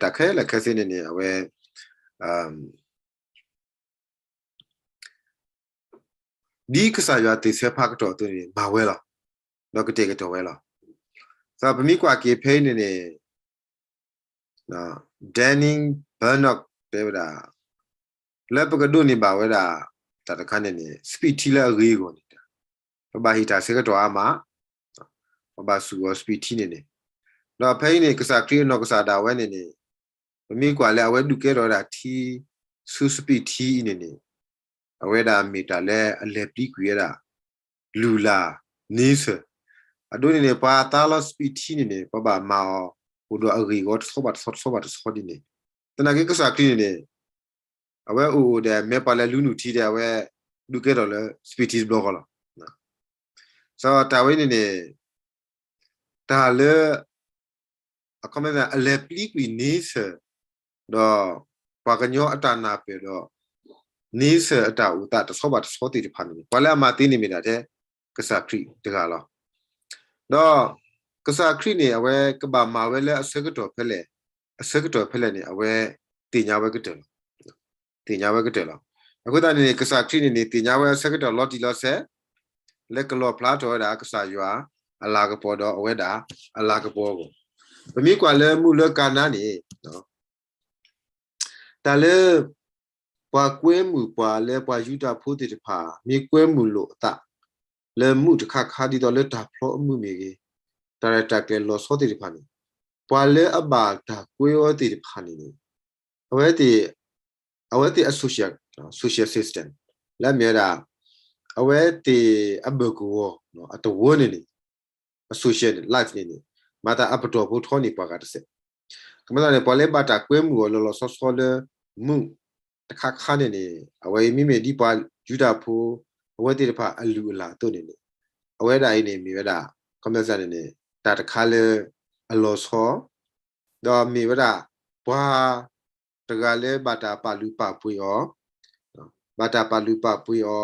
တၢ်ခဲလၢာ်ခဲဆ့န့ၣ်န့ၣ် အဝဲ ဒ်ကစၢ်ယွၤသ့ၣ်ဆဲးဖးကတီၢ်အသိးန့ၣ် မၤဝဲလီၤ. ဒီးကတဲာ်ကတီၤဝဲလီၤ. ဒီးပမ့ၢ်ကွၢ်က့ၤဖဲအံၤန့ၣ်န့ၣ် Daniel Burnock တဲဝဲဒၣ် လၢပကဒိးန့ၢ်ဘၣ်ဝဲဒၣ် တၢ်တခါန့ၣ်န့ၣ် စပံးထံလၢအဂ့ၤအဂီၢ်န့ၣ် ပဘၣ်ဟ့ၣ်တၢ်ဆၢကတီၢ်အါမး, ပဘၣ်စူၢ်အီၤစပံးထံန့ၣ်န့ၣ်, ဒီးဖဲအံၤန့ၣ် ကစၢ်ခရံာ်အနီၢ်ကစၢ်ဒၣ်ဝဲန့ၣ်န့ၣ် ပမ့ၢ်ကွၢ်လၢအဝဲဒုးကဲထီၣ်ဝဲဒၣ်ထံ ဆူစပံးထံအံၤန့ၣ်န့ၣ် အဝဲဒၣ်မ့ၢ်တၢ်လၢအလဲၤပျံၤကွံာ်ဝဲဒၣ် လုၢ်လၢ် nature အဒိန့ၣ်န့ၣ် ပှၤသါလီၤစပံးထံန့ၣ်န့ၣ် ပှၤဘၣ်မၤအီၤ အိၣ်ဒီးအဂ့ၢ်အဂီၤတဆီဘၣ်တဆီ တဆီဘၣ်တဆီဒ်န့ၣ်, သနာ်က့ကစၢ်ခရံာ်န့ၣ်န့ၣ် အဝဲအိၣ်အိၣ်ဒီး မ့ၢ်ပှၤလဲၤလူနုာ်ထံဒီး အဝဲဒုးကဲထီၣ်လၢစပံးထံတဘျီဃီလီၤ. စီၤတၢ်ဝဲန့ၣ်န့ၣ် တၢ်လၢ အခီပညီ အလဲၤပျံၤကွံာ် nature ဒီး ပှၤကညီအတၢ်နၢ်ပၢၢ်ဒီး nature အတၢ်အိၣ်သးတဆီဘၣ်တဆီသ့ၣ်တဖၣ်န့ၣ် ပှၤလၢအမၤသ့န့ၣ်မ့ၢ်ဒၣ်ထဲ ကစၢ်ခရံာ်တဂၤလီၤ. ဒီးကစၢ်ခရံာ်န့ၣ် အဝဲကဘၣ်မၤဝဲလၢအဆၢကတီၢ်ဖဲလဲၣ်, အဆၢကတီၢ်ဖဲလဲၣ်န့ၣ် အဝဲသ့ၣ်ညါဝဲကတၢၢ်လီၤ. သ့ၣ်ညါဝဲကတၢၢ်လီၤ. အဃိသတးန့ၣ်န့ၣ် ကစၢ်ခရံာ်န့ၣ်န့ၣ် သ့ၣ်ညါဝဲအဆၢကတီၢ်လီၤတံၢ်လီၤဆဲး လၢကလီၣ်ဖျါထီၣ်ဝဲဒၣ်ကစၢ်ယွၤအလၤကပီၤဒီးအဝဲဒၣ်အလၤကပီၤအဂီၢ်, ပမ့ၢ်ကွၢ်လၢမုၢ်လၢကၤနါန့ၣ် တၢ်လၢ ပှၤကွဲမုာ်ပှၤလၢပှၤယူဒၤဖိသ့ၣ်တဖၣ် မ့ၢ်ကွဲမုာ်လိာ်အသး လၢမုၢ်တခါခါဒ်သိးလၢတၢ်ဖျီအမုၢ်မ့ၢ်ဂ့ၤ, တၢ်ရဲၣ်တၢ်ကျဲၤလီၤဆီသ့ၣ်တဖၣ်န့ၣ် ပှၤလၢအဘၣ်တၢ်ကွဲအီၤသ့ၣ်တဖၣ်န့ၣ်န့ၣ် အဝဲသ့ၣ် အဝဲသ့ၣ်အ social, social system လၢအမ့ၢ်ဝဲဒၣ် အဝဲသ့ၣ်အဘၢၣ်ကဝီၤအတဝၢန့ၣ်န့ၣ် အ social life န့ၣ်န့ၣ် မၤသးအပတီၢ်ဖိထီန့ၢ်ပှၤဂၤတစဲး, ကမၤသးန့ၣ် ပှၤလၢဘၣ်တၢ်ကွဲမုာ်အီၤလီၤလီၤဆီဆီလၢ မုၢ်တခါခါန့ၣ်န့ၣ် အဝဲအံၤမ့မ့ၢ်ဒ်ပှၤယူဒၤဖိ အဝဲသ့ၣ်တဖၣ်အလုၢ်အလၢ်အသိးန့ၣ်န့ၣ် အဝဲဒၣ်အံၤန့ၣ်မ့ၢ်ဝဲဒၣ် ကမၤသးန့ၣ်န့ၣ် တၢ်တခါလၢအလီၤဆီ ဒီးမ့ၢ်ဝဲဒၣ် ပှၤတဂၤလၢဘၣ်တၢ်ပာ်လုၢ်ပာ်ပှ့ၤအီၤ, ဘၣ်တၢ်ပာ်လုၢ်ပာ်ပှ့ၤအီၤ,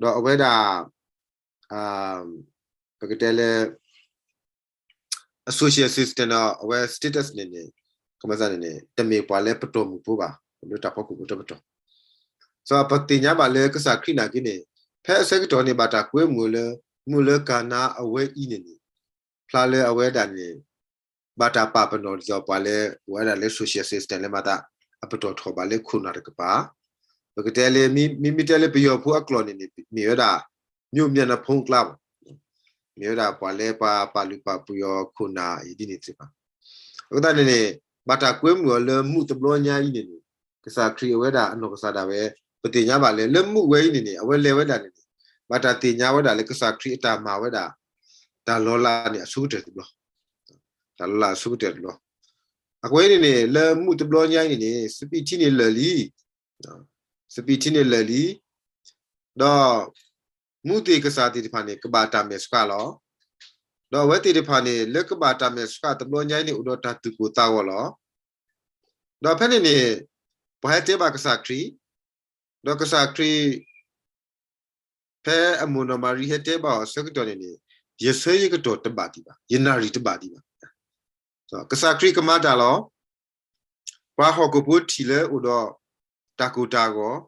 ဒီးအဝဲဒၣ် ပကတဲလၢ အ social system ဒီးအဝဲ status န့ၣ်န့ၣ် ကမၤသးန့ၣ်န့ၣ် တမ့ၢ်ပှၤလၢပတီၢ်မုၢ်ဖိဘၣ်, လၢတၢ်ဖီခိၣ်ဖိတပတီၢ် စီၤပသ့ၣ်ညါဘၣ်လၢကစၢ်ခရံာ်နာ်က့န့ၣ် ဖဲအဆၢကတီၢ်န့ၣ် ဘၣ်တၢ်ကွဲမုာ်လၢ မုၢ်လၢကၤနါအဝဲအံၤန့ၣ်န့ၣ် ဖျါလၢအဝဲဒၣ်န့ၣ် ဘၣ်တၢ်ပာ်ပနီၣ်ဒ်သိးပှၤလၢ အိၣ်ဝဲဒၣ်လၢ social system လၢမၤသး အပတီၢ်ထီၣ်ဘၣ်လၢခိၣ်နၢ်တကပၤ, ပကတဲလၢ မ့မ့ၢ်တဲလၢပယီၤဖိအကျိာ်န့ၣ်န့ၣ် မ့ၢ်ဝဲဒၣ် မြို့မျက်နှာဖုံးအကျါဘၣ် မ့ၢ်ဝဲဒၣ်ပှၤလၢပှၤပာ်လုၢ်ပာ်ပှ့ၤအီၤခိၣ်နၢ်အံၤဒ်န့ၣ်သ့ၣ်တဖၣ်, အဃိသတးန့ၣ်န့ၣ် ဘၣ်တၢ်ကွဲမုာ်အီၤလၢမုၢ်တဘျီညါအံၤန့ၣ်န့ၣ် ကစၢ်ခရံာ်အဝဲဒၣ်အနီၢ်ကစၢ်ဒၣ်ဝဲ ပသ့ၣ်ညါဘၣ်လၢ လၢမုၢ်ဝဲအံၤန့ၣ်န့ၣ် အဝဲလဲၤဝဲဒၣ်န့ၣ်န့ၣ် ဘၣ်တၢ်သ့ၣ်ညါဝဲဒၣ်လၢကစၢ်ခရံာ်အတၢ်မၤဝဲဒၣ် တၢ်လီၤလးန့ၣ်အဆိကတၢၢ်တဘျီ, တၢ်လီၤလးအဆိကတၢၢ်တဘျီ, အဃိန့ၣ်န့ၣ် လၢမုၢ်တဘျီညါအံၤန့ၣ်န့ၣ် စပံးထံန့ၣ်လၢာ်လံ စပံးထံန့ၣ်လၢာ်လံ, ဒီး မူးသ့ၣ်ကစၢ်သ့ၣ်တဖၣ်န့ၣ် ကဘၣ်တၢ်မဲာ်ဆှးလီၤ. ဒီးအဝဲသ့ၣ်တဖၣ်န့ၣ် လၢကဘၣ်တၢ်မဲာ်ဆှးတဘျီညါအံၤန့ၣ် အိၣ်ဒီးတၢ်သူၣ်ကိၢ်သးဂီၤလီၤ. ဒီးဖဲန့ၣ်န့ၣ် ပှၤဟဲတဲဘၣ်ကစၢ်ခရံာ်, ဒီးကစၢ်ခရံာ် ဖဲအမိၢ်နီၢ်မၤရံဟဲတဲဘၣ်အီၤအဆၢကတီၢ်န့ၣ်န့ၣ် ယဆၢယကတီၢ်တဘၣ်ဒံးဘၣ်, ယနၣ်ရံၣ်တဘၣ်ဒံးဘၣ်. ကစၢ်ခရံာ်ကမၤတၢ်လီၤ. ပှၤဟီၣ်ခိၣ်ဖိထံၣ်လၢအိၣ်ဒီးတၢ်ကိၢ်တၢ်ဂီၤ,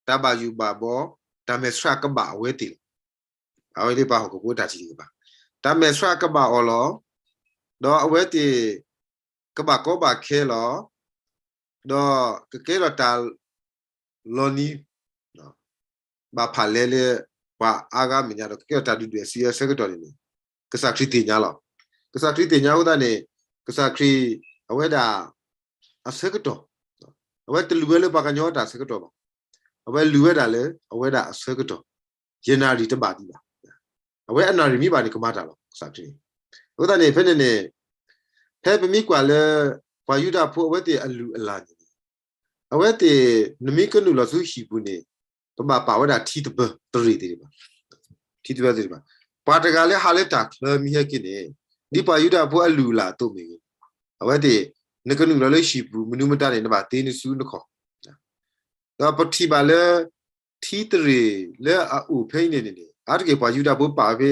တၢ်ဘၣ်ယိၣ်ဘၣ်ဘီ, တၢ်မဲာ်ဆှးကဘၣ်အဝဲသ့ၣ်လီၤ. အဝဲသ့ၣ်ပှၤဟီၣ်ခိၣ်ဖိတၢ်ထံၣ်တကပၤ, တၢ်မဲာ်ဆှးကဘၣ်အီၤလီၤ. ဒီးအဝဲသ့ၣ် ကဘၣ်ကီဘၣ်ခဲလီၤ. ဒီးကကဲထီၣ်တၢ် လီၤနံၤ ဘၣ်ဖးလဲလၢ ပှၤအါဂၤမဲာ်ညါဒီး ကကဲထီၣ်တၢ်ဒုၣ်ဒွဲၣ်စံးအၢဆၢကတီၢ်န့ၣ်န့ၣ် ကစၢ်ခရံာ်သ့ၣ်ညါလီၤ. ကစၢ်ခရံာ်သ့ၣ်ညါအဃိသတးန့ၣ် ကစၢ်ခရံာ် အဝဲဒၣ် အဆၢကတီၢ် အဝဲတလူၤဝဲလၢပှၤကညီတၢ်ဆၢကတီၢ်ဘၣ်. အဝဲလူၤဝဲဒၣ်လၢ အဝဲဒၣ်အဆၢကတီၢ် ယနၣ်ရံၣ်တဘၣ်ဒံးဘၣ်. အဝဲအနၣ်ရံၣ်မ့ၢ်ဘၣ်န့ၣ် ကမၤတၢ်လီၤ ကစၢ်ခရံာ်န့ၣ်. အဃိသတးန့ၣ် ဖဲန့ၣ်န့ၣ် ဖဲပမ့ၢ်ကွၢ်လၢ ပှၤယူဒၤဖိအဝဲသ့ၣ်အလုၢ်အလၢ်န့ၣ် အဝဲသ့ၣ် နမ့ၢ်ကနုာ်လီၤဆူဟံၣ်ပူၤန့ၣ် ပဘၣ်ပာ်ဝဲဒၣ်ထံသဘၢၣ်တရ့ၣ်သ့ၣ်တဖၣ်, ထံသဘၢၣ်သ့ၣ်တဖၣ်. ပှၤတဂၤလၢဟးလၢတၢ်ချၢမ့ၢ်ဟဲက့ၤန့ၣ် ဒ်ပှၤယူဒၤဖိအလုၢ်အလၢ်အသိးမ့ၢ်ဂ့ၤ, အဝဲသ့ၣ် နကနုာ်လီၤလၢဟံၣ်ပူၤ မနုၤမတၤန့ၣ် နဘၣ်သ့နစုနခီၣ် ဒီးပထံၣ်ဘၣ်လၢ ထံသရ့ၣ်လၢအအိၣ်ဖဲအံၤန့ၣ်န့ၣ် အါတက့ၢ်ပှၤယူဒၤဖိပာ်ဝဲဖဲ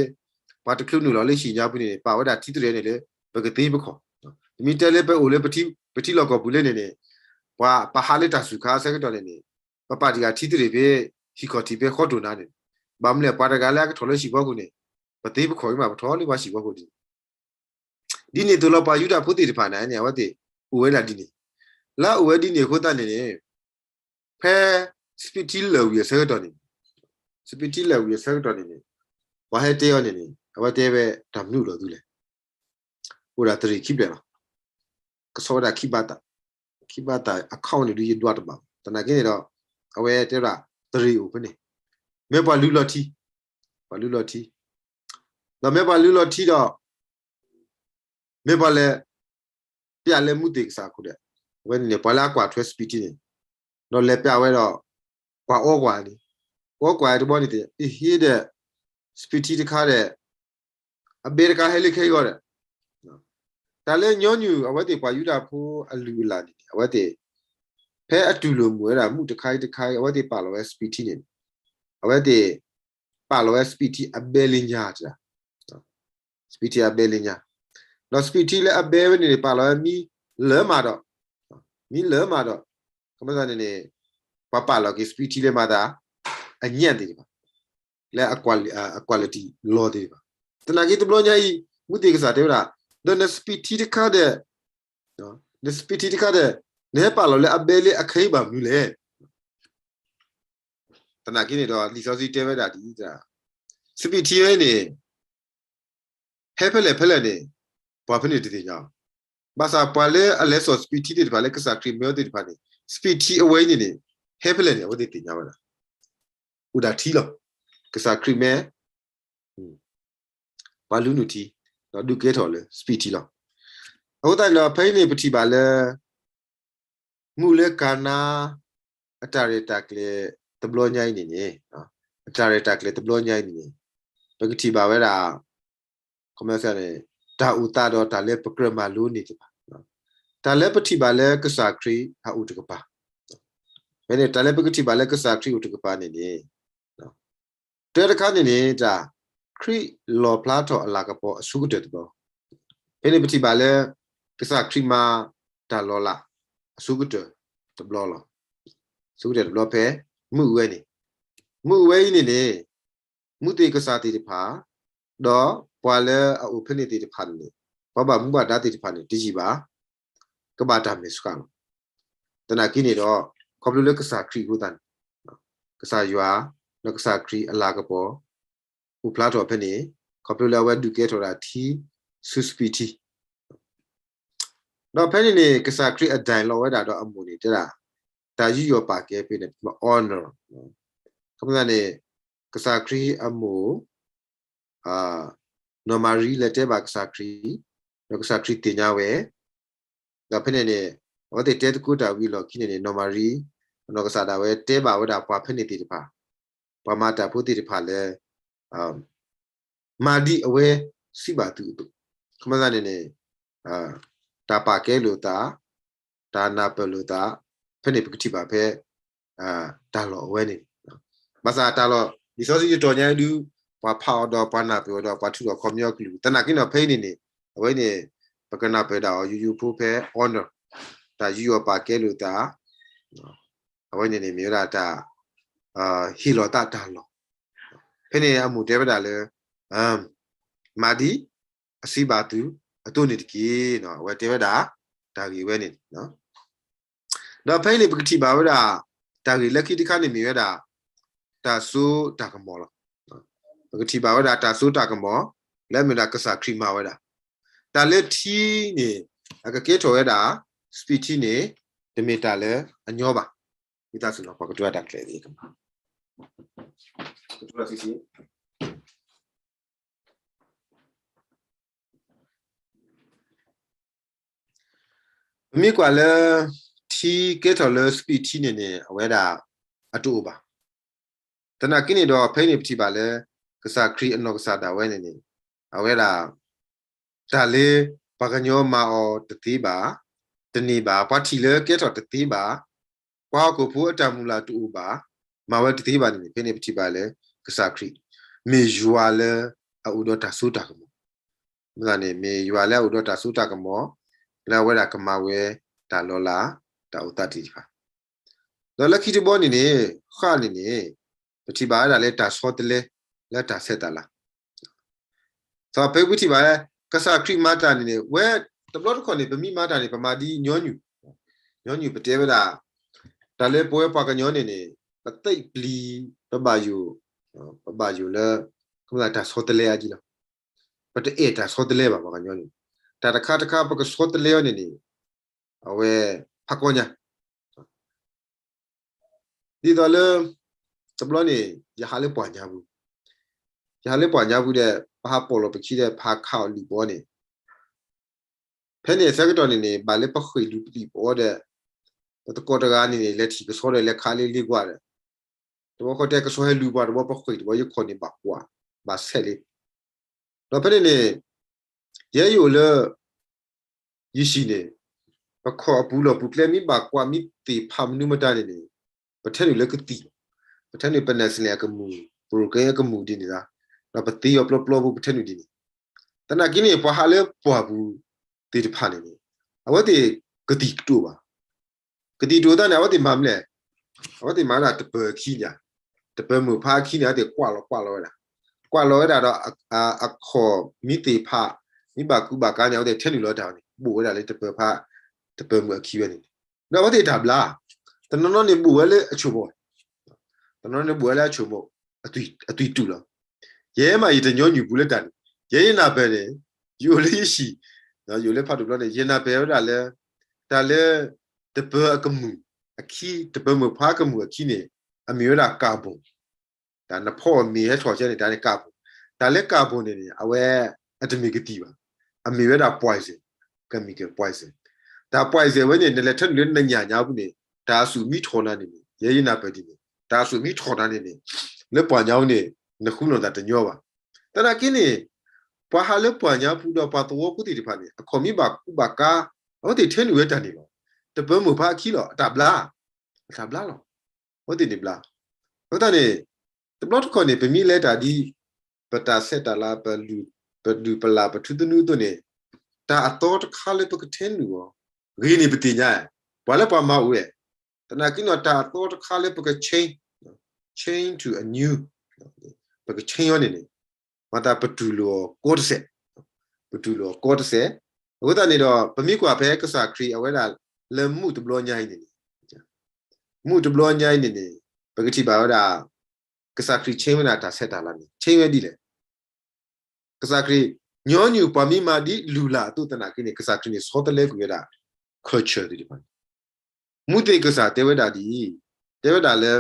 ပှၤတချုးနုာ်လီၤလၢဟံၣ်ညါပူၤန့ၣ် ပာ်ဝဲဒၣ်ထံသရ့ၣ်န့ၣ်လၢ ပကသ့ပခီၣ်, ပမ့ၢ်တဲလၢပအိၣ်လၢပထံလီၢ်ကီၢ်ပူၤလၢန့ၣ်န့ၣ်, ပှၤပဟးလၢတၢ်စူၤခါအဆၢကတီၢ်န့ၣ်န့ၣ်, ပပာ်တံၢ်ဂၤထံသရ့ၣ်ဖဲ ဟံၣ်ခီၣ်ထံးဖဲဃီတိၢ်နါန့ၣ်, ဘၣ်မနုၤလဲၣ် ပှၤတဂၤလၢအကထီၣ်လၢဟံၣ်ဖီခိၣ်န့ၣ်, ပသ့ပခီၣ်က့ၤမး ပထီၣ်လၢပှၤဟံၣ်ဖီခိၣ်ဒ်န့ၣ် ဒ်န့ၣ်အသိးလီၤ ပှၤယူဒၤဖိသ့ၣ်တဖၣ်န့ၣ်န့ၣ် အဝဲသ့ၣ်အိၣ်ဝဲဒၣ်ဒ်န့ၣ်, လၢအအိၣ်ဝဲဒ်န့ၣ်အဃိသတးန့ၣ်န့ၣ်, ဖဲစပံးထံလၢာ်ဝံၤအဆၢကတီၢ်န့ၣ်, စပံးထံလၢာ်ဝံၤအဆၢကတီၢ်န့ၣ်န့ၣ်, ပှၤဟဲတဲအီၤန့ၣ်န့ၣ် အဝဲတဲဝဲတၢ်မနုၤအလီၢ်သုလဲၣ်. အိၣ်ဒၣ်သရ့ၣ်ခံဖျၢၣ်လီၤ. ကဆီဝဲဒၣ်ခံဘၣ်သၣ်, ခံဘၣ်သၣ်အခီၣ်န့ၣ်ဒုးယဒွးတဘၣ်ဘၣ်. သနာ်က့န့ၣ်ဒီး အဝဲတဲဝဲဒၣ်သရ့ၣ်အိၣ်ဖဲန့ၣ်, မ့ၢ်ပှၤလုၢ်လီၤထံ, ပှၤလုၢ်လီၤထံ, ဒီးမ့ၢ်ပှၤလုၢ်လီၤထံဒီး မ့ၢ်ပှၤလဲၤပျးလၢမူးသ့ၣ်ကစၢ်အခိၣ်ဒီး, အဝဲန့ၣ်န့ၣ် ပှၤလၢအကွၢ်ထွဲစပံးထံန့ၣ်, ဒီးလဲၤပျးဝဲဒီး ပှၤအီကွၢ်န့ၣ်, ပှၤအီကွၢ်တဘျီန့ၣ်သ့ၣ် အဟ့ဒီး စပံးထံတခါဒီး အဘဲတခါဟဲလၢခဲအံၤဂီၢ်ဒီး, တၢ်လၢညီနုၢ်အဝဲသ့ၣ်ပှၤယူဒၤဖိအလုၢ်အလၢ်န့ၣ် အဝဲသ့ၣ် ဖဲအတူၢ်လိာ်မုာ်ဝဲဒၣ်မူးတခါအံၤတခါအံၤ အဝဲသ့ၣ်ပာ်လီၤဝဲစပံးထံန့ၣ်, အဝဲသ့ၣ်ပာ်လီၤဝဲစပံးထံအဘဲလၢညါတဒၣ်, စပံးထံအဘဲလၢညါ, ဒီးစပံးထံလၢအဘဲဝဲန့ၣ်န့ၣ် ပာ်လီၤဝဲမံလၢမးဒီး, မံလၢမးဒီး, ခီမီန့ၣ်န့ၣ် ပှၤပာ်လီၤက့ၤစပံးထံလၢမၤသး အညံ့သ့ၣ်တဖၣ် လၢအ quality လီၤသ့ၣ်တဖၣ်. သနာ်က့တဘျီညါအံၤ မူးသ့ၣ်ကစၢ်တဲဝဲဒၣ်, ဒီးနစပံးထံတခါဒီး, နစပံးထံတခါဒီး, နဟဲပာ်လီၤလၢအဘဲလၢအခဲအံၤဘၣ်မနုၤလဲၣ်. သနာ်က့န့ၣ်ဒီး လံာ်စီဆှံတဲဝဲဒၣ်ဒ်အံၤ, စပံးထံဝဲန့ၣ် ဟဲဖဲလဲၣ်ဖဲလဲၣ်န့ၣ် ပှၤဖဲန့ၣ်တသ့ၣ်ညါအီၤ, ဘၣ်ဆၣ်ပှၤလၢအလဲၤစိာ်စပံးထံသ့ၣ်တဖၣ်လၢကစၢ်ခရံာ်မၢအီၤသ့ၣ်တဖၣ်န့ၣ် စပံးထံအဝဲအံၤန့ၣ်န့ၣ် ဟဲဖဲလဲၣ်န့ၣ် အဝဲသ့ၣ်သ့ၣ်ညါဝဲဒၣ်, အိၣ်ဒၣ်ထံလီၤ. ကစၢ်ခရံာ်မၢ ပှၤလုၢ်နုာ်ထံ, ဒီးဒုးကဲထီၣ်လၢစပံးထံလီၤ. အဃိသတးန့ၣ်ဒီး ဖဲအံၤန့ၣ် ပထံၣ်ဘၣ်လၢ မူးလၢကၤနါ အတၢ်ရဲၣ်တၢ်ကျဲၤတဘျီညါအံၤန့ၣ်န့ၣ်, အတၢ်ရဲၣ်တၢ်ကျဲၤတဘျီညါအံၤန့ၣ်န့ၣ်, ပကထံၣ်ဘၣ်ဝဲဒၣ် ခီမီန့ၣ် တၢ်အိၣ်သးဒီးတၢ်လၢပကြၢးမၤလိန့ၢ်တဖၣ်, တၢ်လၢပထံၣ်ဘၣ်လၢကစၢ်ခရံာ်အအိၣ်တကပၤ, ဖဲန့ၣ် တၢ်လၢပကထံၣ်ဘၣ်လၢကစၢ်ခရံာ်အိၣ်တကပၤန့ၣ်န့ၣ် တၢတခါန့ၣ်န့ၣ် တၢ်ခရံာ်လီၣ်ဖျါထီၣ်အလၤကပီၤအဆိကတၢၢ်တဘျီ, ဖဲန့ၣ်ပထံၣ်ဘၣ်လၢ ကစၢ်ခရံာ်မၤတၢ်လီၤလး အဆိကတၢၢ်တဘျီလီၤ. ဆိကတၢၢ်တဘျီဖဲ မုၢ်အဝဲန့ၣ်, မုၢ်အဝဲအံၤန့ၣ်န့ၣ် မူးသ့ၣ်ကစၢ်သ့ၣ်တဖၣ် ဒီးပှၤလၢအအိၣ်ဖဲန့ၣ်သ့ၣ်တဖၣ်န့ၣ် ပှၤဘၣ်မူဘၣ်ဒါသ့ၣ်တဖၣ်န့ၣ် တယံာ်ဘၣ် ကဘၣ်တၢ်မဲာ်ဆှးလီၤ. သနာ်က့န့ၣ်ဒီး ခီဖျိလၢကစၢ်ခရံာ်အဃိသတးန့ၣ် ကစၢ်ယွၤ ဒီးကစၢ်ခရံာ်အလၤကပီၤ အိၣ်ဖျါထီၣ်ဖဲန့ၣ် ခီဖျိလၢအဝဲဒုးကဲထီၣ်ဒၣ်ထံဆူစပံးထံ ဒီးဖဲန့ၣ်န့ၣ် ကစၢ်ခရံာ်အဒဲလီၤဝဲဒၣ်ဒီးအမိၢ်န့ၣ် တဲဒၣ် တၢ်ယူးယီၣ်ပာ်ကဲဖဲန့ၣ် ပမ့ၢ် honor ခီမီန့ၣ် ကစၢ်ခရံာ်အမိၢ် နီၢ်မၤရံလဲၤတဲဘၣ်ကစၢ်ခရံာ် ဒီးကစၢ်ခရံာ်သ့ၣ်ညါဝဲ ဒီးဖဲန့ၣ်န့ၣ် အဝဲသ့ၣ်တဲသကိးတၢ်ဝံၤအလီၢ်ခံန့ၣ်န့ၣ် နီၢ်မၤရံ နီၢ်ကစၢ်ဒၣ်ဝဲတဲဘၣ်ဝဲဒၣ်ပှၤဖဲန့ၣ်သ့ၣ်တဖၣ် ပှၤမၤတၢ်ဖိသ့ၣ်တဖၣ်လၢ မၤဒ်အဝဲစံးဘၣ်သုအသိး ခီမီန့ၣ်န့ၣ် တၢ်ပာ်ကဲလိာ်သး တၢ်နၢ်ပၢၢ်လိာ်သး ဖဲန့ၣ်ပကထံၣ်ဘၣ်ဖဲ တၢ်လီၢ်အဝဲန့ၣ် ဘၣ်ဆၣ်တၢ်လီၢ် လံာ်စီဆှံတတီၤညါဒုး ပှၤဖးအီၤဒီးပှၤနၢ်ပၢၢ်အီၤဒီးပှၤထုးထီၣ်ခီပညီအကလုၢ် သနာ်က့န့ၣ်ဖဲအံၤန့ၣ်န့ၣ် အဝဲန့ၣ် ပကနၢ်ပၢၢ်ဒၣ်အီၤယိယိဖိဖဲ honor တၢ်ယူးယီၣ်ပာ်ကဲလိာ်သး အဝဲန့ၣ်န့ၣ်မ့ၢ်ဝဲဒၣ်တၢ် ဟ့ၣ်လီၤသးတၢ်လီၢ် ဖဲန့ၣ်အမိၢ်တဲဝဲဒၣ်လၢ မၤဒ်အစံးဘၣ်သုအသိးန့ၣ်တက့ၢ်. အဝဲတဲဝဲဒၣ် တၢ်ဂ့ၢ်ဝဲန့ၣ် ဒီးဖဲအံၤန့ၣ် ပကထံၣ်ဘၣ်ဝဲဒၣ် တၢ်ဂ့ၢ်လၢခံတခါန့ၣ်မ့ၢ်ဝဲဒၣ် တၢ်စိတၢ်ကမီၤလီၤ. ပကထံၣ်ဘၣ်ဝဲဒၣ်တၢ်စိတၢ်ကမီၤ လၢအမ့ၢ်ဒၣ်ကစၢ်ခရံာ်မၤဝဲဒၣ် တၢ်လၢထံန့ၣ် အကကဲထီၣ်ဝဲဒၣ် စပံးထံန့ၣ် တမ့ၢ်တၢ်လၢအညီဘၣ်. ဝံသးစူၤနီၤ ပှၤကတိၤတၢ်ကျဲၤ ပမ့ၢ်ကွၢ်လၢ ထံကဲထီၣ်လၢစပံးထံန့ၣ်န့ၣ် အဝဲဒၣ်အတအိၣ်ဘၣ်. သနာ်က့န့ၣ်ဒီး ဖဲအံၤန့ၣ်ပထံၣ်ဘၣ်လၢ ကစၢ်ခရံာ်အနီၢ်ကစၢ်ဒၣ်ဝဲန့ၣ်န့ၣ် အဝဲဒၣ် တၢ်လၢပှၤကညီမၤအီၤတသ့ဘၣ်, တန့ၢ်ဘၣ်, ပှၤထံၣ်လၢကဲထီၣ်တသ့ဘၣ်, ပှၤဟီၣ်ခိၣ်ဖိအတၢ်မုၢ်လၢ်တအိၣ်ဘၣ်, မၤဝဲတသ့ဘၣ်န့ၣ်န့ၣ် ဖဲန့ၣ်ပထံၣ်ဘၣ်လၢ ကစၢ်ခရံာ် မ့ၢ်ယွၤလၢအအိၣ်ဒီးတၢ်စိတၢ်ကမီၤ, မ့ၢ်ယွၤလၢအအိၣ်ဒီးတၢ်စိတၢ်ကမီၤ လၢအဝဲဒၣ်ကမၤဝဲတၢ်လီၤလး တၢ်အိၣ်သးသ့ၣ်တဖၣ်, ဒီးလၢခံတဘီန့ၣ်န့ၣ် ဃၣ်န့ၣ်န့ၣ် ပထံၣ်ဘၣ်ဝဲဒၣ်လၢတၢ်ဆီတလဲ လၢတၢ်ဆဲးတၢ်လၤ သးဖဲပထံၣ်ဘၣ် ကစၢ်ခရံာ်မၤတၢ်န့ၣ်န့ၣ် ဝဲတဘျီတခီၣ်န့ၣ် ပမ့ၢ်မၤတၢ်န့ၣ် ပမၤဒ်ညီနုၢ်, ညီနုၢ်ပတဲဝဲဒၣ် တၢ်လၢပဝဲပှၤကညီန့ၣ်န့ၣ် ပသ့ၣ်ပျံၤ ပဘၣ်ယိၣ်, ပဘၣ်ယိၣ်လၢ ကမၤတၢ်ဆီတလဲအါကံလီၤ. ပတအဲၣ်တၢ်ဆီတလဲဘၣ် ပှၤကညီန့ၣ်, တၢ်တခါတခါပကဆီတလဲအီၤန့ၣ်န့ၣ် အဝဲဖးကီညါ ဒ်သိးလၢ တဘျီန့ၣ် ယဟးလၢပှၢ်ညါပူၤ, ယဟးလၢပှၢ်ညါပူၤဒီး ပဟးပိာ်လီၤပခံဒီး ပဟးခးအီၤလုၢ်ပအီန့ၣ်, ဖဲန့ၣ်အဆၢကတီၢ်န့ၣ်န့ၣ် ဘၣ်လၢပဃ့ၢ်လုၢ်ပသံၣ်ပအီဒီး ပသကိးတဂၤန့ၣ်န့ၣ် လဲၤထံၣ်ကဆီဒီး လဲၤခးလၢလ့ကွၢ်ဒီး တဘျီဃီတဲကဆီဟဲလုၢ်ပှၤ တဘျီပဃ့ၢ်တဘျီ ယခီၣ်န့ၣ်ဘၣ်ကွၢ် ဘၣ်ဆဲးလံ. ဒီးဖဲန့ၣ်န့ၣ် ယဲယအိၣ်လၢ ယဟံၣ်န့ၣ် ပခီၣ်အပူၤလီၢ်ပူၤကျဲ မ့ၢ်ဘၣ်ကွၢ် မ့ၢ်သ့ၣ်ဖးမနုၤမတၤန့ၣ်န့ၣ် ပထဲနုာ်လၢကသံၣ်လီၤ. ပထဲနုာ်ပ National အကမူၣ် program အကမူၣ်ဒ်န့ၣ်လီၤ. ဒီးပသ့အီၤပျီပျီပူၤ ပထဲနုာ်ဒ်န့ၣ် သနာ်က့န့ၣ် ပှၤဟးလၢပှၢ်ပူၤသ့ၣ်တဖၣ်န့ၣ်န့ၣ် အဝဲသ့ၣ်ကသံၣ်ကတိၤဘၣ်. ကသံၣ်ကတိၤသးန့ၣ် အဝဲသ့ၣ်မၤမနုၤလဲၣ်. အဝဲသ့ၣ်မၤဝဲဒၣ်တပၢၤအခံန့ၣ်, တပၢၤမိၢ်ဖးအခံန့ၣ် အဝဲသ့ၣ်ကွၢ်လီၤကွၢ်လီၤဝဲဒၣ်, ကွၢ်လီၤဝဲဒၣ်ဒီး အခီၣ်မ့ၢ်သ့ၣ်ဖး မ့ၢ်ဘၣ်ကူဘၣ်ကၤန့ၣ် အဝဲသ့ၣ်ထဲနုာ်လီၤတၢ်န့ၣ် ဘိၣ်ဝဲဒၣ်လၢတပၢၤဖး တပၢၤမိၢ်အခံဝဲန့ၣ်န့ၣ် ဒီးအဝဲသ့ၣ်တၢ်ဘျါ, တနီၤနီၤန့ၣ်ဘိၣ်ဝဲလၢအဆိမိၣ် တနီၤန့ၣ်ဘိၣ်ဝဲလၢအဆိမိၣ် အသွံၣ်တုၤလီၤ. ယဲမးယတညီနုၢ်ပူၤလၢတၢ်န့ၣ် ယဲယနၢ်ပၢၢ်န့ၣ် ယအိၣ်လၢယဟံၣ် ယအိၣ်လၢဖးဒိၣ်ဘျီန့ၣ် ယနၢ်ပၢၢ်ဝဲဒၣ်လၢ တၢ်လၢ တပၢၤအကမူၣ်အခံ တပၢၤမိၢ်ဖးကမူၣ်အခံန့ၣ် အမ့ၢ်ဝဲဒၣ် carbon တၢ်နဖီၣ်အမ့ၢ်ဟဲထီၣ်ကဲန့ၣ် တၢ်န့ၣ် carbon, တၢ်လၢ carbon န့ၣ်န့ၣ် အဝဲအတမ့ၢ်ကသံၣ်ဘၣ်, အမ့ၢ်ဝဲဒၣ် poison, chemical poison, တၢ် poison ဝဲန့ၣ် နလဲၤထဲနုာ်လၢနညၣ်ညါပူၤန့ၣ် တၢ်အဆူၣ်မ့ၢ်ထီၣ်နၤန့ၣ်န့ၣ် ယဲယနၢ်ပၢၢ်ဒ်န့ၣ် တၢ်အဆူၣ်မ့ၢ်ထီၣ်နၤန့ၣ်န့ၣ် လၢပှၢ်ညါပူၤန့ၣ် နဃုလိာ်သးတညီဘၣ်. သနာ်က့န့ၣ် ပှၤဟးလၢပှၢ်ညါပူၤဒီးပှၤသဝီဖိသ့ၣ်တဖၣ်န့ၣ် အခီၣ်မ့ၢ်ဘၣ်ကူဘၣ်ကၤ အဝဲသ့ၣ်ထဲနုာ်ဝဲတၢ်န့ၣ်လီၤ. တပၢၤမိၢ်ဖးအခံလီၤ အတၢ်ဘျါ အတၢ်ဘျါလီၤ. အဝဲသ့ၣ်န့ၣ်ဘျါ. အဃိသတးန့ၣ် တဘျီတခီၣ်န့ၣ် ပမ့ၢ်လဲၤတၢ်ဒ် ပတၢ်ဆဲးတၢ်လၤ ပလုၢ်ပလၢ် ပထူသနူအသိးန့ၣ် တၢ်အသီတခါလၢပကထဲနုာ်အီၤ ဂ့ၤန့ၣ်ပသ့ၣ်ညါ, ပှၤလၢပှၤမၤအိၣ်ဝဲ, သနာ်က့န့ၣ် တၢ်အသီတခါလၢပက change, change to a new, ပက change အီၤန့ၣ်န့ၣ် မၤသးပတူၢ်လိာ်အီၤကီတစဲး, ပတူၢ်လိာ်အီၤကီတစဲး. အဃိသတးန့ၣ်ဒီး ပမ့ၢ်ကွၢ်ဖဲကစၢ်ခရံာ်အဝဲဒၣ်လၢမုၢ်တဘျီညါအံၤန့ၣ်န့ၣ် မုၢ်တဘျီညါအံၤန့ၣ်န့ၣ် ပကထံၣ်ဘၣ်ဝဲဒၣ် ကစၢ်ခရံာ် change ဝဲဒၣ်တၢ်ဆဲးတၢ်လၤန့ၣ် change ဝဲဒ်လဲၣ်. ကစၢ်ခရံာ် ညီနုၢ်ပှၤမ့ၢ်မၤဒ်လုၢ်လၢ်အသိးသနာ်က့န့ၣ် ကစၢ်ခရံာ်န့ၣ် ဆီတလဲကွံာ်ဝဲဒၣ် culture သ့ၣ်တဖၣ်န့ၣ် မူသ့ၣ်ကစၢ်တဲဝဲဒၣ်ဒ်အံၤ, တဲဝဲဒၣ်လၢ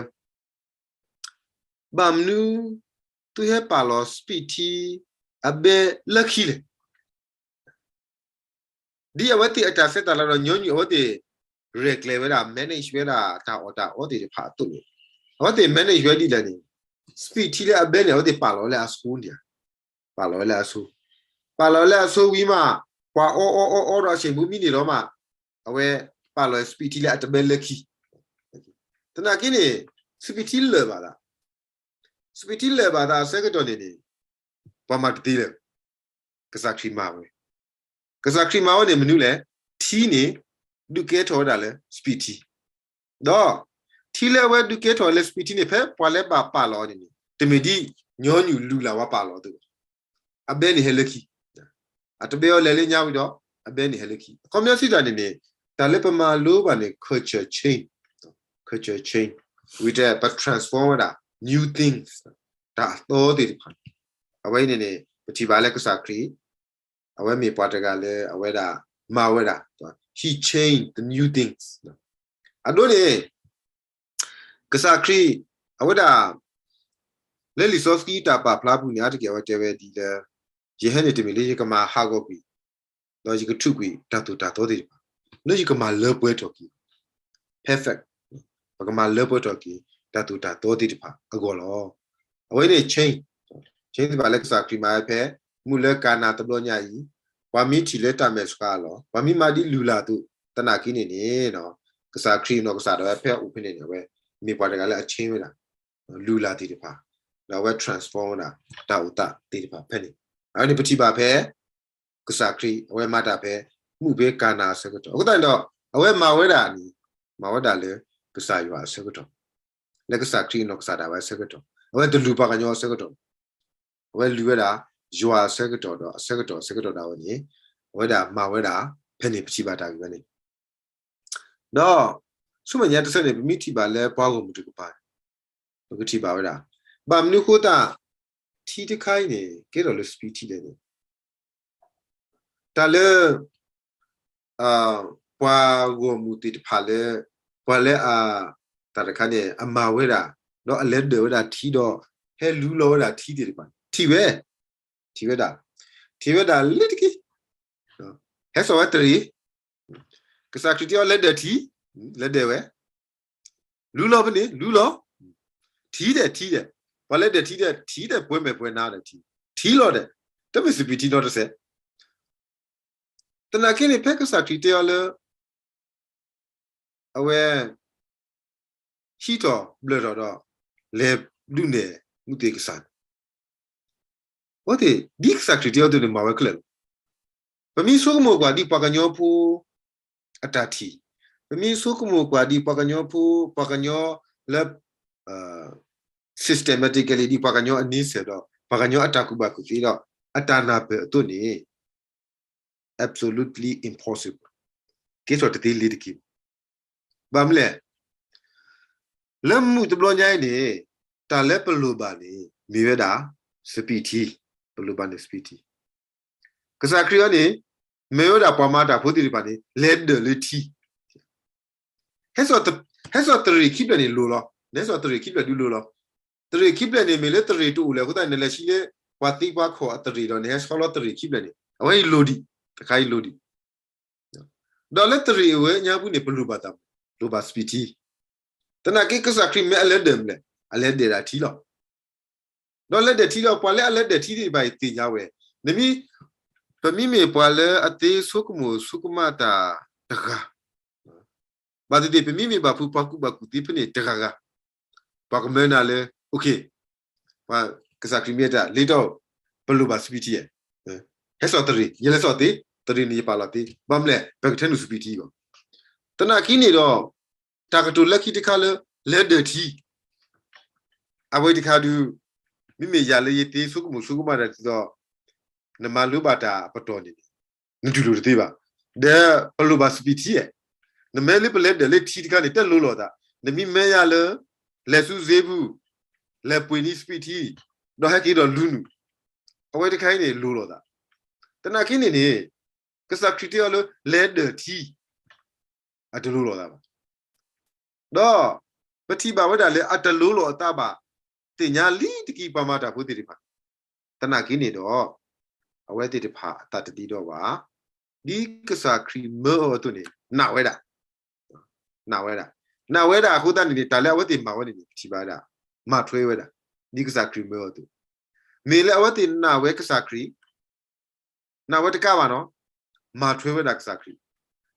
ဘၣ်မနုၤ သုဟဲပာ်လီၤစပံးထံ အဘဲလၢခံလဲၣ်. ဒ်အဝဲသ့ၣ်အတၢ်ဆဲးတၢ်လၤဒီးညီနုၢ်အဝဲသ့ၣ် ရဲၣ်ကျဲၤဝဲဒၣ် manage ဝဲဒၣ်တၢ်အီၣ်တၢ်အီသ့ၣ်တဖၣ်အသိးန့ၣ် အဝဲသ့ၣ် manage ဝဲဒ်လဲၣ်န့ၣ် စပံးထံလၢအဘဲန့ၣ် အဝဲသ့ၣ်ပာ်လီၤဝဲလၢအဆိဒံးဧါ, ပာ်လီၤဝဲလၢအဆိ, ပာ်လီၤဝဲလၢအဆိဝံၤမး ပှၤအီအီအီအီဒီးအဆံးမူမံန့ၣ်လီၤမး အဝဲပာ်လီၤစပံးထံလၢအတဘဲလၢခံ သနာ်က့န့ၣ် စပံးထံလၢာ်ဘၣ်သး, စပံးထံလၢာ်ဘၣ်သးအဆၢကတီၢ်န့ၣ်န့ၣ် ပှၤမၤတသ့လၢၤ, ကစၢ်ခရံာ်မၤဝဲ, ကစၢ်ခရံာ်မၤဝဲန့ၣ်မနုၤလဲၣ်, ထံန့ၣ် ဒုးကဲထီၣ်ဝဲဒၣ်လၢစပံးထံ, ဒီး ထံလၢအဝဲဒုးကဲထီၣ်လၢစပံးထံန့ၣ် ဖဲပှၤလၢဘၣ်ပာ်လီၤန့ၣ်န့ၣ် တမ့ၢ်ဒ်ညီနုၢ်လုၢ်လၢ်ဝဲပာ်လီၤအသိး အဘဲန့ၣ်ဟဲလၢခံ, အတဘဲအီၤလဲၤလၢညါဝံၤဒီး အဘဲန့ၣ်ဟဲလၢခံ အခီပညီစံးတၢ်န့ၣ်န့ၣ် တၢ်လၢပမၤလိဘၣ်န့ၣ် culture change, culture change ဝံၤတဲပ transform ဝဲဒၣ် new things တၢ်အသီသ့ၣ်တဖၣ်န့ၣ် အဝဲအံၤန့ၣ်န့ၣ် ပထံၣ်ဘၣ်လၢကစၢ်ခရံာ် အဝဲမ့ၢ်ပှၤတဂၤလၢအဝဲဒၣ်မၤဝဲဒၣ် he changed the new things အဒိန့ၣ် ကစၢ်ခရံာ် အဝဲဒၣ် လၢလံာ်စီဆှံတၢ်ပာ်ဖျါပူၤန့ၣ် အါတက့ၢ်အဝဲတဲဝဲဒ်လၢ ယဟဲန့ၣ်တမ့ၢ်လၢယကမၤဟးဂီၤကွံာ် ဒီးယကထုးကွံာ်တၢ်သိၣ်တၢ်သီသ့ၣ်တဖၣ် လၢယကမၤလၢပှဲၤထီၣ်က့ၤ perfect ပကမၤလၢပှဲၤထီၣ်က့ၤ တၢ်သိၣ်တၢ်သီသ့ၣ်တဖၣ်အဂီၢ်လီၤ. အဝဲန့ၣ် change, change သ့ၣ်တဖၣ်လၢကစၢ်ခရံာ်မၤဝဲဖဲ မုၢ်လၢကၤနၤတဘျီညါအံၤ, ပှၤမ့ၢ်ထံၣ်လၢတၢ်မဲာ်ဆှးအလီၢ်, ပှၤမ့ၢ်မၤဒ်လုၢ်လၢ်အသိး သနာ်က့န့ၣ်န့ၣ် ကစၢ်ခရံာ်နီၢ်ကစၢ်ဒၣ်ဝဲဖဲအအိၣ်ဖဲန့ၣ်န့ၣ် အဝဲမ့ၢ်ပှၤတဂၤလၢအ change ဝဲဒၣ် လုၢ်လၢ်သ့ၣ်တဖၣ်, ဒီးအဝဲ transform ဝဲဒၣ် တၢ်အိၣ်သးသ့ၣ်တဖၣ်ဖဲန့ၣ်, အဝဲန့ၣ်ပထံၣ်ဘၣ်ဖဲ ကစၢ်ခရံာ် အဝဲမၤတၢ်ဖဲ မူးဖဲကၤနၤအဆၢကတီၢ်. အဃိသတးန့ၣ်ဒီး အဝဲမၤဝဲဒၣ်န့ၣ် မၤဝဲဒၣ်လၢကစၢ်ယွၤအဆၢကတီၢ်, လၢကစၢ်ခရံာ်အနီၢ်ကစၢ်ဒၣ်ဝဲအဆၢကတီၢ်, အဝဲတလူၤပှၤကညီအဆၢကတီၢ်, အဝဲလူၤဝဲဒၣ် ယွၤအဆၢကတီၢ်ဒီးအဆၢကတီၢ်အဆၢကတီၢ်ဒၣ်ဝဲန့ၣ် အဝဲဒၣ်မၤဝဲဒၣ် ဖဲန့ၣ်ပထံၣ်ဘၣ်တၢ်ဂ့ၢ်ဝဲန့ၣ် ဒီး ဆူမဲာ်ညါတဆၢန့ၣ် ပမ့ၢ်ထံၣ်ဘၣ်လၢပှၤဂီၢ်မုၢ်တကပၤန့ၣ် ပကထံၣ်ဘၣ်ဝဲဒၣ် ဘၣ်မနုၤအဃိသတး ထံတခါအံၤန့ၣ် ကဲထီၣ်လၢစပံးထံလဲၣ်န့ၣ် တၢ်လၢ ပှၤဂီၢ်မုၢ်သ့ၣ်တဖၣ်လၢ ပှၤလၢအ တၢ်တခါန့ၣ် အမၤဝဲဒၣ် ဒီးအလဲၤဒၢးဝဲဒၣ်ထံဒီး ဟဲလူလီၤဝဲဒၣ်ထံသ့ၣ်တဖၣ်န့ၣ် ထံၣ်ဝဲ ထံၣ်ဝဲဒၣ် ထံၣ်ဝဲဒၣ်လၢတက့ၢ် ဟဲစိာ်ဝဲတရံး ကစၢ်ခရံာ်တဲအီၤလဲၤဒၢးထံ လဲၤဒၢးဝဲ လူလီၤဖဲန့ၣ် လူလီၤ ထံဒီး ထံဒီး ပှၤလဲၤဒၢးထံဒီး ထံဒီး ပှဲၤမဲာ်ပှဲၤနါဒီးထံ ထံလီၤဒီး တမ့ၢ်စပံးထံနီတစဲး သနာ်က့န့ၣ် ဖဲကစၢ်ခရံာ်တဲအီၤလၢ အဝဲ ဟံးထီၣ်ဘျၢၣ်ထီၣ်ဒီး လဲၤဒုးနဲၣ်မူးသ့ၣ်ကစၢ်န့ၣ် အဝဲသ့ၣ် ဒ်ကစၢ်ခရံာ်တဲအီၤအသိးန့ၣ် မၤဝဲခဲလၢာ်လီၤ. ပမ့ၢ်ဆိကမိၣ်ကွၢ်ဒ်ပှၤကညီဖိ အတၢ်ထံၣ်, ပမ့ၢ်ဆိကမိၣ်ကွၢ်ဒ်ပှၤကညီဖိ ပှၤကညီလၢ systematically ဒ်ပှၤကညီအန့ဆၢၣ်ဒီး ပှၤကညီအတၢ်ကူၣ်ဘၣ်ကူၣ်သ့ဒီး အတၢ်နၢ်ပၢၢ်အသိးန့ၣ် absolutely impossible ကဲထီၣ်တသ့လ့ၤတက့ၢ်. ဘၣ်မနုၤလဲၣ် လၢမုၢ်တဘျီညါအံၤန့ၣ် တၢ်လၢပလိၣ်ဘၣ်န့ၣ် မ့ၢ်ဝဲဒၣ် စပံးထံ, ပလိၣ်ဘၣ်န့ၣ်စပံးထံ, ကစၢ်ခရံာ်အံၤန့ၣ် မ့ၢ်ဝဲဒၣ်ပှၤမၤတၢ်ဖိသ့ၣ်တဖၣ်န့ၣ် လဲၤဒၢးလၢထံ ဟဲစိာ် ဟဲစိာ်တရံးခံဖျၢၣ်န့ၣ်လိၤလီၤ. နဟဲစိာ်တရံးခံဖျၢၣ်ဒုးလိၤလီၤ. တရံးခံဖျၢၣ်န့ၣ် မ့ၢ်လၢတရံးတအိၣ်လၢၤအဃိသတးန့ၣ် နလဲၤဆှံလၢ ပှၤသ့ပှၤခီၣ်အတရံးဒီး နဟဲဆီလီၤတရံးခံဖျၢၣ်န့ၣ် အဝဲအံၤလိၤဒံး, တခါအံၤလိၤဒံး. ဒီးလၢတရံးအဝဲညါပူၤန့ၣ် ပလိၣ်ဘၣ်တၢ်မနုၤ, လိၣ်ဘၣ်စပံးထံ. သနာ်က့ကစၢ်ခရံာ်မ့ၢ်အလဲၤဒၢးမနုၤလဲၣ်, အလဲၤဒၢးဒၣ်ထံလီၤ. ဒီးလဲၤဒၢးထံဒီး ပှၤလၢအလဲၤဒၢးထံသ့ၣ်တဖၣ်အံၤသ့ၣ်ညါဝဲ, နမ့ၢ်, ပမ့မ့ၢ်ပှၤလၢအသ့ဆိကမိၣ်ဆိကမးတၢ်တဂၤ, ဘၣ်သ့ၣ်သ့ၣ် ပမ့မ့ၢ်ဘၣ်ဖုးပှၤကူၣ်ဘၣ်ကူၣ်သ့ဖဲန့ၣ်တဂၤဂၤ, ပှၤကမၢနၤလၢ okay, ပှၤကစၢ်ခရံာ်မ့ၢ်တၢ် လ့တီၢ်, ပလိၣ်ဘၣ်စပံးထံဧါ, ဟဲစိာ်တရံး, ယလဲၤစိာ်သ့, တရံးန့ၣ်ယပာ်လီၤသ့, ဘၣ်မနုၤလဲၣ် ပကထၢနုာ်စပံးထံအဂီၢ်. သနာ်က့န့ၣ်ဒီး တၢ်ကတိၤလၢခံတခါလၢ လဲၤဒၢးထံ အဝဲတခါဒုး, မ့မ့ၢ်ယၤလၢယသ့ဆိကမိၣ်ဆိကမးတၢ်ဒ်သိး နမၤလိဘၣ်တၢ်အပတီၢ်န့ၣ် နတူၢ်လိာ်တသ့ဘၣ်. ဒီးပလိၣ်ဘၣ်စပံးထံဧါ, နမ့ၢ်လၢပလဲၤဒၢးလၢထံတခါန့ၣ် တလိၤလိာ်သး, နမ့ၢ်မၢယၤလၢ လဲၤဆူစ့ပူၤ, လဲၤပှ့ၤန့ၢ်စပံးထံ, ဒီးဟဲက့ၤဒီးလူနုာ်, အဝဲတခါအံၤန့ၣ်လိၤလိာ်သး. သနာ်က့န့ၣ်န့ၣ် ကစၢ်ခရံာ်တဲအီၤလၢ လဲၤဒၢးထံ အတလိၤလိာ်သးဘၣ်. ဒီးပထံၣ်ဘၣ်ဝဲဒၣ်လၢအတလိၤလိာ်အသးဘၣ်, သ့ၣ်ညါလံတက့ၢ်ပှၤမၤတၢ်ဖိသ့ၣ်တဖၣ်, သနာ်က့န့ၣ်ဒီး အဝဲသ့ၣ်တဖၣ်အသးတဒ့ဒီဘၣ်, ဒ်ကစၢ်ခရံာ်မၢအီၤအသိးန့ၣ် နာ်ဝဲဒၣ်, နာ်ဝဲဒၣ်, နာ်ဝဲဒၣ်အဃိသတးန့ၣ်န့ၣ် တၢ်လၢအဝဲသ့ၣ်မၤဝဲန့ၣ်န့ၣ် ပထံၣ်ဘၣ်ဝဲဒၣ်, မၤထွဲဝဲဒၣ်, ဒ်ကစၢ်ခရံာ်မၢအီၤအသိး, မ့ၢ်လၢအဝဲသ့ၣ်နာ်ဝဲကစၢ်ခရံာ် နာ်ဝဲတကးဘၣ်နီၤ, မၤထွဲဝဲဒၣ်ကစၢ်ခရံာ်,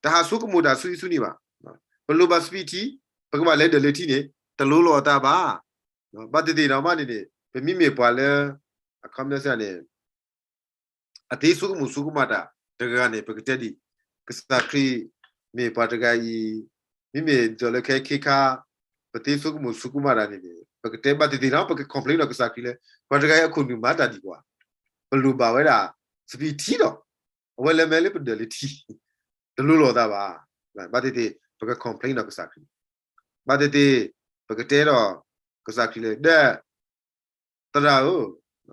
တဟးဆိကမိၣ်တၢ်ဆူအံၤဆူန့ၣ်ဘၣ်. ပလိၣ်ဘၣ်စပံးထံ, ပကဘၣ်လဲၤဒၢးလၢထံန့ၣ် တလိၤလိာ်အသးဘၣ်. ဘၣ်သ့ၣ်သ့ၣ်ဒီးမးန့ၣ်န့ၣ် ပမ့မ့ၢ်ပှၤလၢ အခီပညီစ့ၢ်န့ၣ် အသ့ဆိကမိၣ်ဆိကမးတၢ်တဂၤန့ၣ် ပကတဲဒ်အံၤ, ကစၢ်ခရံာ်မ့ၢ်ပှၤတဂၤအံၤ, မ့မ့ၢ်ဒ်သိးလၢခဲခ့ခါ ပသ့ဆိကမိၣ်ဆိကမးတၢ်န့ၣ်န့ၣ် ပကတဲဘၣ်သ့ၣ်သ့ၣ်ဒီး ပက complain ဒီးကစၢ်ခရံာ်လၢ ပှၤတဂၤအံၤအခိၣ်နူာ်မၤတၢ်ဒ်ကွၢ်, ပလိၣ်ဘၣ်ဝဲဒၣ် စပံးထံဒီး အဝဲလဲၤမ့ၢ်လၢပဒၢးလၢထံ တလိၤလိာ်သးဘၣ်. ဘၣ်သ့ၣ်သ့ၣ် ပက complain ဒီးကစၢ်ခရံာ်, ဘၣ်သ့ၣ်သ့ၣ် ပကတဲဒီးကစၢ်ခရံာ်လၢ ဒီး သရၣ်ဧ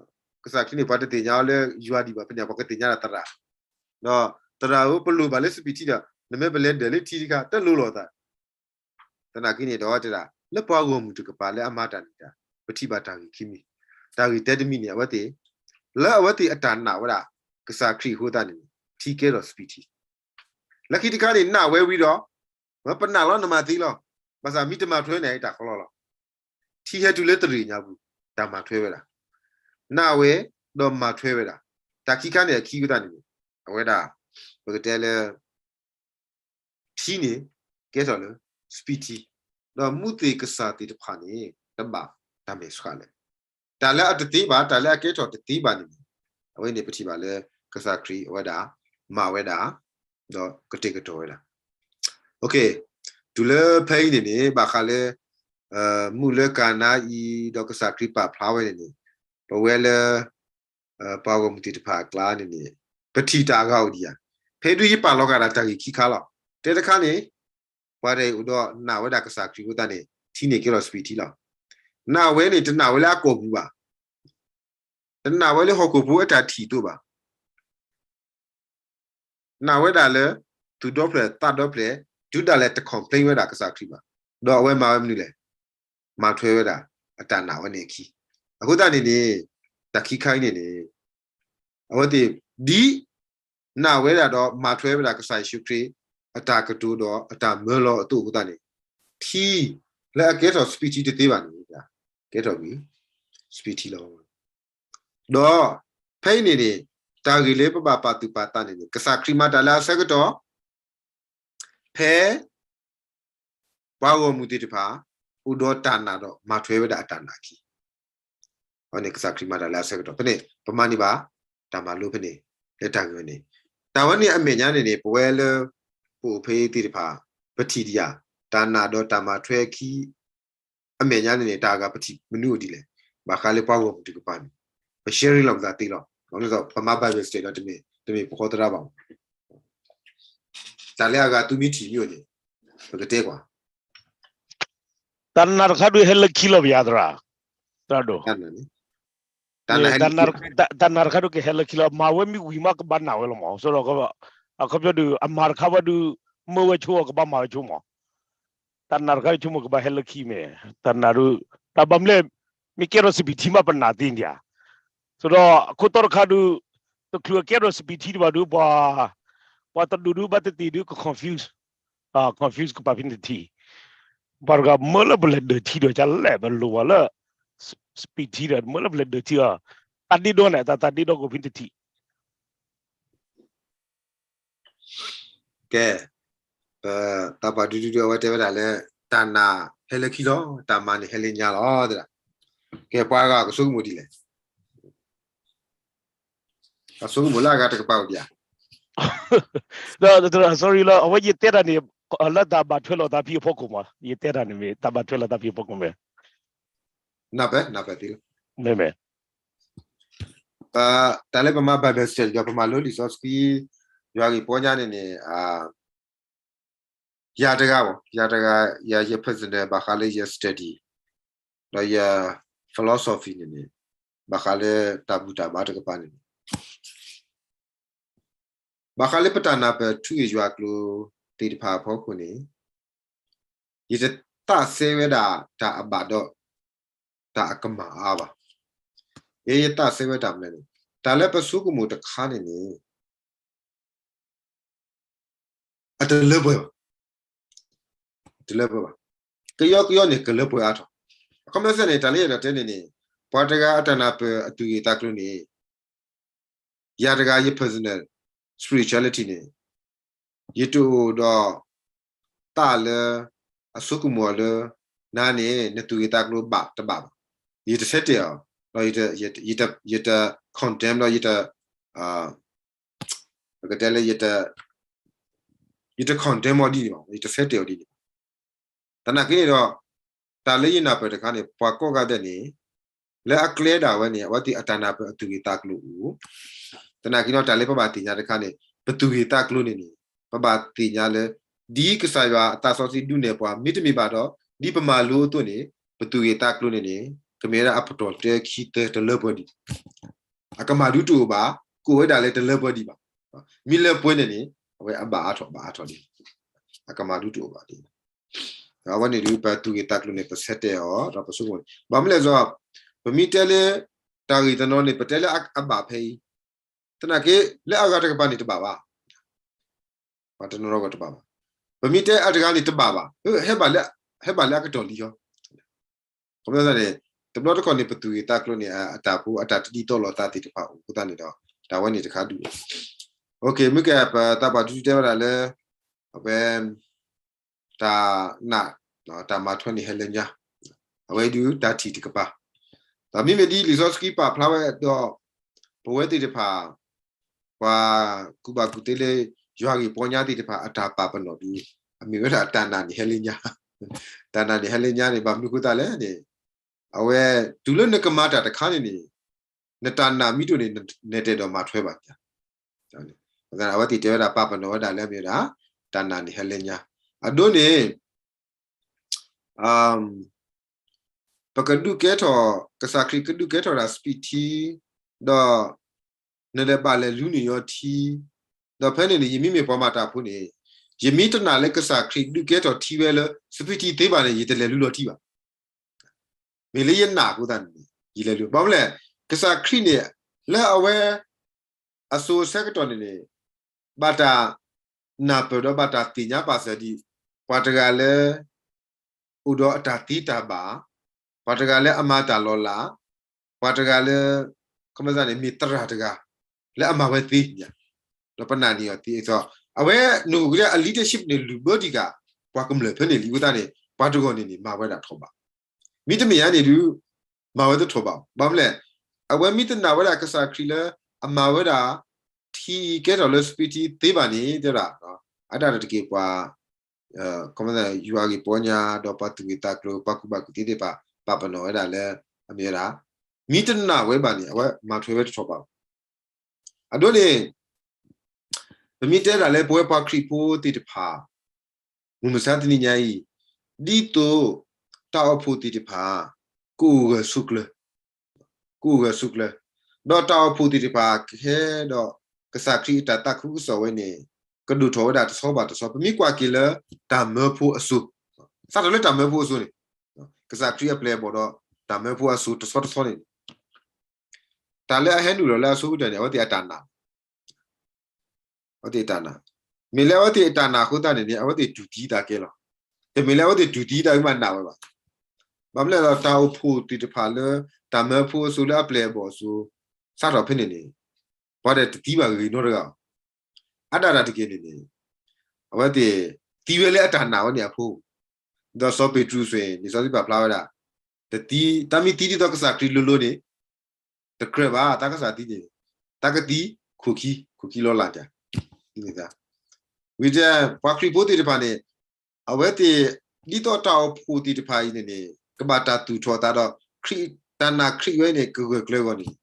ၢ, ကစၢ်ခရံာ်န့ၣ် ပှၤတသ့ၣ်ညါအီၤလၢယွၤဒံးဘၣ်ဖဲန့ၣ် ပှၤကသ့ၣ်ညါဒီးသရၣ်, ဒီးသရၣ်ဧၢ ပလိၣ်ဘၣ်လၢစပံးထံဒီး နမ့ၢ်ပလဲၤဒၢးလၢထံတခါ တလိၤလိာ်သး. သနာ်က့န့ၣ်ဒီး တဲဒၣ် လၢပှၤဂီၢ်မုၢ်တကပၤလၢအမၤတၢ်န့ၣ်တၢ် ပထံၣ်ဘၣ်တၢ်ဂ့ၢ်ခံမံၤ, တၢ်ဂ့ၢ်တၢတမံၤန့ၣ် အဝဲသ့ၣ် လၢအဝဲသ့ၣ်အတၢ်နာ်ဝဲဒၣ် ကစၢ်ခရံာ်အဃိသတးန့ၣ် ထံကဲထီၣ်စပံးထံ, လၢခံတခါန့ၣ် နာ်ဝဲဝံၤဒီး ပနာ်လီၤနမၤသ့လီၤ, ဘၣ်ဆၣ်မ့ၢ်တမၤထွဲန့ၣ် တၢ်ကလီလီၤ. ထံဟဲတုၤလၢတရံးညါပူၤ တၢ်မၤထွဲဝဲဒၣ်, နာ်ဝဲ ဒီးမၤထွဲဝဲဒၣ်, တၢ်ခံခါန့ၣ်အခံအဃိသတးန့ၣ် အဝဲဒၣ် ပကတဲလၢ ထံန့ၣ် ကဲထီၣ်လၢ စပံးထံ, ဒီးမူးသ့ၣ်ကစၢ်သ့ၣ်တဖၣ်န့ၣ် တဘၣ်တၢ်မဲာ်ဆှးလဲၣ်. တၢ်လၢအတသ့ဘၣ်, တၢ်လၢအကဲထီၣ်တသ့ဘၣ်န့ၣ်န့ၣ် အဝဲန့ၣ်ပထံၣ်ဘၣ်လၢ ကစၢ်ခရံာ်အဝဲဒၣ် မၤဝဲဒၣ် ဒီးကတဲာ်ကတီၤဝဲဒၣ်. တုၤလၢဖဲအံၤန့ၣ်န့ၣ် ဘၣ်ဃးလၢ မုၢ်လၢကၤနါအံၤ ဒီးကစၢ်ခရံာ်ပာ်ဖျါဝဲန့ၣ်န့ၣ် ပဝဲလၢ ပှၤဂီၢ်မုၢ်သ့ၣ်တဖၣ်အကျါန့ၣ်န့ၣ် ပထံၣ်တၢ်အဂၤအိၣ်ဒံးဧါ. ဖဲဒုးယပာ်လီၤဂာ်ဒၣ်တၢ်ဂ့ၢ်ခံခါလီၤ. တဲတခါန့ၣ် ပှၤတအိၣ်ဒီးနာ်ဝဲဒၣ်ကစၢ်ခရံာ်အဃိသတးန့ၣ် ထံန့ၣ်ကဲထီၣ်စပံးထံလီၤ. နာ်ဝဲန့ၣ် တနာ်ဝဲလၢအကိာ်ပူၤဘၣ်. တနာ်ဝဲလၢဟီၣ်ခိၣ်ဖိအတၢ်ထံၣ်အသိးဘၣ်. နာ်ဝဲဒၣ်လၢ သူၣ်ဒီဖျၢၣ်သးဒီဖျၢၣ် တုၤဒၣ်လဲာ်တ complain ဝဲဒၣ်ကစၢ်ခရံာ်ဘၣ်. ဒီးအဝဲမၤဝဲမနုၤလဲၣ်. မၤထွဲဝဲဒၣ်အတၢ်နာ်ဝဲန့ၣ်အခံ. အဃိသတးန့ၣ်န့ၣ် တၢ်ခံခါအံၤန့ၣ်န့ၣ် အဝဲသ့ၣ် ဒ်နာ်ဝဲဒၣ်ဒီးမၤထွဲဝဲဒၣ်ကစၢ်ယ့ၣ်ၡူးခရံာ် အတၢ်ကတိၤဒီးအတၢ်မၢလီၤအသိးအဃိသတးန့ၣ် ထံလၢအကဲထီၣ်စပံးထံတသ့ဘၣ်န့ၣ် ကဲထီၣ်ကွံာ် စပံးထံလီၤ. ဒီးဖဲအံၤန့ၣ်န့ၣ် တၢ်ဂ့ၢ်လၢပဘၣ်ပာ်သူၣ်ပာ်သးန့ၣ်န့ၣ် ကစၢ်ခရံာ်မၤတၢ်လၢအဆၢကတီၢ် ဖဲ ပှၤဂီၢ်မုၢ်သ့ၣ်တဖၣ် အိၣ်ဒီးတၢ်နာ်ဒီးမၤထွဲဝဲဒၣ်အတၢ်နာ်အခံ အဝဲန့ၣ်ကစၢ်ခရံာ်မၤတၢ်လၢအဆၢကတီၢ် ဖဲန့ၣ် ပမၤန့ၢ်ဘၣ် တၢ်မၤလိဖဲန့ၣ် လၢတၢ်ဂ့ၢ်ဝဲန့ၣ် တၢ်ဝဲန့ၣ်အမဲာ်ညါန့ၣ်န့ၣ် ပဝဲလၢ ပအိၣ်ဖဲအံၤသ့ၣ်တဖၣ် ပထံၣ်ဒံးဧါ တၢ်နာ်ဒီးတၢ်မၤထွဲအခံ အမဲာ်ညါန့ၣ်န့ၣ် တၢ်အဂၤပထံၣ်မနုၤအိၣ်ဒ်လဲၣ်. ဘၣ်ဃးလၢပှၤဂီၢ်မုၢ်တကပၤန့ၣ် ပ sharing လီၤပသးသ့လီၤ. ပမၤ Bible study ဒီး တမ့ၢ်ပဃီသရၣ်ဘၣ်မး တၢ်လၢအဂၤသုမ့ၢ်ထံၣ်မ့ၢ်အိၣ်န့ၣ် ပကတဲကွၢ် တၢ်နာ်တခါဒုးဟဲလၢခံလီၤပယၤသရၣ်, သရၣ်ဒိၣ်, တၢ်နာ်တခါဒုးကဟဲလၢခံလီၤ. မၤဝဲမ့ၢ်ဝံၤမးကဘၣ်နာ်ဝဲလီၤမး. အခီပညီဒုး အမၤတခါဝဲဒုး မၢဝဲဆိကဘၣ်မၤဝဲဆိမး. တၢ်နာ်တခါဒုးဆိကမိၣ်ကဘၣ်ဟဲလၢခံမ့ၢ် တၢ်နာ်ဒုး တၢ်ဘၣ်မနုၤလဲၣ် မ့ၢ်ကဲထီၣ်စပံးထံမးပနာ်သ့န့ၣ်ဧါ. ဆိဒီးအခိၣ်တီတခါဒုး တချုးအကဲထီၣ်စပံးထံတဘၣ်ဒုး ပှၤ ပှၤတဒူၣ်ဒုးဘၣ်တသ့ဒုးက confuse, confuse ကပၤဖဲန့ၣ်တထံၣ်, ပှၤတဂၤမၢလၢပလဲၤဒၢးထံဒီး ကလဲၣ်ပလိၤဝဲလၢ စပံးထံဒီး မၢလၢပလဲၤဒၢးထံအီၤ တၢ်ဒ့ဒီန့ၣ် တၢ်တၢ်ဒ့ဒီကအိၣ်ဖဲန့ၣ်တထံၣ် ကဲ, ပသးပှၢ်ဒုဒုဒုအဝဲတဲဝဲဒၣ်လၢ တၢ်နာ်ဟဲလၢခံလီၤ, တၢ်မၤန့ၣ်ဟဲလၢညါလီၤ. ကဲပှၤဂၤကဆိကမိၣ်ဒ်လဲၣ်, အဆိကမိၣ်လၢအဂၤတကပၤအိၣ်ဒံးဧါ. ဒီး sorry လီၤ, အဝဲယတဲတၢ်န့ၣ် လၢတၢ်ဘၣ်ထွဲလိာ်သးဖဲအဖီခိၣ်မး, ယတဲတၢ်န့ၣ်မ့ၢ် တၢ်ဘၣ်ထွဲလိာ်သးဖဲအဖီခိၣ်မ့ၢ် နၢ်ပၢၢ်, နၢ်ပၢၢ်သ့လီၤ. မ့မ့ၢ် တၢ်လၢပမၤ Bible study ဒီးပမၤလိလံာ်စီဆှံ ယွၤဂ့ၢ်ပီညါန့ၣ်န့ၣ် ယၤတဂၤဘၣ်, ယၤတဂၤ ယၤယ personal ဘၣ်ဃးလၢယ study ဒီးယ philosophy န့ၣ်န့ၣ် ဘၣ်ဃးလၢတၢ်ဘူၣ်တၢ်ဘါတကပၤန့ၣ်န့ၣ် ဘၣ်ဃးလၢပတၢ်နၢ်ပၢၢ်ထူဂ့ၢ်ယွၤကျိၤသ့ၣ်တဖၣ်အဖီခိၣ်န့ၣ် ယတသးစဲဝဲဒၣ်တၢ်အဘၣ်ဒီး တၢ်အကမၣ်အါဘၣ်. ယဲယသးစဲဝဲတၢ်မနုၤန့ၣ် တၢ်လၢပဆိကမိၣ်တခါန့ၣ်န့ၣ် အတလၢပှဲၤဘၣ်, တလၢပှဲၤဘၣ်. ကယီကယီန့ၣ် ကလၢပှဲၤအါထီၣ်. အခီပညီစဲန့ၣ် တၢ်လၢယအဲၣ်ဒိးတဲန့ၣ်န့ၣ် ပှၤတဂၤအတၢ်နၢ်ပၢၢ်အသူၣ်ဂ့ၢ်သးကျိၤန့ၣ် ယၤတဂၤယ personal spirituality န့ၣ် ယတအိၣ်ဒီး သးလၢ အဆိကမိၣ်အီၤလၢ နၤန့ၣ် နသူၣ်ဂ့ၢ်သးကျိၤဘၣ်တဘၣ်ဘၣ်. ယတဆၢတဲာ်အီၤ, ဒီး ယတ condemn ဒီး ယတ ပကတဲလၢ ယတ condemn အီၤဒ်န့ၣ်ဘၣ်, ယတဆၢတဲာ်အီၤဒ်န့ၣ်ဘၣ်. သနာ်က့န့ၣ်ဒီး တၢ်လၢယနၢ်ပၢၢ်တခါန့ၣ် ပှၤကိးဂၤဒဲးန့ၣ် လၢအကျဲဒၣ်ဝဲန့ၣ် အဝဲသ့ၣ်အတၢ်နၢ်ပၢၢ်အသူၣ်ဂ့ၢ်သးကျိၤအိၣ်. သနာ်က့ဒီး တၢ်လၢပဘၣ်သ့ၣ်ညါတခါန့ၣ် ပသူၣ်ဂ့ၢ်သးကျိၤန့ၣ်န့ၣ် ပဘၣ်သ့ၣ်ညါလၢ ဒ်ကစၢ်ယွၤအသးစီဆှံဒုးနဲၣ်ပှၤ မ့တမ့ၢ်ဘၣ်ဒီး ဒ်ပမၤလိအသိးန့ၣ် ပသူၣ်ဂ့ၢ်သးကျိၤန့ၣ်န့ၣ် ကမ့ၢ်ဝဲဒၣ်အပတီၢ်တၢခံတၢတလၢပှဲၤဒံး အကမၣ်ဒုတအိၣ်ဘၣ်, ကိးဝဲဒၣ်လၢတလၢပှဲၤဒံးဘၣ်. မ့ၢ်လၢပှဲၤန့ၣ်န့ၣ် အဝဲအဘၣ်အါထီၣ်ဘၣ်အါထီၣ်ဒံး, အကမၣ်ဒုတအိၣ်ဘၣ်ဒံး. အဝဲန့ၣ်ဒုး ပသူၣ်ဂ့ၢ်သးကျိၤန့ၣ် ပဆၢတဲာ်အီၤ ဒီးပဆိကမိၣ်န့ၣ် ဘၣ်မနုၤလဲၣ်စီ ပမ့ၢ်တဲလၢ တၢ်ဂ့ၢ်တနီၤန့ၣ် ပတဲလၢအဘၣ်ဖဲအံၤ, သနာ်က့ လၢအဂၤတကပၤန့ၣ်တဘၣ်ဘၣ်. ပှၤတနီၤနီၤကတဘၣ်ဘၣ်. ပမ့ၢ်တဲအတဂၤန့ၣ်တဘၣ်ဘၣ်, ဟဲဘၣ်လၢအကတီၢ်လံဟီ ခီပညီန့ၣ် တဘျီတခီၣ်န့ၣ် ပသူၣ်ဂ့ၢ်သးကျိၤန့ၣ် အတၢ်ဖိ အတၢ်တဒ်သိးလိာ်သးသ့ၣ်တဖၣ်အိၣ်အဃိသတးန့ၣ်ဒီး တၢ်ဝဲန့ၣ်တခါဒုးအိၣ်. မ့ၢ်ကဲ ပသးပှၢ်ဒုးတဲဝဲဒၣ်လၢ အဝဲ တၢ်နာ် တၢ်မၤထွဲန့ၣ်ဟဲလၢညါ အဝဲဒုးတၢ်ထံၣ်တကပၤ ဒီးမ့မ့ၢ်ဒ်လံာ်စီဆှံပာ်ဖျါဝဲဒီး ပဝဲသ့ၣ်တဖၣ် ပှၤကူၣ်ဘၣ်ကူၣ်သ့လၢ ယွၤဂ့ၢ်ပီညါသ့ၣ်တဖၣ်အတၢ်ပာ်ပနီၣ်ဒုး အမ့ၢ်ဝဲဒၣ်တၢ်နာ်န့ၣ်ဟဲလၢညါ, တၢ်နာ်န့ၣ်ဟဲလၢညါန့ၣ် ဘၣ်မနုၤအဃိသတးလဲၣ်န့ၣ်, အဝဲတုၤလၢနကမၤတၢ်တခါန့ၣ်န့ၣ် နတၢ်နာ်မ့ၢ်တအိၣ်န့ၣ် နတအဲၣ်ဒိးမၤထွဲဘၣ်န့ၣ်, အဝဲသ့ၣ်တဲဝဲဒၣ်ပာ်ပနီၣ်ဝဲဒၣ်လၢအမ့ၢ်ဝဲဒၣ် တၢ်နာ်န့ၣ်ဟဲလၢညါ, အဒိန့ၣ် ပကဒုးကဲထီၣ် ကစၢ်ခရံာ်ကဒုးကဲထီၣ်ဒၣ်စပံးထံ, ဒီး နလဲၤဘၣ်လဲၤလူန့ၢ်ယီၤထံ, ဒီးဖဲန့ၣ်န့ၣ် ယမ့မ့ၢ်ပှၤမၤတၢ်ဖိန့ၣ်, ယမ့ၢ်တနာ်လၢကစၢ်ခရံာ်ဒုးကဲထီၣ်ထံဝဲလၢစပံးထံသ့ဘၣ်န့ၣ် ယတလဲၤလူလီၤထံဘၣ်. မ့ၢ်လၢယနာ်အဃိသတးန့ၣ် ယလဲၤလူ, ဘၣ်မနုၤလဲၣ်, ကစၢ်ခရံာ်န့ၣ် လၢအဝဲ အစိၤဆၢကတီၢ်န့ၣ်န့ၣ် ဘၣ်တၢ်နၢ်ပၢၢ်ဒီးဘၣ်တၢ်သ့ၣ်ညါပာ်စၢၤဒံး ပှၤတဂၤလၢ အိၣ်ဒီးအတၢ်သ့တၢ်ဘၣ်, ပှၤတဂၤလၢအမၤတၢ်လီၤလး, ပှၤတဂၤလၢ ခီမန့ၣ် မ့ၢ်သရၣ်တဂၤ လၢအမၤဝဲသ့န့ၣ်, ဒီးပနာ်န့ၢ်အီၤသ့အသိး အဝဲနအိၣ်က့ၤလၢအ leadership န့ၣ် လုၢ်ဘၢတံၢ်ဃာ် ပှၤကမျၢၢ်ဖဲန့ၣ်လံအဃိသတးန့ၣ် ပှၤတဂၤန့ၣ်န့ၣ် မၤဝဲဒၣ်ထီၣ်ဘး, မ့တမ့ၢ်ယၤန့ၣ်ဒုး မၤဝဲတထီၣ်ဘး, ဘၣ်မနုၤလဲၣ်, အဝဲမ့ၢ်တနာ်ဝဲဒၣ်ကစၢ်ခရံာ်လၢ အမၤဝဲဒၣ် ထံကဲထီၣ်လၢစပံးထံသ့ဘၣ်န့ၣ် တဲဒၣ် အဒၣ်တက့ၢ်ပှၤ ခီမန့ၣ် ယွၤဂ့ၢ်ပီညါ ဒီးပှၤသူၣ်ဂ့ၢ်သးကျိၤ ပှၤကူၣ်ဘၣ်ကူၣ်သ့သ့ၣ်တဖၣ် ပာ်ပနီၣ်ဝဲဒၣ်လၢ အမ့ၢ်ဝဲဒၣ် မ့ၢ်တနာ်ဝဲဘၣ်န့ၣ် အဝဲမၤထွဲဝဲတထီၣ်ဘးဘၣ်. အဒိန့ၣ် ပမ့ၢ်တဲဒၣ်လၢပဝဲပှၤခရံာ်ဖိသ့ၣ်တဖၣ် မုၢ်မဆါတနံၤညါအံၤ ဒ်သိးတၢ်အိၣ်ဖှိၣ်သ့ၣ်တဖၣ် ကအိၣ်ဂၢၢ်ဆိးကျၢၤ ကအိၣ်ဂၢၢ်ဆိးကျၢၤ, ဒီးတၢ်အိၣ်ဖှိၣ်သ့ၣ်တဖၣ်ကဟဲဒီး ကစၢ်ခရံာ်အတၢ်သးခုကစီၣ်ဝဲန့ၣ် ကဒိၣ်ထီၣ်ဝဲဒၣ်တဆီဘၣ်တဆီ ပမ့ၢ်ကွၢ်က့ၤလၢတၢ်မၢဖိအစိၤ, စးထီၣ်လၢတၢ်မၢဖိအစိၤန့ၣ် ကစၢ်ခရံာ်အပျဲၢ်အဘီၣ်ဒီး တၢ်မၢဖိအစိၤတဆီတဆီန့ၣ် တၢ်လၢအဟဲနုာ်လီၤလၢအဆိကတၢၢ်န့ၣ် အဝဲသ့ၣ်အတၢ်နာ် အဝဲသ့ၣ်အတၢ်နာ်, မ့ၢ်လၢအဝဲသ့ၣ်အတၢ်နာ်အဃိသတးန့ၣ်န့ၣ် အဝဲသ့ၣ်တူၢ်သံသးကဲလီၤ. တမ့ၢ်လၢအဝဲသ့ၣ်တူၢ်သံသးဝံၤမးနာ်ဝဲဘၣ်. ဘၣ်မနုၤလဲၣ်ဒီး တၢ်အိၣ်ဖှိၣ်သ့ၣ်တဖၣ်လၢ တၢ်မၢဖိအစိၤလၢအပျဲၢ်အဘီၣ်အစိၤ စးထီၣ်ဖဲန့ၣ်န့ၣ် ပှၤတသံဘၣ်ဂ့ၤဂ့ၤနီတဂၤဘၣ်. အါဒၣ်တၢ်တက့ၢ်န့ၣ်န့ၣ် အဝဲသ့ၣ်သံဝဲလၢအတၢ်နာ်ဝဲန့ၣ်အဃိ ဒီးစီၤပ့းတရူးစ့ၢ် လံာ်စီဆှံပာ်ဖျါဝဲဒၣ် တသံ, တၢ်မ့ၢ်သံဒ်သိးကစၢ်ခရံာ်လိၤလိၤန့ၣ် တကြၢးဘၣ် တၢ်ကစၢ်သံန့ၣ် တၢ်ကသံ ခိၣ်ခံ, ခိၣ်ခံလီၤလးတၢ် ဝံၤတဲ ပှၤခရံာ်ဖိသ့ၣ်တဖၣ်န့ၣ် အဝဲသ့ၣ် ဒ်သိးတၢ်အိၣ်ဖှိၣ်သ့ၣ်တဖၣ်အံၤန့ၣ်န့ၣ် ကဘၣ်တၢ်သူၣ်ထီၣ်အသးဒီး ခရံာ် တၢ်နာ်ခရံာ်ဝဲန့ၣ် ကဂၢၢ်ကျၢၤအဂီၢ်န့ၣ်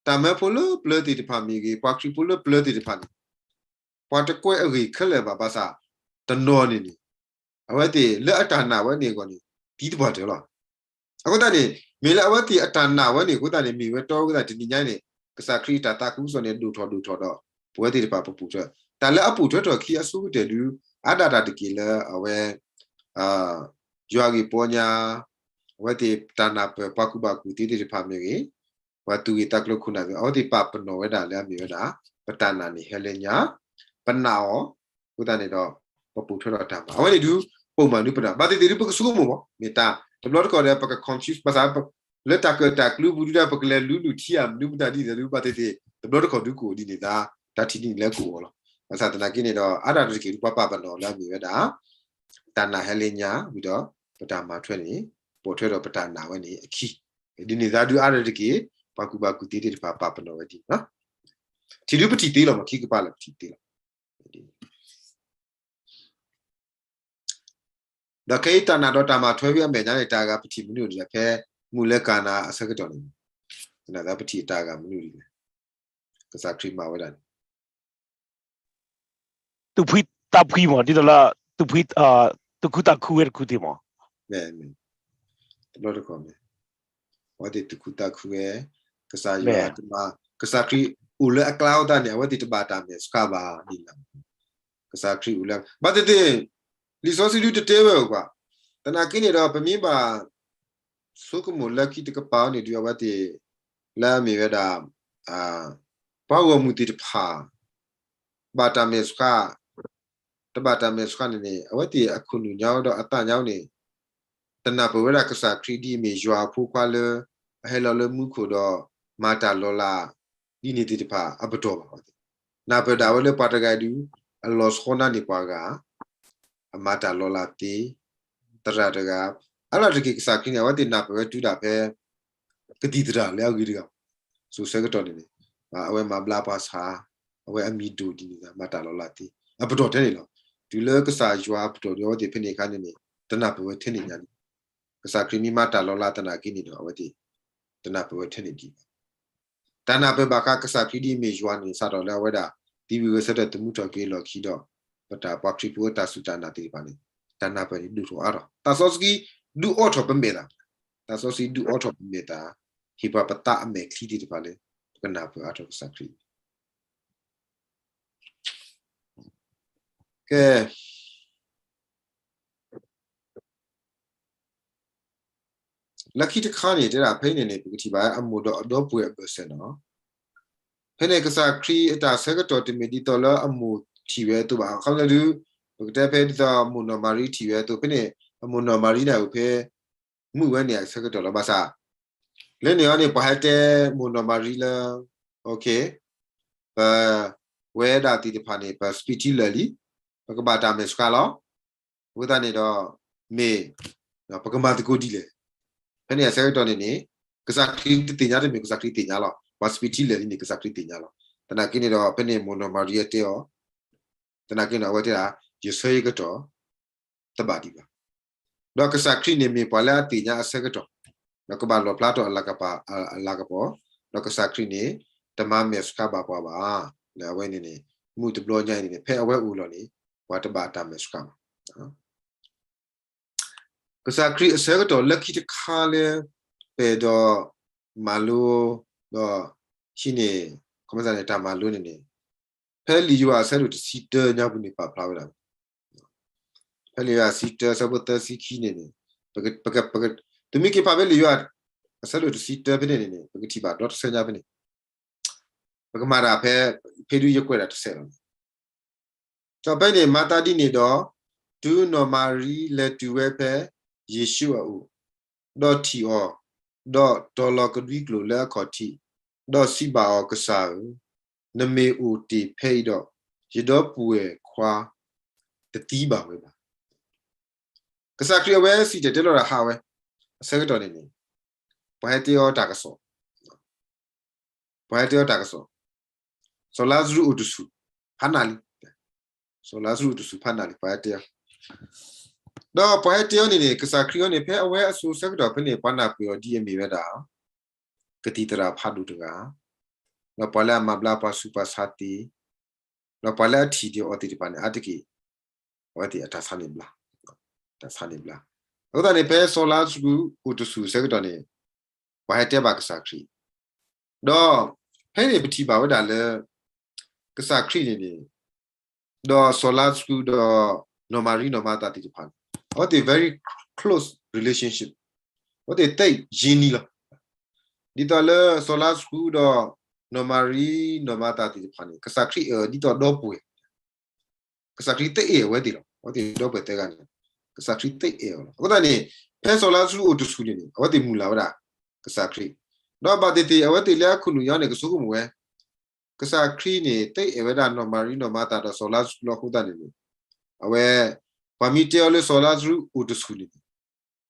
တၢ်မၢဖိလၢပျၢၤသ့ၣ်တဖၣ်မ့ၢ်ဂ့ၤ ပှၤခရံာ်ဖိလၢပျၢၤသ့ၣ်တဖၣ်န့ၣ် ပှၤတကွဲးအဂ့ၢ်ခဲလၢာ်ဘၣ် ဘၣ်ဆၣ် တနီၤန့ၣ်န့ၣ် အဝဲသ့ၣ်လၢအတၢ်နာ်ဝဲန့ၣ်အဂီၢ်န့ၣ် သံတပှၢ်တၢၢ်လီၤ. အဃိသတးန့ၣ် မ့ၢ်လၢအဝဲသ့ၣ်အတၢ်နာ်ဝဲန့ၣ်အဃိသတးန့ၣ် မ့ၢ်ဝဲတီအဃိသတး တနံၤညါန့ၣ် ကစၢ်ခရံာ်အတၢ်သးခုကစီၣ်န့ၣ် ဒိၣ်ထီၣ်ဒိၣ်ထီၣ်ဒီး ပဝဲသ့ၣ်တဖၣ်ပပိာ်ထွဲ တၢ်လၢအပိာ်ထွဲထီၣ်ခံအဆိကတၢၢ်ဒုး အါဒၣ်တၢ်တက့ၢ်လၢအဝဲ ယွၤဂ့ၢ်ပီညါ အဝဲသ့ၣ်တၢ်နၢ်ပၢၢ်ပှၤကူၣ်ဘၣ်ကူၣ်သ့သ့ၣ်တဖၣ်မ့ၢ်ဂ့ၤ, ပှၤသူၣ်ဂ့ၢ်သးကျိၤခိၣ်နၢ်သ့ၣ် အဝဲသ့ၣ်ပာ်ပနီၣ်ဝဲဒၣ်လၢအမ့ၢ်ဝဲဒၣ် ပတၢ်နာ်န့ၣ်ဟဲလၢညါ, ပနာ်အီၤ, အဃိသတးန့ၣ်ဒီး ပပိာ်ထွဲထီၣ်တၢ်မၤ အဝဲန့ၣ်ဒုး ပိာ်မုၣ်ဒုးပနာ် ဘၣ်သ့ၣ်သ့ၣ်ဒုးပကဆိကမိၣ်မး မ့ၢ်တၢ် တဘျီတခီၣ်ဒီး ပက confuse ဘၣ်ဆၣ် လၢတၢ်ကၢၣ်တၢ်ကျူပူၤဒုးဒၣ် ပကလဲၤလူလူထံဧါ မနုၤမတၤဒ်န့ၣ်ဒုး ဘၣ်သ့ၣ်သ့ၣ် တဘျီတခီၣ်ဒုးကအိၣ်ဒ်န့ၣ်သၢ တၢ်ထံၣ်ဒ်န့ၣ်လၢကအိၣ်လီၤ. ဘၣ်ဆၣ်သနာ်က့န့ၣ်ဒီး အါဒၣ်တက့ၢ်ဒုးပှၤပာ်ပနီၣ်လၢအမ့ၢ်ဝဲဒၣ် တၢ်နာ်ဟဲလၢညါ ဝံၤဒီး ပတၢ်မၤထွဲန့ၣ် ပိာ်ထွဲဒီးပတၢ်နာ်ဝဲန့ၣ်အခံ, ဒ်န့ၣ်သၢဒုးအါဒၣ်တက့ၢ် ပှၤကူၣ်ဘၣ်ကူၣ်သ့သ့ၣ်တဖၣ်ပာ်ပနီၣ်ဝဲဒ်န့ၣ်လီၤ. ထံၣ်ဒုးပထံၣ်သ့လီၤမး ခံကပၤလၢပထံၣ်သ့လီၤ. ဒီးခဲအံၤတၢ်နာ်ဒီးတၢ်မၤထွဲဝံၤအမဲာ်ညါန့ၣ် တၢ်ဂၤပထံၣ်မနုၤဒ်လဲၣ် ဖဲမုၢ်လၢကၤနၤအဆၢကတီၢ်န့ၣ် သနာ်က့ပထံၣ်တၢ်ဂၤမနုၤဒ်လဲၣ် ကစၢ်ခရံာ်မၤဝဲဒၣ်န့ၣ် သူၣ်ဖှံသးဖှံမး ဒ်သိးလၢ သူၣ်ဖှံ သူၣ်ခုသးခုဝဲတခူသ့ၣ်မး မ့ၢ် တဘျီတခီၣ်မ့ၢ် အဝဲသ့ၣ်သူၣ်ခုသးခုဝဲ ကစၢ်ယွၤတမၤ ကစၢ်ခရံာ်အိၣ်လၢအကျါအဃိသတးန့ၣ် အဝဲသ့ၣ်တဘၣ်တၢ်မဲာ်ဆှးဘၣ်န့ၣ်လီၤ. ကစၢ်ခရံာ်အိၣ်လၢ ဘၣ်သ့ၣ်သ့ၣ် လံာ်စီဆှံဒုးတတဲဝဲအီၤကွၢ် သနာ်က့န့ၣ်ဒီး ပမ့ၢ်ဘၣ် ဆိကမိၣ်လၢခံတကပၤန့ၣ်ဒုး အဝဲသ့ၣ် လၢအမ့ၢ်ဝဲဒၣ် ပှၤဂီၢ်မုၢ်သ့ၣ်တဖၣ် ဘၣ်တၢ်မဲာ်ဆှး တဘၣ်တၢ်မဲာ်ဆှးန့ၣ်န့ၣ် အဝဲသ့ၣ်အခိၣ်နူာ်ညါဒီးအသးညါန့ၣ် တနၢ်ပၢၢ်ဝဲဒၣ်ကစၢ်ခရံာ်ဒ်အမ့ၢ်ယွၤအဖိခွါလၢ အဟဲလီၤလၢမူခိၣ်ဒီး မၤတၢ်လီၤလး ဒ်န့ၣ်သ့ၣ်တဖၣ်အပတီၢ်ဘၣ်. နၢ်ပၢၢ်ဒၣ်ဝဲလၢပှၤတဂၤအံၤဒုး အလီၤဆီနါန့ၢ်ပှၤဂၤ အမၤတၢ်လီၤလးသ့ သရၣ်တဂၤ အါဒၣ်တက့ၢ်ကစၢ်ခရံာ်န့ၣ် အဝဲသ့ၣ်နၢ်ပၢၢ်ဝဲတုၤဒၣ်ဖဲ ကသံၣ်သရၣ်လၢအဂ့ၤတဂၤ စိၤဆၢကတီၢ်န့ၣ်န့ၣ် အဝဲမၤဘျါပှၤဆါ အဝဲအမံၤဒိၣ်ဒ်န့ၣ် မၤတၢ်လီၤလးသ့ အပတီၢ်ထဲန့ၣ်လီၤ. တုၤလၢကစၢ်ယွၤအပတီၢ်ဒီး အဝဲသ့ၣ်ဖဲန့ၣ်အခါန့ၣ်န့ၣ် တနၢ်ပၢၢ်ဝဲထဲန့ၣ်ညါန့ၣ်, ကစၢ်ခရံာ်မ့ၢ်မၤတၢ်လီၤလးသနာ်က့န့ၣ်ဒီး အဝဲသ့ၣ် တနၢ်ပၢၢ်ဝဲထဲန့ၣ်ဒံးဘၣ်. တၢ်နၢ်ပၢၢ်ဘၣ်ဃးကစၢ်ခရံာ်ဒ်အမ့ၢ်ယွၤန့ၣ် စးထီၣ်လၢအဝဲဒၣ် သံဝံၤဂဲၤဆၢထၢၣ်သမူထီၣ်က့ၤအလီၢ်ခံဒီး ပတၢ်ပှၤခရံာ်ဖိအတၢ်စူၢ်တၢ်နာ်သ့ၣ်တဖၣ်န့ၣ် တၢ်နၢ်ပၢၢ်န့ၣ်ဒိၣ်ထီၣ်အါထီၣ်, သးစီဆှံဒုးအိးထီၣ်ပမဲာ်သး, သးစီဆှံဒုးအိးထီၣ်ပမဲာ်သး, ဟ့ၣ်ပှၤပသးအမဲာ်ချံသ့ၣ်တဖၣ်လၢ ပကနၢ်ပၢၢ်အါထီၣ်ကစၢ်ခရံာ် ကဲ, လၢခံတခါန့ၣ် တဲဒၣ်ဖဲအံၤန့ၣ်န့ၣ် ပကထံၣ်ဘၣ်အမိၢ်ဒီးအဒီပုၢ်ဝဲၢ်အဘၢၣ်စၢၤနီၤ. ဖဲန့ၣ်ကစၢ်ခရံာ်အတၢ်ဆၢကတီၢ်တမ့ၢ်ဒ်သိးလၢအမိၢ်ထံၣ်ဝဲအသိးဘၣ်. အခီပညီဒုး ပကတဲဖဲဒ်သိးမိၢ်နီၢ်မၤရံထံၣ်ဝဲအသိး, ဖဲန့ၣ်အမိၢ်နီၢ်မၤရံန့ၣ်အိၣ်ဖဲ မုၣ်ဝဲန့ၣ်အဆၢကတီၢ်လီၤ. ဘၣ်ဆၣ် လၢန့ၣ်အီၤန့ၣ် ပှၤဟဲတဲမိၢ်နီၢ်မၤရံလၢ ပဝဲဒၣ်သ့ၣ်တဖၣ်န့ၣ် ပစပံးထံလၢာ်လံ, ပကဘၣ်တၢ်မဲာ်ဆှးလီၤ. အဃိသတးန့ၣ်ဒီး မ့ၢ် ပကမၤသကိးဒ်လဲၣ်. ဖဲန့ၣ်အဆၢကတီၢ်န့ၣ်န့ၣ် ကစၢ်ခရံာ်တသ့ၣ်ညါ, တမ့ၢ်ကစၢ်ခရံာ်သ့ၣ်ညါလီၤ, ပှၤစပံးထံလၢာ်လံန့ၣ် ကစၢ်ခရံာ်သ့ၣ်ညါလီၤ. သနာ်က့န့ၣ်ဒီး ဖဲန့ၣ်မိၢ်နီၢ်မၤရံတဲအီၤ, သနာ်က့န့ၣ် အဝဲတဲဒၣ် ယဆၢယကတီၢ် တဘၣ်ဒံးဘၣ်. ဒီးကစၢ်ခရံာ်န့ၣ်မ့ၢ်ပှၤလၢအသ့ၣ်ညါအဆၢကတီၢ်, ဒီးကဘၣ်လီၣ်ဖျါထီၣ်အလၤကပီၤ, အလၤကပီၤ, ဒီးကစၢ်ခရံာ်န့ၣ် တမၤမဲာ်ဆှးဘၣ်ပှၤဘၣ်. လၢအဝဲန့ၣ်န့ၣ် မုၢ်တဘျီညါအံၤန့ၣ်န့ၣ် ဖဲအဝဲအိၣ်လီၤန့ၣ် ပှၤတဘၣ်တၢ်မဲာ်ဆှးဘၣ်. ကစၢ်ခရံာ်အဆၢကတီၢ်လၢခံတခါလၢ ပအဲၣ်ဒိးမၤလိ ဒီးဟံးန့ၢ် ခီမန့ၣ်တၢ်မၤလိန့ၣ်န့ၣ် ဖဲလံာ်ယိၤဟၣ်အဆၢဒိၣ်တဆံတၢညါပူၤန့ၣ် ပာ်ဖျါဝဲဒၣ်, ဖဲလံာ်ယိၤဟၣ်တဆံတၢ အဆၢဖိသၢဆံခံန့ၣ်န့ၣ် ပက, ပက, ပက, သုမ့ၢ်က့ၤဖးဖဲလံာ်ယိၤဟၣ် အဆၢဒိၣ်တဆံတၢဖဲန့ၣ်န့ၣ်န့ၣ် ပကထံၣ်ဘၣ်ဒီတဆၢညါဖဲန့ၣ်, ပကမၤတၢ်ဖဲ ဖဲဒုးယကွဲးဒၣ်တဆဲးလီၤန့ၣ် ဒီးဖဲန့ၣ် မၤသးဒ်န့ၣ်ဒီး, တုၤနီၢ်မၤရံလဲၤတုၤဝဲဖဲယ့ၣ်ၡူးအအိၣ်, ဒီးထံၣ်အီၤ, ဒီးတီၤလီၤကဒွံကျိာ်လၢအခီၣ်ထံး, ဒီးစံးဘၣ်အီၤ, ကစၢ်ဧၢ, နမ့ၢ်အိၣ်တ့ၢ်ဖဲအံၤဒီး, ယဒီပုၢ်ဝဲၢ်ခွါတသံဘၣ်ဝဲဘၣ်. ကစၢ်ခရံာ်အဝဲစံၣ်တဲၤတဲလီၤတၢ်ဟးဝဲ, အဆၢကတီၢ်န့ၣ်န့ၣ် ပှၤဟဲတဲအီၤတၢ်ကစီၣ် ပှၤဟဲတဲအီၤတၢ်ကစီၣ်, စီၤလါစရူးအိၣ်တဆူၣ်, ဖးနးလံ, စီၤလါစရူးအိၣ်တဆူၣ်ဖးနးလံ ပှၤဟဲတဲအီၤ, ဒီးပှၤဟဲတဲအီၤန့ၣ်န့ၣ် ကစၢ်ခရံာ်အီၤန့ၣ် ဖဲအဝဲအစိၤဆၢကတီၢ်ဖဲန့ၣ် ပှၤနၢ်ပၢၢ်အီၤဒ်အမ့ၢ်ဝဲဒၣ် ကသံၣ်သရၣ်ဖးဒိၣ်တဂၤ, ဒီးပှၤလၢအမၤဘျါပှၤဆူးပှၤဆါသ့, ဒီးပှၤလၢအထံၣ်ဒံးအီၤသ့ၣ်တဖၣ်န့ၣ် အါတက့ၢ် အဝဲသ့ၣ်အတၢ်ဆါန့ၣ်ဘျါ, တၢ်ဆါန့ၣ်ဘျါ. အဃိသတးန့ၣ် ဖဲစီၤလါစရူးအိၣ်တဆူၣ်အဆၢကတီၢ်န့ၣ် ပှၤဟဲတဲဘၣ်ကစၢ်ခရံာ်, ဒီးဖဲန့ၣ်ပထံၣ်ဘၣ်ဝဲဒၣ်လၢ ကစၢ်ခရံာ်န့ၣ်န့ၣ် ဒီးစီၤလါစရူးဒီး နီၢ်မၤရံနီၢ်မၤသၤသ့ၣ်တဖၣ်န့ၣ် အဝဲသ့ၣ် very close relationship, အဝဲသ့ၣ်သ့ၣ်ယံၤနံၤလီၤ. ဒ်သိးလၢစီၤလါစရူးဒီး နီၢ်မၤရံနီၢ်မၤသၤသ့ၣ်တဖၣ်န့ၣ် ကစၢ်ခရံာ်အဲၣ်အီၤဒ်သိးဒီပုၢ်ဝဲၢ်, ကစၢ်ခရံာ်သ့အဲၣ်အဝဲသ့ၣ်လီၤ. အဝဲသ့ၣ်ဒီပုၢ်ဝဲၢ်သၢဂၤန့ၣ် ကစၢ်ခရံာ်သ့အဲၣ်အီၤလီၤ. အဃိသတးန့ၣ် ဖဲစီၤလါစရူးအိၣ်တဆူၣ်န့ၣ်န့ၣ် အဝဲသ့ၣ်မုၢ်လၢ်ဝဲဒၣ် ကစၢ်ခရံာ်, ဒီးဘၣ်သ့ၣ်သ့ၣ် အဝဲသ့ၣ်လၢအခိၣ်နူာ်အံၤန့ၣ် ကဆိကမိၣ်ဝဲ ကစၢ်ခရံာ်န့ၣ် သ့အဲၣ်ဝဲဒၣ်နီၢ်မၤရံနီၢ်မၤသၤဒီးစီၤလါစရူးလီၤ. အဃိသတးန့ၣ်န့ၣ် အဝဲ ပှၤမ့ၢ်တဲအီၤလၢစီၤလါစရူးအိၣ်တဆူၣ်န့ၣ်န့ၣ်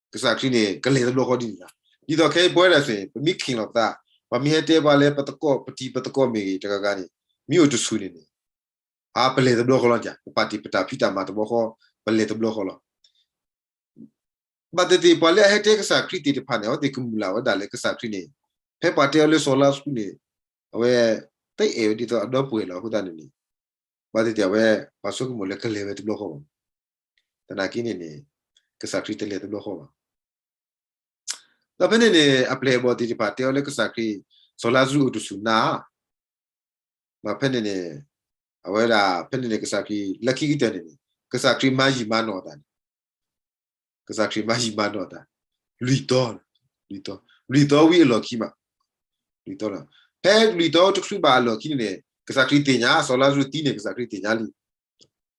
ကစၢ်ခရံာ်န့ၣ် ကလဲၤတဘျီဃီဒ်န့ၣ်လီၤ. ဒ်သိးခဲအံၤပဝဲဒၣ်စ့ၢ် ပမ့ၢ်ခ့ၣ်လီၤပသး, ပှၤမ့ၢ်ဟဲတဲပှၤလၢပသကိး ပတံၤပသကိးမ့ၢ်ဂ့ၤတဂၤဂၤန့ၣ် မ့ၢ်အိၣ်တဆူၣ်န့ၣ်န့ၣ် အါ ပလဲၤတဘျီဃီလီၤ. ပပာ်တ့ၢ်ပတၢ်ဖံးတၢ်မၤတဘျီဃီ, ပလဲၤတဘျီဃီလီၤ. ဘၣ်သ့ၣ်သ့ၣ် ပှၤလၢအဟဲတဲကစၢ်ခရံာ်သ့ၣ်တဖၣ်န့ၣ် အဝဲသ့ၣ်ကမုၢ်လၢ်ဝဲဒၣ်လၢကစၢ်ခရံာ်န့ၣ် ဖဲပှၤတဲအီၤလၢစီၤလါစရူးန့ၣ် အဝဲ သ့အဲၣ်ဝဲဒ်သိးအဒီပုၢ်ဝဲၢ်လီၤ. အဃိသတးန့ၣ်န့ၣ် ဘၣ်သ့ၣ်သ့ၣ် အဝဲ ပှၤဆိကမိၣ်လၢကလဲၤဝဲတဘျီဃီဘၣ်. သနာ်က့န့ၣ်န့ၣ် ကစၢ်ခရံာ်တလဲၤတဘျီဃီဘၣ်. ဒီးဖဲန့ၣ်န့ၣ် အပျဲၢ်အဘီၣ်သ့ၣ်တဖၣ်တဲအီၤလၢကစၢ်ခရံာ် စီၤလါစရူးအိၣ်တဆူၣ်နၤ, ဒီးဖဲန့ၣ်န့ၣ် အဝဲဒၣ် ဖဲန့ၣ်န့ၣ် ကစၢ်ခရံာ် လၢခံကတၢၢ်န့ၣ်န့ၣ် ကစၢ်ခရံာ်မၤယံာ်မၤနီၢ်အသးန့ၣ် ကစၢ်ခရံာ်မၤယံာ်မၤနီၢ်အသး လွံၢ်သီ, လွံၢ်သီ, လွံၢ်သီဝံၤအလီၢ်ခံမး, လွံၢ်သီလီၤ. ဖဲလွံၢ်သီတချုးဘၣ်အလီၢ်ခံန့ၣ်န့ၣ် ကစၢ်ခရံာ်သ့ၣ်ညါ စီၤလါစရူးသံန့ၣ် ကစၢ်ခရံာ်သ့ၣ်ညါလံ,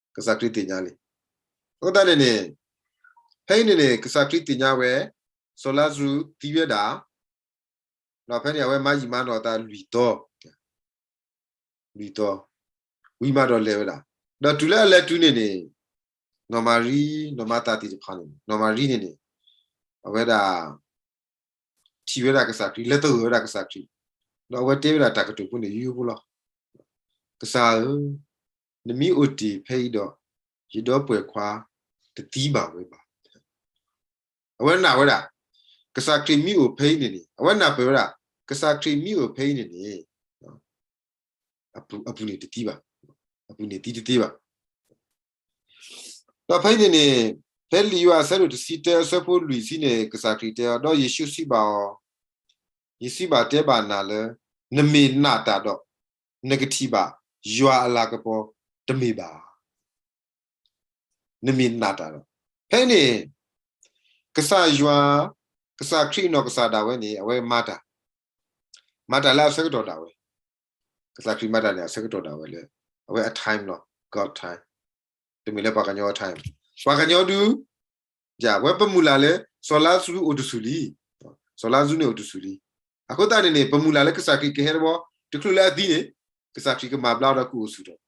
ကစၢ်ခရံာ်သ့ၣ်ညါလံ. အဃိသတးန့ၣ်န့ၣ် ဖဲအံၤန့ၣ်န့ၣ် ကစၢ်ခရံာ်သ့ၣ်ညါဝဲ စီၤလါစရူးသံဝဲဒၣ် ဒီးဖဲန့ၣ်အဝဲမၤယံာ်မၤနီၢ်အသးလွံၢ်သီ, လွံၢ်သီ, ဝံၤမးဒီးလဲၤဝဲဒၣ်. ဒီးတုၤလၢအလဲၤတုၤန့ၣ်န့ၣ် နီၢ်မၤရံ နီၢ်မၤသၤသ့ၣ်တဖၣ်န့ၣ် နီၢ်မၤရံန့ၣ်န့ၣ် အဝဲဒၣ် ထံၣ်ဝဲဒၣ်ကစၢ်ခရံာ် လဲၤသဂၢၢ်ဝဲဒၣ်ကစၢ်ခရံာ်, ဒီးအဝဲတဲဝဲဒၣ်တၢ်ကတိၤဖိန့ၣ် ယိယိဖိလီၤ. ကစၢ်ဧၢ, နမ့ၢ်အိၣ်တ့ၢ်ဖဲအံၤဒီး ယဒီပုၢ်ဝဲၢ်ခွါတသံဘၣ်ဝဲဘၣ်. အဝဲနာ်ဝဲဒၣ် ကစၢ်ခရံာ်မ့ၢ်အိၣ်ဖဲအံၤန့ၣ်န့ၣ် အဝဲနၢ်ပၢၢ်ဝဲဒၣ် ကစၢ်ခရံာ်မ့ၢ်အိၣ်ဖဲအံၤန့ၣ်န့ၣ် အပူၤန့ၣ်တသံဘၣ်, အပူၤန့ၣ်သံတသ့ဘၣ်. ဒီးဖဲအံၤန့ၣ်န့ၣ် ဖဲလံာ်ယိၤဟၣ်အဆၢဒိၣ်တဆံတၢအဆၢဖိလွံၢ်ဆံန့ၣ် ကစၢ်ခရံာ်တဲအီၤ ဒီးယ့ၣ်ၡူးစံးဘၣ်အီၤ, ယစံးဘၣ်တဲဘၣ်နၤလၢ နမ့ၢ်နာ်တၢ်ဒီး နကထံၣ်ဘၣ်ယွၤအလၤကပီၤတမ့ၢ်ဘၣ်. နမ့ၢ်နာ်တၢ်ဒီး ဖဲန့ၣ် ကစၢ်ယွၤ ကစၢ်ခရံာ်အနီၢ်ကစၢ်ဒၣ်ဝဲန့ၣ် အဝဲမၤတၢ်, မၤတၢ်လၢအဆၢကတီၢ်ဒၣ်ဝဲ, ကစၢ်ခရံာ်မၤတၢ်န့ၣ် အဆၢကတီၢ်ဒၣ်ဝဲလၢ အဝဲအ time လီၤ, God time, တမ့ၢ်လၢပှၤကညီအ time, ပှၤကညီဒုး ယဝဲပမုၢ်လၢ်လၢ စီၤလါစရူးအိၣ်တဆူၣ်လံ, စီၤလါစရူးန့ၣ်အိၣ်တဆူၣ်လံ, အဃိသတးန့ၣ်န့ၣ် ပမုၢ်လၢ်လၢကစၢ်ခရံာ်ကဟဲတဘျီ တချုးလၢအသံန့ၣ် ကစၢ်ခရံာ်ကမၤဘျါဒီးကအိၣ်ဆူၣ်ထီၣ်,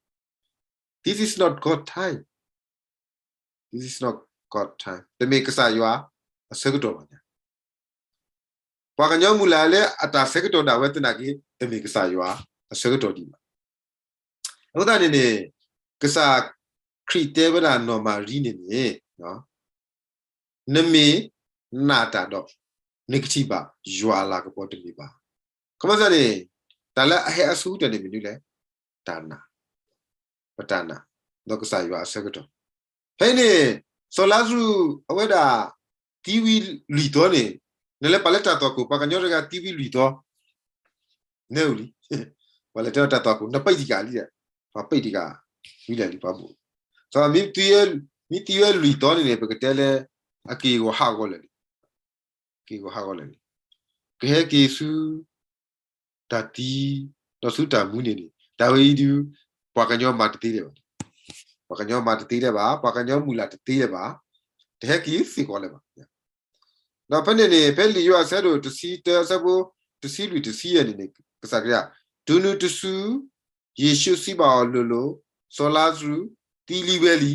this is not God time, this is not God time, တမ့ၢ်ကစၢ်ယွၤအဆၢကတီၢ်ဘၣ်န့ၣ် ပှၤကညီမုၢ်လၢ်လၢအတၢ်ဆၢကတီၢ်ဒၣ်ဝဲသနာ်က့ တမ့ၢ်ကစၢ်ယွၤအဆၢကတီၢ်ဒံးဘၣ်. အဃိသတးန့ၣ်န့ၣ် ကစၢ်ခရံာ်တဲဝဲဒၣ်နီၢ်မၤရံန့ၣ်န့ၣ် နမ့ၢ်နာ်တၢ်ဒီး နကထံၣ်ဘၣ်ယွၤအလၤကပီၤတမ့ၢ်ဘၣ်. ခီမီသန့ၣ် တၢ်လၢအဟဲအဆိကတၢၢ်န့ၣ်မနုၤလဲၣ်, တၢ်နာ်, ပတၢ်နာ်, ဒီးကစၢ်ယွၤအဆၢကတီၢ် ဖဲအံၤန့ၣ် စီၤလါစရူးအဝဲဒၣ် သံဝံၤလွံၢ်သီန့ၣ် နလဲၤပာ်လၢတၢ်သွၣ်ခိၣ် ပှၤကညီတဂၤသံဝံၤလွံၢ်သီ နဲအူလံ, ပှၤလဲၤတဲတၢ်သွၣ်ခိၣ် နပံးတကးလံ, ပှၤပံးတကး ဝံၤလဲၣ်လံပှၤဘိၣ်, စီၤ မ့ၢ်သံဝဲလွံၢ်သီန့ၣ်န့ၣ် ပကတဲလၢ အက့ၢ်ဂီၤဟးဂီၤလၢာ်လံ, က့ၢ်ဂီၤဟးဂီၤလၢာ်လံ, ကဟဲက့ၤဆူ တၢ်သံ ဒီးဆူတၢ်မူန့ၣ်န့ၣ် တၢ်ဝဲအံၤဒုး ပှၤကညီမၤတသ့လၢၤဘၣ်, ပှၤကညီမၤတသ့လၢၤဘၣ်, ပှၤကညီမုၢ်လၢ်တသ့လၢၤဘၣ်, တဟဲက့ၤသ့ၣ်ကီးလၢၤဘၣ်. ဒီးဖဲန့ၣ်န့ၣ် ဖဲလံာ်ယိၤဟၣ်အဆၢဒိၣ်တဆံတၢအဆၢဖိ တဆံလွံၢ်တဆံယဲၢ်န့ၣ်န့ၣ် ကစၢ်ခရံာ် တုၤနုၤတစု ယ့ၣ်ၡူးစံးဘၣ်အီၤလိၤလိၤ, စီၤလါစရူးသံလံဝဲလံ.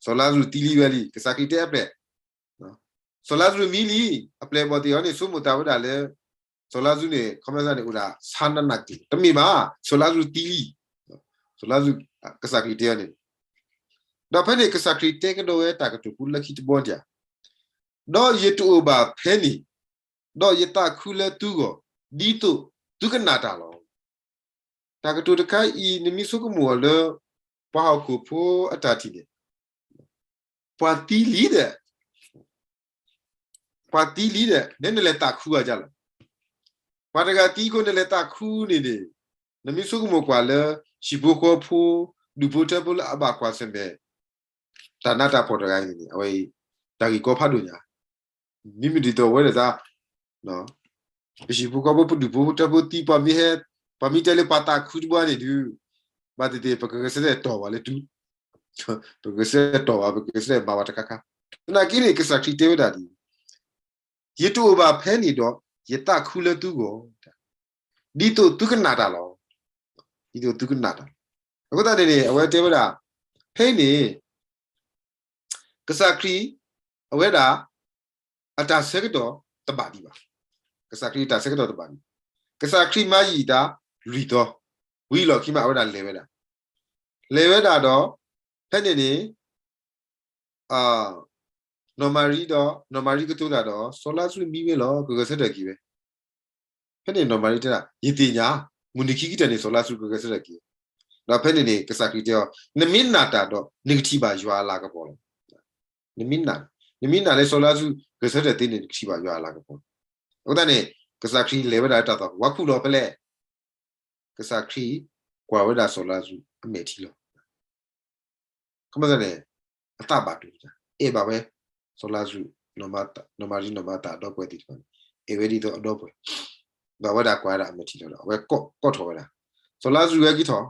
စီၤလါစရူးသံလံဝဲလံ, ကစၢ်ခရံာ်တဲအပျဲၢ်, စီၤလါစရူးမံလံ, အပျဲၢ်အဘီၣ်သ့ၣ်အီၤန့ၣ် ဆိကမိၣ်သးဝဲဒၣ်လၢ စီၤလါစရူးန့ၣ် ခီမီသန့ၣ် အိၣ်ဒၣ်ဆါနးနးက့ၤ, တမ့ၢ်ဘၣ်, စီၤလါစရူးသံလံ, စီၤလါစရူး ကစၢ်ခရံာ်တဲအီၤန့ၣ်, ဒီးဖဲန့ၣ်ကစၢ်ခရံာ်တဲကဒီးဝဲတၢ်ကတိၤဖိလၢခံတဘီတၢ်, ဒီးယတအိၣ်ဘၣ်ဖဲန့ၣ်, ဒီးယသးခုလၢသုဂီၢ်, ဒ်သိးသုကနာ်တၢ်လီၤ. တၢ်ကတိၤတခါအံၤ နမ့ၢ်ဆိကမိၣ်အီၤလၢ ပှၤဟီၣ်ခိၣ်ဖိအတၢ်ထံၣ်န့ၣ်, ပှၤသံလံဒီး, ပှၤသံလံဒီး နလဲၤသးခုအီၤဒ်လဲၣ်. ပှၤတဂၤသံအဃိ နလဲၤသးခုန့ၣ်န့ၣ်, နမ့ၢ်ဆိကမိၣ်ကွၢ်လၢ ဟံၣ်ဖိဃီဖိ ဒူၣ်ဖိထၢဖိလၢအဘၣ်ကွၢ်ဆၢၣ်မဲာ် တၢ်နးတၢ်ဖှီၣ်တဂၤအံၤန့ၣ် အဝဲအံၤ တၢ်ဂ့ၢ်ကီဖးဒိၣ်ညါ, မ့မ့ၢ်ဒ်သိးအဝဲဒၣ်သး ပဟံၣ်ဖိဃီဖိ ပဒူၣ်ဖိထၢဖိသံ ပှၤမ့ၢ်ဟဲ, ပှၤမ့ၢ်တဲလၢပှၤသးခုတဘျီန့ၣ်ဒုး, ဘၣ်သ့ၣ်သ့ၣ် ပကဂဲၤဆၢထၢၣ်တီၢ်ဘၣ်လၢတုၤ, ပကဂဲၤဆၢထၢၣ်တီၢ်ဘၣ် ပကဂဲၤဆၢထၢၣ်မၤဘၣ်တခါခါ, သနာ်က့န့ၣ် ကစၢ်ခရံာ်တဲဝဲဒၣ်ဒ်အံၤ, ယတအိၣ်ဘၣ်ဖဲန့ၣ်ဒီး ယသးခုလၢသုဂီၢ်, ဒ်သိးသုကနာ်တၢ်လီၤ. ဒ်သိးသုကနာ်တၢ်လီၤ. အဃိသတးန့ၣ်န့ၣ် အဝဲတဲဝဲဒၣ်, ဖဲအံၤန့ၣ် ကစၢ်ခရံာ် အဝဲဒၣ် အတၢ်ဆၢကတီၢ်တဘၣ်ဒံးဘၣ်. ကစၢ်ခရံာ်အတၢ်ဆၢကတီၢ်တဘၣ်ဒံးဘၣ်. ကစၢ်ခရံာ်မၤယံာ်တၢ်လွံၢ်သီ, ဝံၤအလီၢ်ခံမး အဝဲဒၣ်လဲၤဝဲဒၣ်, လဲၤဝဲဒၣ်ဒီး ဖဲန့ၣ်န့ၣ် နီၢ်မၤရံဒီး နီၢ်မၤရံကတိၤတၢ်ဒီး စီၤလါစရူးမံဝဲလီၤ ကဂဲၤဆၢထၢၣ်က့ၤဝဲ. ဖဲန့ၣ်နီၢ်မၤရံတဲဒၣ် ယသ့ၣ်ညါ, မုၢ်နံၤခံကတၢၢ်န့ၣ် စီၤလါစရူးကဂဲၤဆၢထၢၣ်က့ၤ. ဒီးဖဲန့ၣ်န့ၣ် ကစၢ်ခရံာ်တဲအီၤ နမ့ၢ်နာ်တၢ်ဒီး နကထံၣ်ဘၣ်ယွၤအလၤကပီၤလီၤ. နမ့ၢ်နာ်, နမ့ၢ်နာ်လၢစီၤလါစရူးဂဲၤဆၢထၢၣ်သ့န့ၣ် နကထံၣ်ဘၣ်ယွၤအလၤကပီၤလီၤ. အဃိသတးန့ၣ် ကစၢ်ခရံာ်လဲၤဝဲဒၣ်လၢတၢ်သွၣ်ခိၣ် ဝဲခူၣ်လီၤဖဲလဲၣ်. ကစၢ်ခရံာ်ကွၢ်ဝဲဒၣ်စီၤလါစရူးအမဲာ်ထံလီၤ. ခီမီန့ၣ် အသးဘၣ်ဒိ, အဲၣ်ဘၣ်ဝဲ စီၤလါစရူး, နီၢ်မၤရံနီၢ်မၤသးအဒီပုၢ်ဝဲၢ်သ့ၣ်တဖၣ်န့ၣ် အဲၣ်ဝဲဒ်သိးအဒီပုၢ်ဝဲၢ်, ဒီးအဝဲဒၣ်ကွၢ်ဝဲဒၣ်အမဲာ်ထံလီၤဒီး အဝဲကိးထီၣ်ဝဲဒၣ်, စီၤလါစရူးဟဲက့ၤထီၣ်,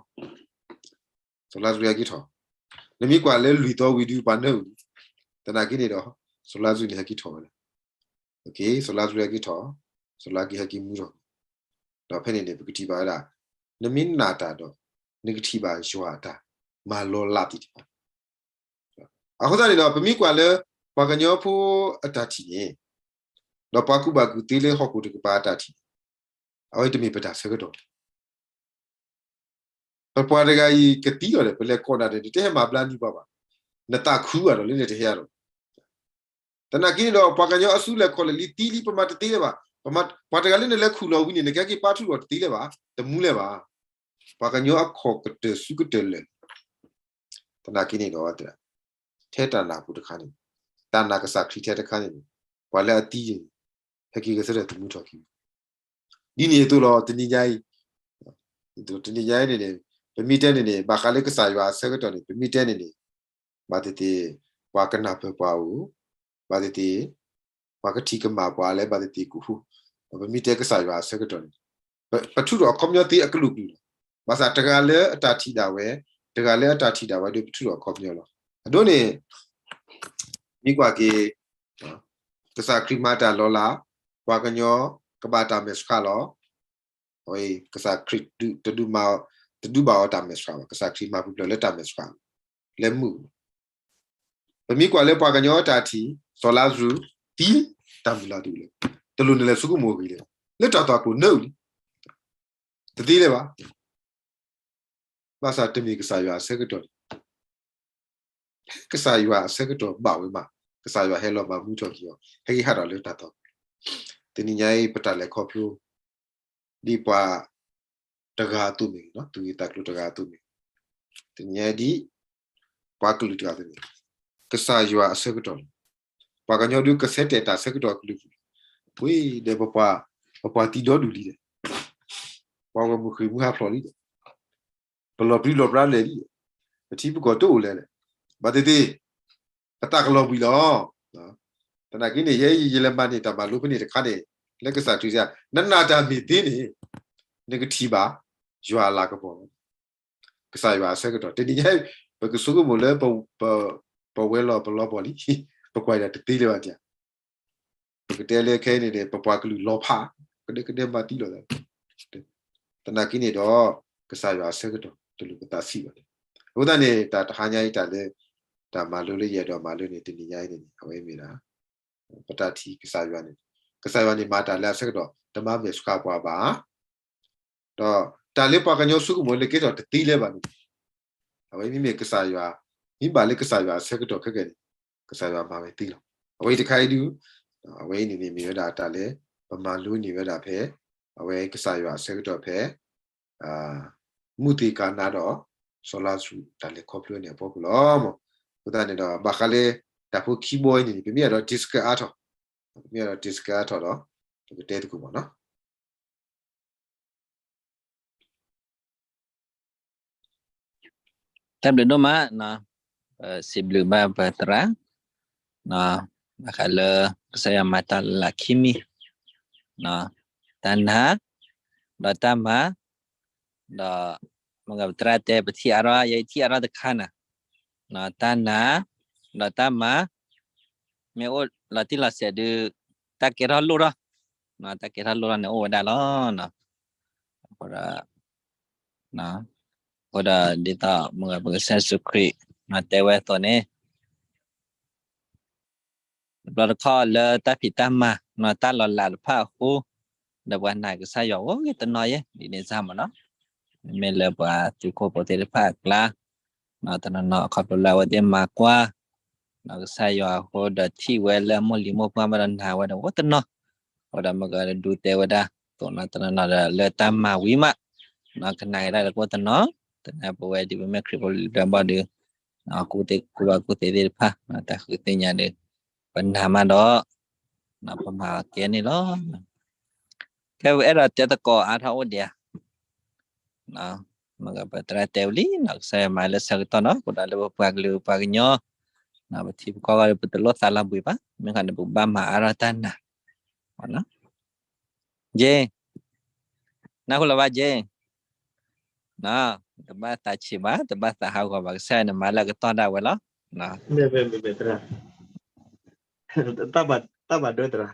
စီၤလါစရူးဟဲက့ၤထီၣ်, နမ့ၢ်ကွၢ်လၢလွံၢ်သီဝံၤဒုးပှၤနၢအူ, သနာ်က့န့ၣ်ဒီး စီၤလါစရူးန့ၣ်ဟဲက့ၤထီၣ်ဝဲဒၣ် စီၤလါစရူးဟဲက့ၤထီၣ်, စီၤလါက့ၤဟဲက့ၤမူထီၣ်, ဒီးဖဲန့ၣ်န့ၣ် ပကထံၣ်ဘၣ်ဝဲဒၣ်, နမ့ၢ်နာ်တၢ်ဒီး နကထံၣ်ဘၣ်ယွၤအတၢ်မၤလီၤလးသ့ၣ်တဖၣ်. အဃိသတးန့ၣ်ဒီး ပမ့ၢ်ကွၢ်လၢ ပှၤကညီဖိအတၢ်ထံၣ်န့ၣ်, ဒီးပှၤကူၣ်ဘၣ်ကူၣ်သ့လၢဟီၣ်ခိၣ်တကပၤအတၢ်ထံၣ်န့ၣ်, အဝဲတမ့ၢ်ပတၢ်ဆၢကတီၢ် ပပှၤတဂၤအံၤကသံလီၤဒီး ပလဲၤကိးနၤဒီး နတဟဲမၤဘျါန့ၢ်ပှၤဘၣ်. နသးခုဘၣ်ဒီးလၢနတဟဲဒီး သနာ်က့န့ၣ်ဒီး ပှၤကညီအစုလဲၤခီၣ်လဲၤလံသံလံ ပမၤတသ့လၢၤဘၣ်. ပှၤတဂၤလၢနလဲၤခူၣ်လီၤဝံၤန့ၣ် နကဟဲက့ၤပာ်ထူၣ်လီၤတသ့လၢၤဘၣ်, တမူလၢၤဘၣ်. ပှၤကညီအခီၣ်ကတၢၢ်စုကတၢၢ်လၢာ်လံ. သနာ်က့န့ၣ်ဒီး ထဲတၢ်နၢ်ပူၤတခါန့ၣ်, တၢ်နာ်ကစၢ်ခရံာ်ထဲတခါန့ၣ်န့ၣ်, ပှၤလၢအသံန့ၣ် ဟဲက့ၤကဆၢထၢၣ်သမူထီၣ်က့ၤ ဒ်န့ၣ်အသိးလီၤ. တနံၤညါအံၤ, တနံၤညါအံၤန့ၣ်န့ၣ် ပမ့ၢ်တဲန့ၣ်န့ၣ် ဘၣ်ဃးလၢကစၢ်ယွၤအဆၢကတီၢ်န့ၣ် ပမ့ၢ်တဲန့ၣ်န့ၣ် ဘၣ်သ့ၣ်သ့ၣ် ပှၤကနၢ်ပၢၢ်ပှၤအိၣ်, ဘၣ်သ့ၣ်သ့ၣ် ပှၤကထံၣ်ကမၣ်ပှၤလၢဘၣ်သ့ၣ်သ့ၣ်ကဟူ, ပမ့ၢ်တဲကစၢ်ယွၤအဆၢကတီၢ်န့ၣ် ပထူးထီၣ်အခီပညီသ့အကလုာ်ကလုာ်လီၤ. ဘၣ်ဆၣ်တဂၤလၢအတၢ်ထံၣ်ဒၣ်ဝဲ, တဂၤလၢအတၢ်ထံၣ်ဒၣ်ဝဲဒီးပထူးထီၣ်အခီပညီလီၤ. အဒိန့ၣ် မ့ၢ်ကွၢ်က့ၤ ကစၢ်ခရံာ်မၤတၢ်လီၤလး, ပှၤကညီကဘၣ်တၢ်မဲာ်ဆှးလီၤ. အဝဲ ကစၢ်ခရံာ်တဒုးမၤ, တဒုးဘၣ်အီၤတၢ်မဲာ်ဆှးဘၣ်. ကစၢ်ခရံာ်မၤပူၤဖျဲးလၢတၢ်မဲာ်ဆှး, လၢမုၢ် ပမ့ၢ်ကွၢ်လၢပှၤကညီအတၢ်ထံၣ်, စီၤလါစရူးသံ, တၢ်မုၢ်လၢ်ဒ်လဲၣ်, တလိၣ်နလဲၤဆိကမိၣ်ဂ့ၤလၢၤဘၣ်, လၢတၢ်သွၣ်ခိၣ်နၢအုၣ်လံ, တသ့လၢၤဘၣ်. ဘၣ်ဆၣ်တမ့ၢ်ကစၢ်ယွၤအဆၢကတီၢ်န့ၣ်, ဖဲကစၢ်ယွၤအဆၢကတီၢ်ဘၣ်ဝဲမး, ကစၢ်ယွၤဟဲလီၤမၤမူထီၣ်က့ၤအီၤ, ဟဲက့ၤဟးထီၣ်လၢတၢ်သွၣ်ခိၣ်, တနံၤညါအံၤ ပတၢ်လဲၤခီဖျိ ဒ်ပှၤတဂၤအသိးမ့ၢ်ဂ့ၤ, သူၣ်ဂ့ၢ်သးကျိၤတဂၤအသိးမ့ၢ်ဂ့ၤ, တနံၤညါအံၤဒ် ပှၤကလုာ်တဂၤအသိးမ့ၢ်ဂ့ၤ, ကစၢ်ယွၤအဆၢကတီၢ်န့ၣ်, ပှၤကညီဒုးကဆၢတဲာ်တၢ်ဆၢကတီၢ်အကလုာ်ပူၤ, ဝံၤဒီးပပှၤ, ပပှၤသံဒီဒူၣ်လံဒီး, ပှၤဂီၢ်မုၢ်ဃ့ၢ်မုၢ်ဟးဖျိးလံဒီး, ပလီၤပြံလီၤပြါလဲာ်လံ, ပထံပကီၢ်တအိၣ်လၢၤလဲၣ်, ဘၣ်သ့ၣ်သ့ၣ် ပသးကလီၤဘှံးလီၤ. သနာ်က့န့ၣ် ယဲယလဲၤမၤန့ၢ်တၢ်မၤလိဖဲန့ၣ်တခါန့ၣ်, လၢကစၢ်ခရံာ်စံး, နနာ်တၢ်မ့ၢ်သ့န့ၣ်, နကထံၣ်ဘၣ်ယွၤအလၤကပီၤလီၤ. ကစၢ်ယွၤအဆၢကတီၢ်, တနံၤညါ ပကဆိကမိၣ်လၢ ပဝဲလီၤပလီၤပှီၢ်လံ, ပကွၢ်ဒၣ်တသ့လၢၤဘၣ်ဒ်, ပကတဲလၢခဲအံၤန့ၣ်န့ၣ် ပပှၤကလုာ်လီၤဖး, ကဒဲကဒဲမၤသံလီၤသး, သနာ်က့န့ၣ်ဒီး ကစၢ်ယွၤအဆၢကတီၢ် တလိၣ်ပသးဆံးဘၣ်န့ၣ်, အဃိသတးန့ၣ် တၢ်တဟါညါအံၤတၢ်လၢ တၢ်မၤလိလၢယအဲၣ်ဒိးမၤလိန့ၣ် တနံၤညါအံၤန့ၣ်န့ၣ် အဝဲမ့ၢ်ဒၣ် ပတၢ်ထံၣ်ကစၢ်ယွၤန့ၣ်, ကစၢ်ယွၤန့ၣ်မၤတၢ်လၢအဆၢကတီၢ် တမၤမဲာ်ဆှးပှၤဘၣ်. ဒီးတၢ်လၢပှၤကညီဆိကမိၣ်လၢကဲထီၣ်တသ့လၢၤဘၣ်န့ၣ်, အဝဲမ့မ့ၢ်ကစၢ်ယွၤ, မ့ၢ်ဘၣ်လၢကစၢ်ယွၤအဆၢကတီၢ်ခဲကနံၣ်န့ၣ် ကစၢ်ယွၤမၤဝဲသ့လီၤ. အဝဲအံၤတခါအံၤဒုး, အဝဲအံၤန့ၣ်န့ၣ်မ့ၢ်ဝဲဒၣ်တၢ်လၢ ပမၤလိန့ၢ်ဝဲဒၣ်ဖဲ အဝဲကစၢ်ယွၤအဆၢကတီၢ်ဖဲ မူသ့ၣ်ကၤနၤဒီး စီၤလါစရူးတၢ်လဲၤခီဖျိန့ၣ်အဖီခိၣ်လီၤ. အဃိသတးန့ၣ်ဒီး ဘၣ်ဃးလၢ တၢ်ဖိခံဘီအံၤန့ၣ်န့ၣ် ပမ့ၢ်အဲၣ်ဒိး discuss အါထီၣ်, ပမ့ၢ်အဲၣ်ဒိး discuss အါထီၣ်ဒီး ပကတဲသကိးမ့ၢ်နီၤ. တၢ်ဘျုးဒိၣ်မး, ပစံးဘျုးဘၣ်ပသရၣ်, ဘၣ်ဃးလၢ ကစၢ်ယွၤမၤတၢ်လၢခံမံၤ, တၢ်နာ်, ဒီးတၢ်မၤ, ဒီး မ့ၢ်ပသရၣ်တဲပထံၣ်အါထီၣ် ယထံၣ်အါထီၣ်တခါန့ၣ်, တၢ်နာ်, ဒီးတၢ်မၤ, မ့ၢ်အိၣ်လီၤတံၢ်လီၤဆဲးဒုး တၢ်ကဲထီၣ်လိၣ်ထီၣ်, တၢ်ကဲထီၣ်လိၣ်ထီၣ်န့ၣ်အိၣ်ဝဲဒၣ်လီၤ. အဃိဒီး အဃိဒီးဒ်သိးမ့ၢ်ပကစၢ်ယ့ၣ်ၡူးခရံာ် တဲဝဲအသိးန့ၣ် တဘျီတခီၣ်လၢတၢ်ဖံးတၢ်မၤနီၢ်တၢ်လီၤလးတဖၣ်အဃိ, ဒီးပှၤနာ်ကစၢ်ယွၤအိၣ်ဂ့ၤတနီၤယဲ ဒ်န့ၣ်စ့ၢ်မ့ၢ်နီၤ, မ့မ့ၢ်လၢပှၤသုးခိၣ်ဖိသ့ၣ်တဖၣ်အကျါ, တနီၤနီၤခီဖျိလၢအဝဲသ့ၣ်မၤကွၢ်, ကစၢ်ယွၤအဃိဒီးထံၣ်ဝဲလၢအမိၢ်လံၤမိၢ်ပှၢ်ဘၣ်ဒီးနာ်ဝဲဒီးအိၣ်တနီၤ, အဃိဒီးမ့ၢ်ကဒုးတဲဝဲဒၣ် သိးနီၤတနီၤနီၤဒီးလၢတၢ်မၤဝံၤမး, ကနာ်က့ၤတၢ်ဒီးကအိၣ်တနီၤ, တနၢ်ပဝဲဒ်ပမ့ၢ်ခရံာ်ဖိလၢဘီဒီး ကူၣ်ဘၣ်ကူၣ်သ့သ့ၣ်တဖၣ် တၢ်ဃုသ့ၣ်ညါဒီး ပနာ်မးဒီး ပမၤကဲန့ၣ်လီၤ. ကဲ ပအဲၣ်ဒိးတဲသကိးအါထီၣ်အိၣ်ဒံးဧါ, မ့ၢ်ပသရၣ်တဲဝဲလံနီၤ ကစၢ်ယွၤမၤလၢဆၢကတီၢ်နီၤ အဃိဒီးလၢပပှၤကလုာ်ပှၤကညီ ပထံပကီၢ်ဂီၢ်ဒီး ပတလိၣ်သးလီၤဘှံးဘၣ်, မ့ၢ်ခီန့ၣ် ပကဘၣ်မၤအါထီၣ်တၢ်နာ် Jane, နၢ်ဟူလၢၤဘၣ် Jane, တဘၣ်သးဆံးဘၣ် တဘၣ်သးဟးဂီၤဘၣ် ကစၢ်ယွၤန့ၣ်မၤလၢအကတီၢ်ဒၣ်ဝဲလီၤ. မ့ၢ်မ့ၢ်မ့ၢ်မ့ၢ်သရၣ်, တၢ်ဘၣ်ဒိသရၣ်,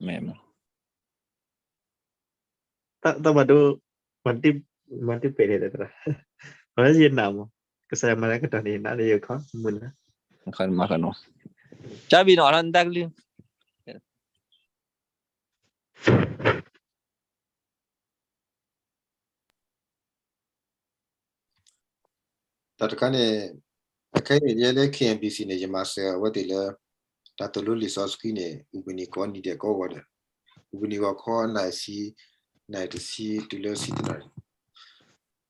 မ့ၢ် တၢ်ဘၣ်ဒိ, မၤတံၢ်ပဲာ်န့ၣ်သရၣ်, မ့ၢ်ယနာ်မး, ကစၢ်ယွၤမၤလၢအကတီၢ်န့ၣ် နၤလၢယခီမုၢ်နၤ, ခီမုၢ်, ကၢ်ဘံနီၤ ထီၣ်နတၢ်ကလုၢ် တၢ်တခါန့ၣ် အခဲအံၤန့ၣ် ယဲလၢ K N B C န့ၣ် ယမၤစၢၤအဝဲသ့ၣ်လၢ တၢ်သိၣ်လိလံာ်စီဆှံန့ၣ် အူပနံၤကိးနံၤဒဲးကိးဂီၤဒီး အူပနံၤဂီၤခီ နၣ်ရံၣ်ဆံ နၣ်ရံၣ်တဆံ တုၤလၢဆံတနၣ်ရံၣ်,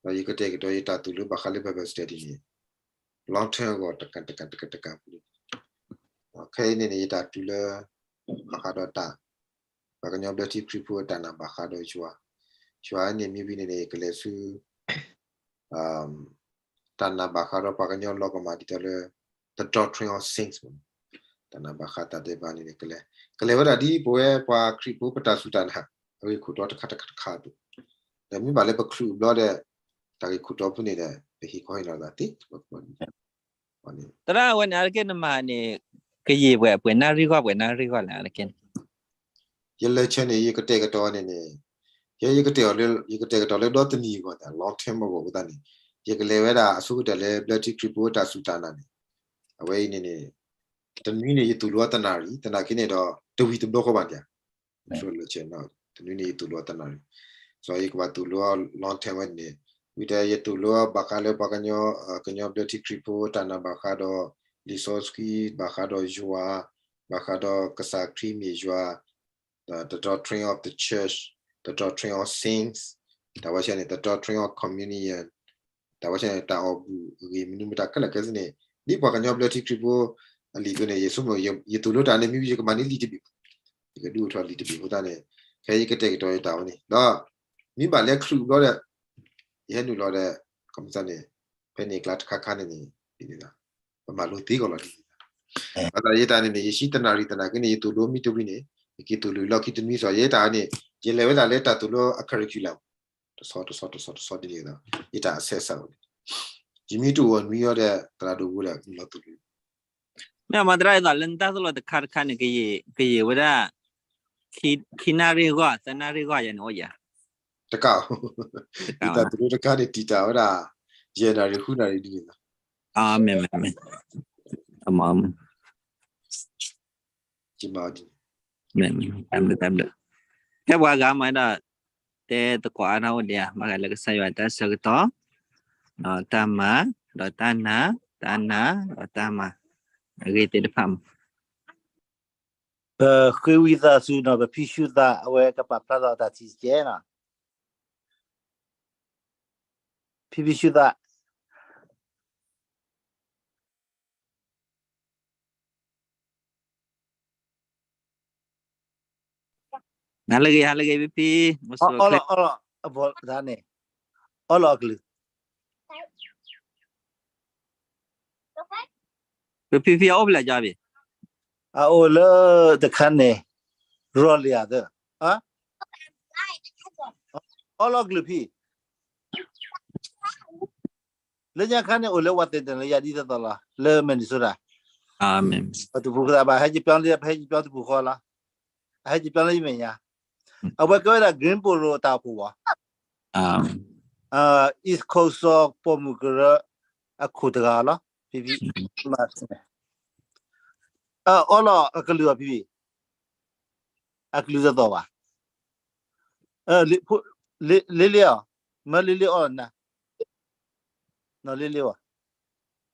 ဒီးယကတဲာ်ကတီၤယတၢ်သိၣ်လိဘၣ်ဃးလၢ Bible study န့ၣ် long term အဂီၢ် တကးတကးတကးတကးပူၤန့ၣ်, ခဲအံၤန့ၣ်န့ၣ် ယတၢ်တုၤလၢ ဘၣ်ဃးဒီးတၢ် ပှၤကညီဘျၢထံခရံာ်ဖိအတၢ်နာ်ဘၣ်ဃးဒီးယွၤ, ယွၤန့ၣ်မ့ၢ်ဝံၤန့ၣ်န့ၣ် ယကလဲၤဆူ တၢ်နာ်ဘၣ်ဃးဒီးပှၤကညီလီၤကမၣ်ဒ်သိးလၢ the doctrine of saints မ့ၢ်, တၢ်နာ်ဘၣ်ဃးတၢ်ဒဲးဘးန့ၣ်န့ၣ် ကလဲၤ ကလဲၤဝဲဒၣ်ဒ်ပဝဲပှၤခရံာ်ဖိပတၢ်စူၢ်တၢ်နာ် အဂ့ၢ်ခိၣ်တီတခါတခါတခါအပူၤ, ဒီးမ့ၢ်ဘၣ်လၢပချုးဘျီဒီး တၢ်ဂ့ၢ်ခိၣ်တီဖဲန့ၣ်ဒီး ပဟ့ၣ်ခီဟ့ၣ်နီၤသးသ့ သရၣ်ဝဲန့ၣ် အါတက့ၢ်နမၤန့ၣ် ကယံာ်ပှဲၤ ပှဲၤနၣ်ရံၣ်ဂီၢ် ပှဲၤနၣ်ရံၣ်ဂီၢ်လဲၣ် အါတက့ၢ်န့ၣ် ယလဲၤဆၢန့ၣ် ယကတဲာ်ကတီၤန့ၣ်န့ၣ် ယဲယကတဲာ်အီၤလၢ ယကတဲာ်ကတီၤလၢဒီတနံၤအဂီၢ်န့ၣ် long term အဂီၢ်အဃိသတးန့ၣ် ယကလဲၤဝဲဒၣ်အဆိကတၢၢ်လၢဘျၢထံခရံာ်ဖိတၢ်စူၢ်တၢ်နာ်န့ၣ် အဝဲအံၤန့ၣ်န့ၣ် တနွံန့ၣ် ယသိၣ်လိအီၤတနၣ်ရံၣ် သနာ်က့န့ၣ်ဒီး တဝံၤတဘျီဃီဘၣ်န့ၣ် တနွံန့ၣ် ယသိၣ်လိအီၤတနၣ်ရံၣ်, စီၤယကဘၣ်သိၣ်လိအီၤ long term ဝဲန့ၣ် ဝံၤဒီးယသိၣ်လိအီၤဘၣ်ဃးလၢပှၤကညီ ကညီဘျၢထံခရံာ်ဖိတၢ်နာ်ဘၣ်ဃးဒီး လံာ်စီဆှံ ဘၣ်ဃးဒီးယွၤ ဘၣ်ဃးဒီးကစၢ်ခရံာ်မ့ၢ်ယွၤ the doctrine of the church, the doctrine of saints, တၢ်ဝဲဆဲန့ၣ် the doctrine of communion, တၢ်ဝဲဆဲန့ၣ် တၢ်အီၣ်ဘူၣ်အဂ့ၢ် မနုၤမတၤခဲလၢာ်ခဲဆ့န့ၣ် ဒ်ပှၤကညီဘျၢထံခရံာ်ဖိအလံာ်အသိးန့ၣ် ယဆိကမိၣ် ယသိၣ်လိတၢ်န့ၣ် မ့ၢ်ယကမၤန့ၢ်လံာ်တဘ့ၣ်, ယကဒုးအိၣ်ထီၣ်လံာ်တဘ့ၣ်အဃိသတးန့ၣ် ခဲအံၤယကတဲာ်ကတီၤယတၢ်ဝဲန့ၣ် ဒီး မ့ၢ်ဘၣ်လၢချုးဘျီဒီး ယဟဲနုာ်လီၤဒီး ကမၤန့ၣ် ဖဲန့ၣ်ကျါတခါခါန့ၣ်န့ၣ် ဒ်န့ၣ်လီၤ ပမၤလိသ့ကီးလီၤဒ်န့ၣ်လီၤ. အသးယတၢ်န့ၣ်န့ၣ် ယဆံတနၣ်ရံၣ်သနာ်က့န့ၣ် ယသိၣ်လိမ့ၢ်တဝံၤန့ၣ် ယက့ၤသိၣ်လိလီၢ်ခံတနွံစီၤ ယဲတၢ်န့ၣ် ယလဲၤဝဲဒၣ်လၢတၢ်သိၣ်လိအ curriculum တဆီတဆီတဆီတဆီဒ်န့ၣ်ဒီး ယတၢ်အဆဲးစးဝဲန့ၣ် ယမ့ၢ်တအိၣ်အနွံအီၤဒီး သရၣ်ဒိၣ်ဝူဒီး နုာ်လီၤသိၣ်လိ မ့ၢ်မၤသရၣ်အသးလၢနတၢ်သိၣ်လိတခါတခါန့ၣ် ကယံာ်ဝဲဒၣ် ခံနၣ်ရံၣ်ဂီၢ် သၢနၣ်ရံၣ်ဂီၢ်ယၤန့ၣ်အိၣ်ယၤ တကး ယတၢ်သိၣ်လိတခါန့ၣ် တံာ်တာ်ဝဲဒၣ် ယဲၢ်နၣ်ရံၣ်ဃုနၣ်ရံၣ်ဒ်န့ၣ်လီၤ. မ့ၢ်မ့ၢ်မ့ၢ် မ့ၢ် တၢ်ဘျုး တၢ်ဘျုး ကဲပှၤဂၤမၤဒီး တဲသကိးအါထီၣ်အိၣ်ဒံးဧါ ဘၣ်ဃးလၢကစၢ်ယွၤတၢ်ဆၢကတီၢ် ဒီးတၢ်မၤ ဒီးတၢ်နာ် တၢ်နာ် ဒီးတၢ်မၤ အဂ့ၢ်သ့ၣ်တဖၣ်မး ပဃ့ဝံသးစူၤနီၤ ပဖံဆူသး အဝဲကပာ်ဖျါထီၣ်တၢ်ထံၣ်ကဲနီၤ ဖံဖံဆူသး ဟါလၢဂ့ၤ ဟါလၢဂ့ၤ ဖံဖံ အီၣ်လီၤ အီၣ်လီၤ အဘီတၢ်န့ၣ် အီၣ်လီၤအကလုၢ် ဖံဖံအအိၣ်ဖဲလဲၣ် ကၠီဘ့ၣ် အအိၣ်လၢတခါန့ၣ် ရီလံဧါသၢ အီၣ်လီၤအကလုၢ်ဖံ လၢညါခါန့ၣ်အိၣ်လၢ Washington လၢယၤဒ်သိးသိးလီၤ လၢ Minnesota ပတပူၤဃာ်ဘၣ် ဟဲက့ၤပၠီလၢ ပဟဲက့ၤပၠီတပူၤဃီလီၤ အဟဲက့ၤပၠီလၢယမဲာ်ညါ အဝဲကဲဝဲဒၣ် Greensboro တၢ်အိၣ်ဖှိၣ်ဝဲ East Coast စီၤပိာ်မုၣ်ကရၢ အခိၣ်တဂၤလီၤ ဖံဖံ အီၣ်လီၤအကလုၢ်အီၤဖံဖံ အကလုၢ်တသီၣ်ဘၣ် လ့လ့အီၤ မၢလ့လ့အီၤနၤ နီၢ်လ့လ့အီၤ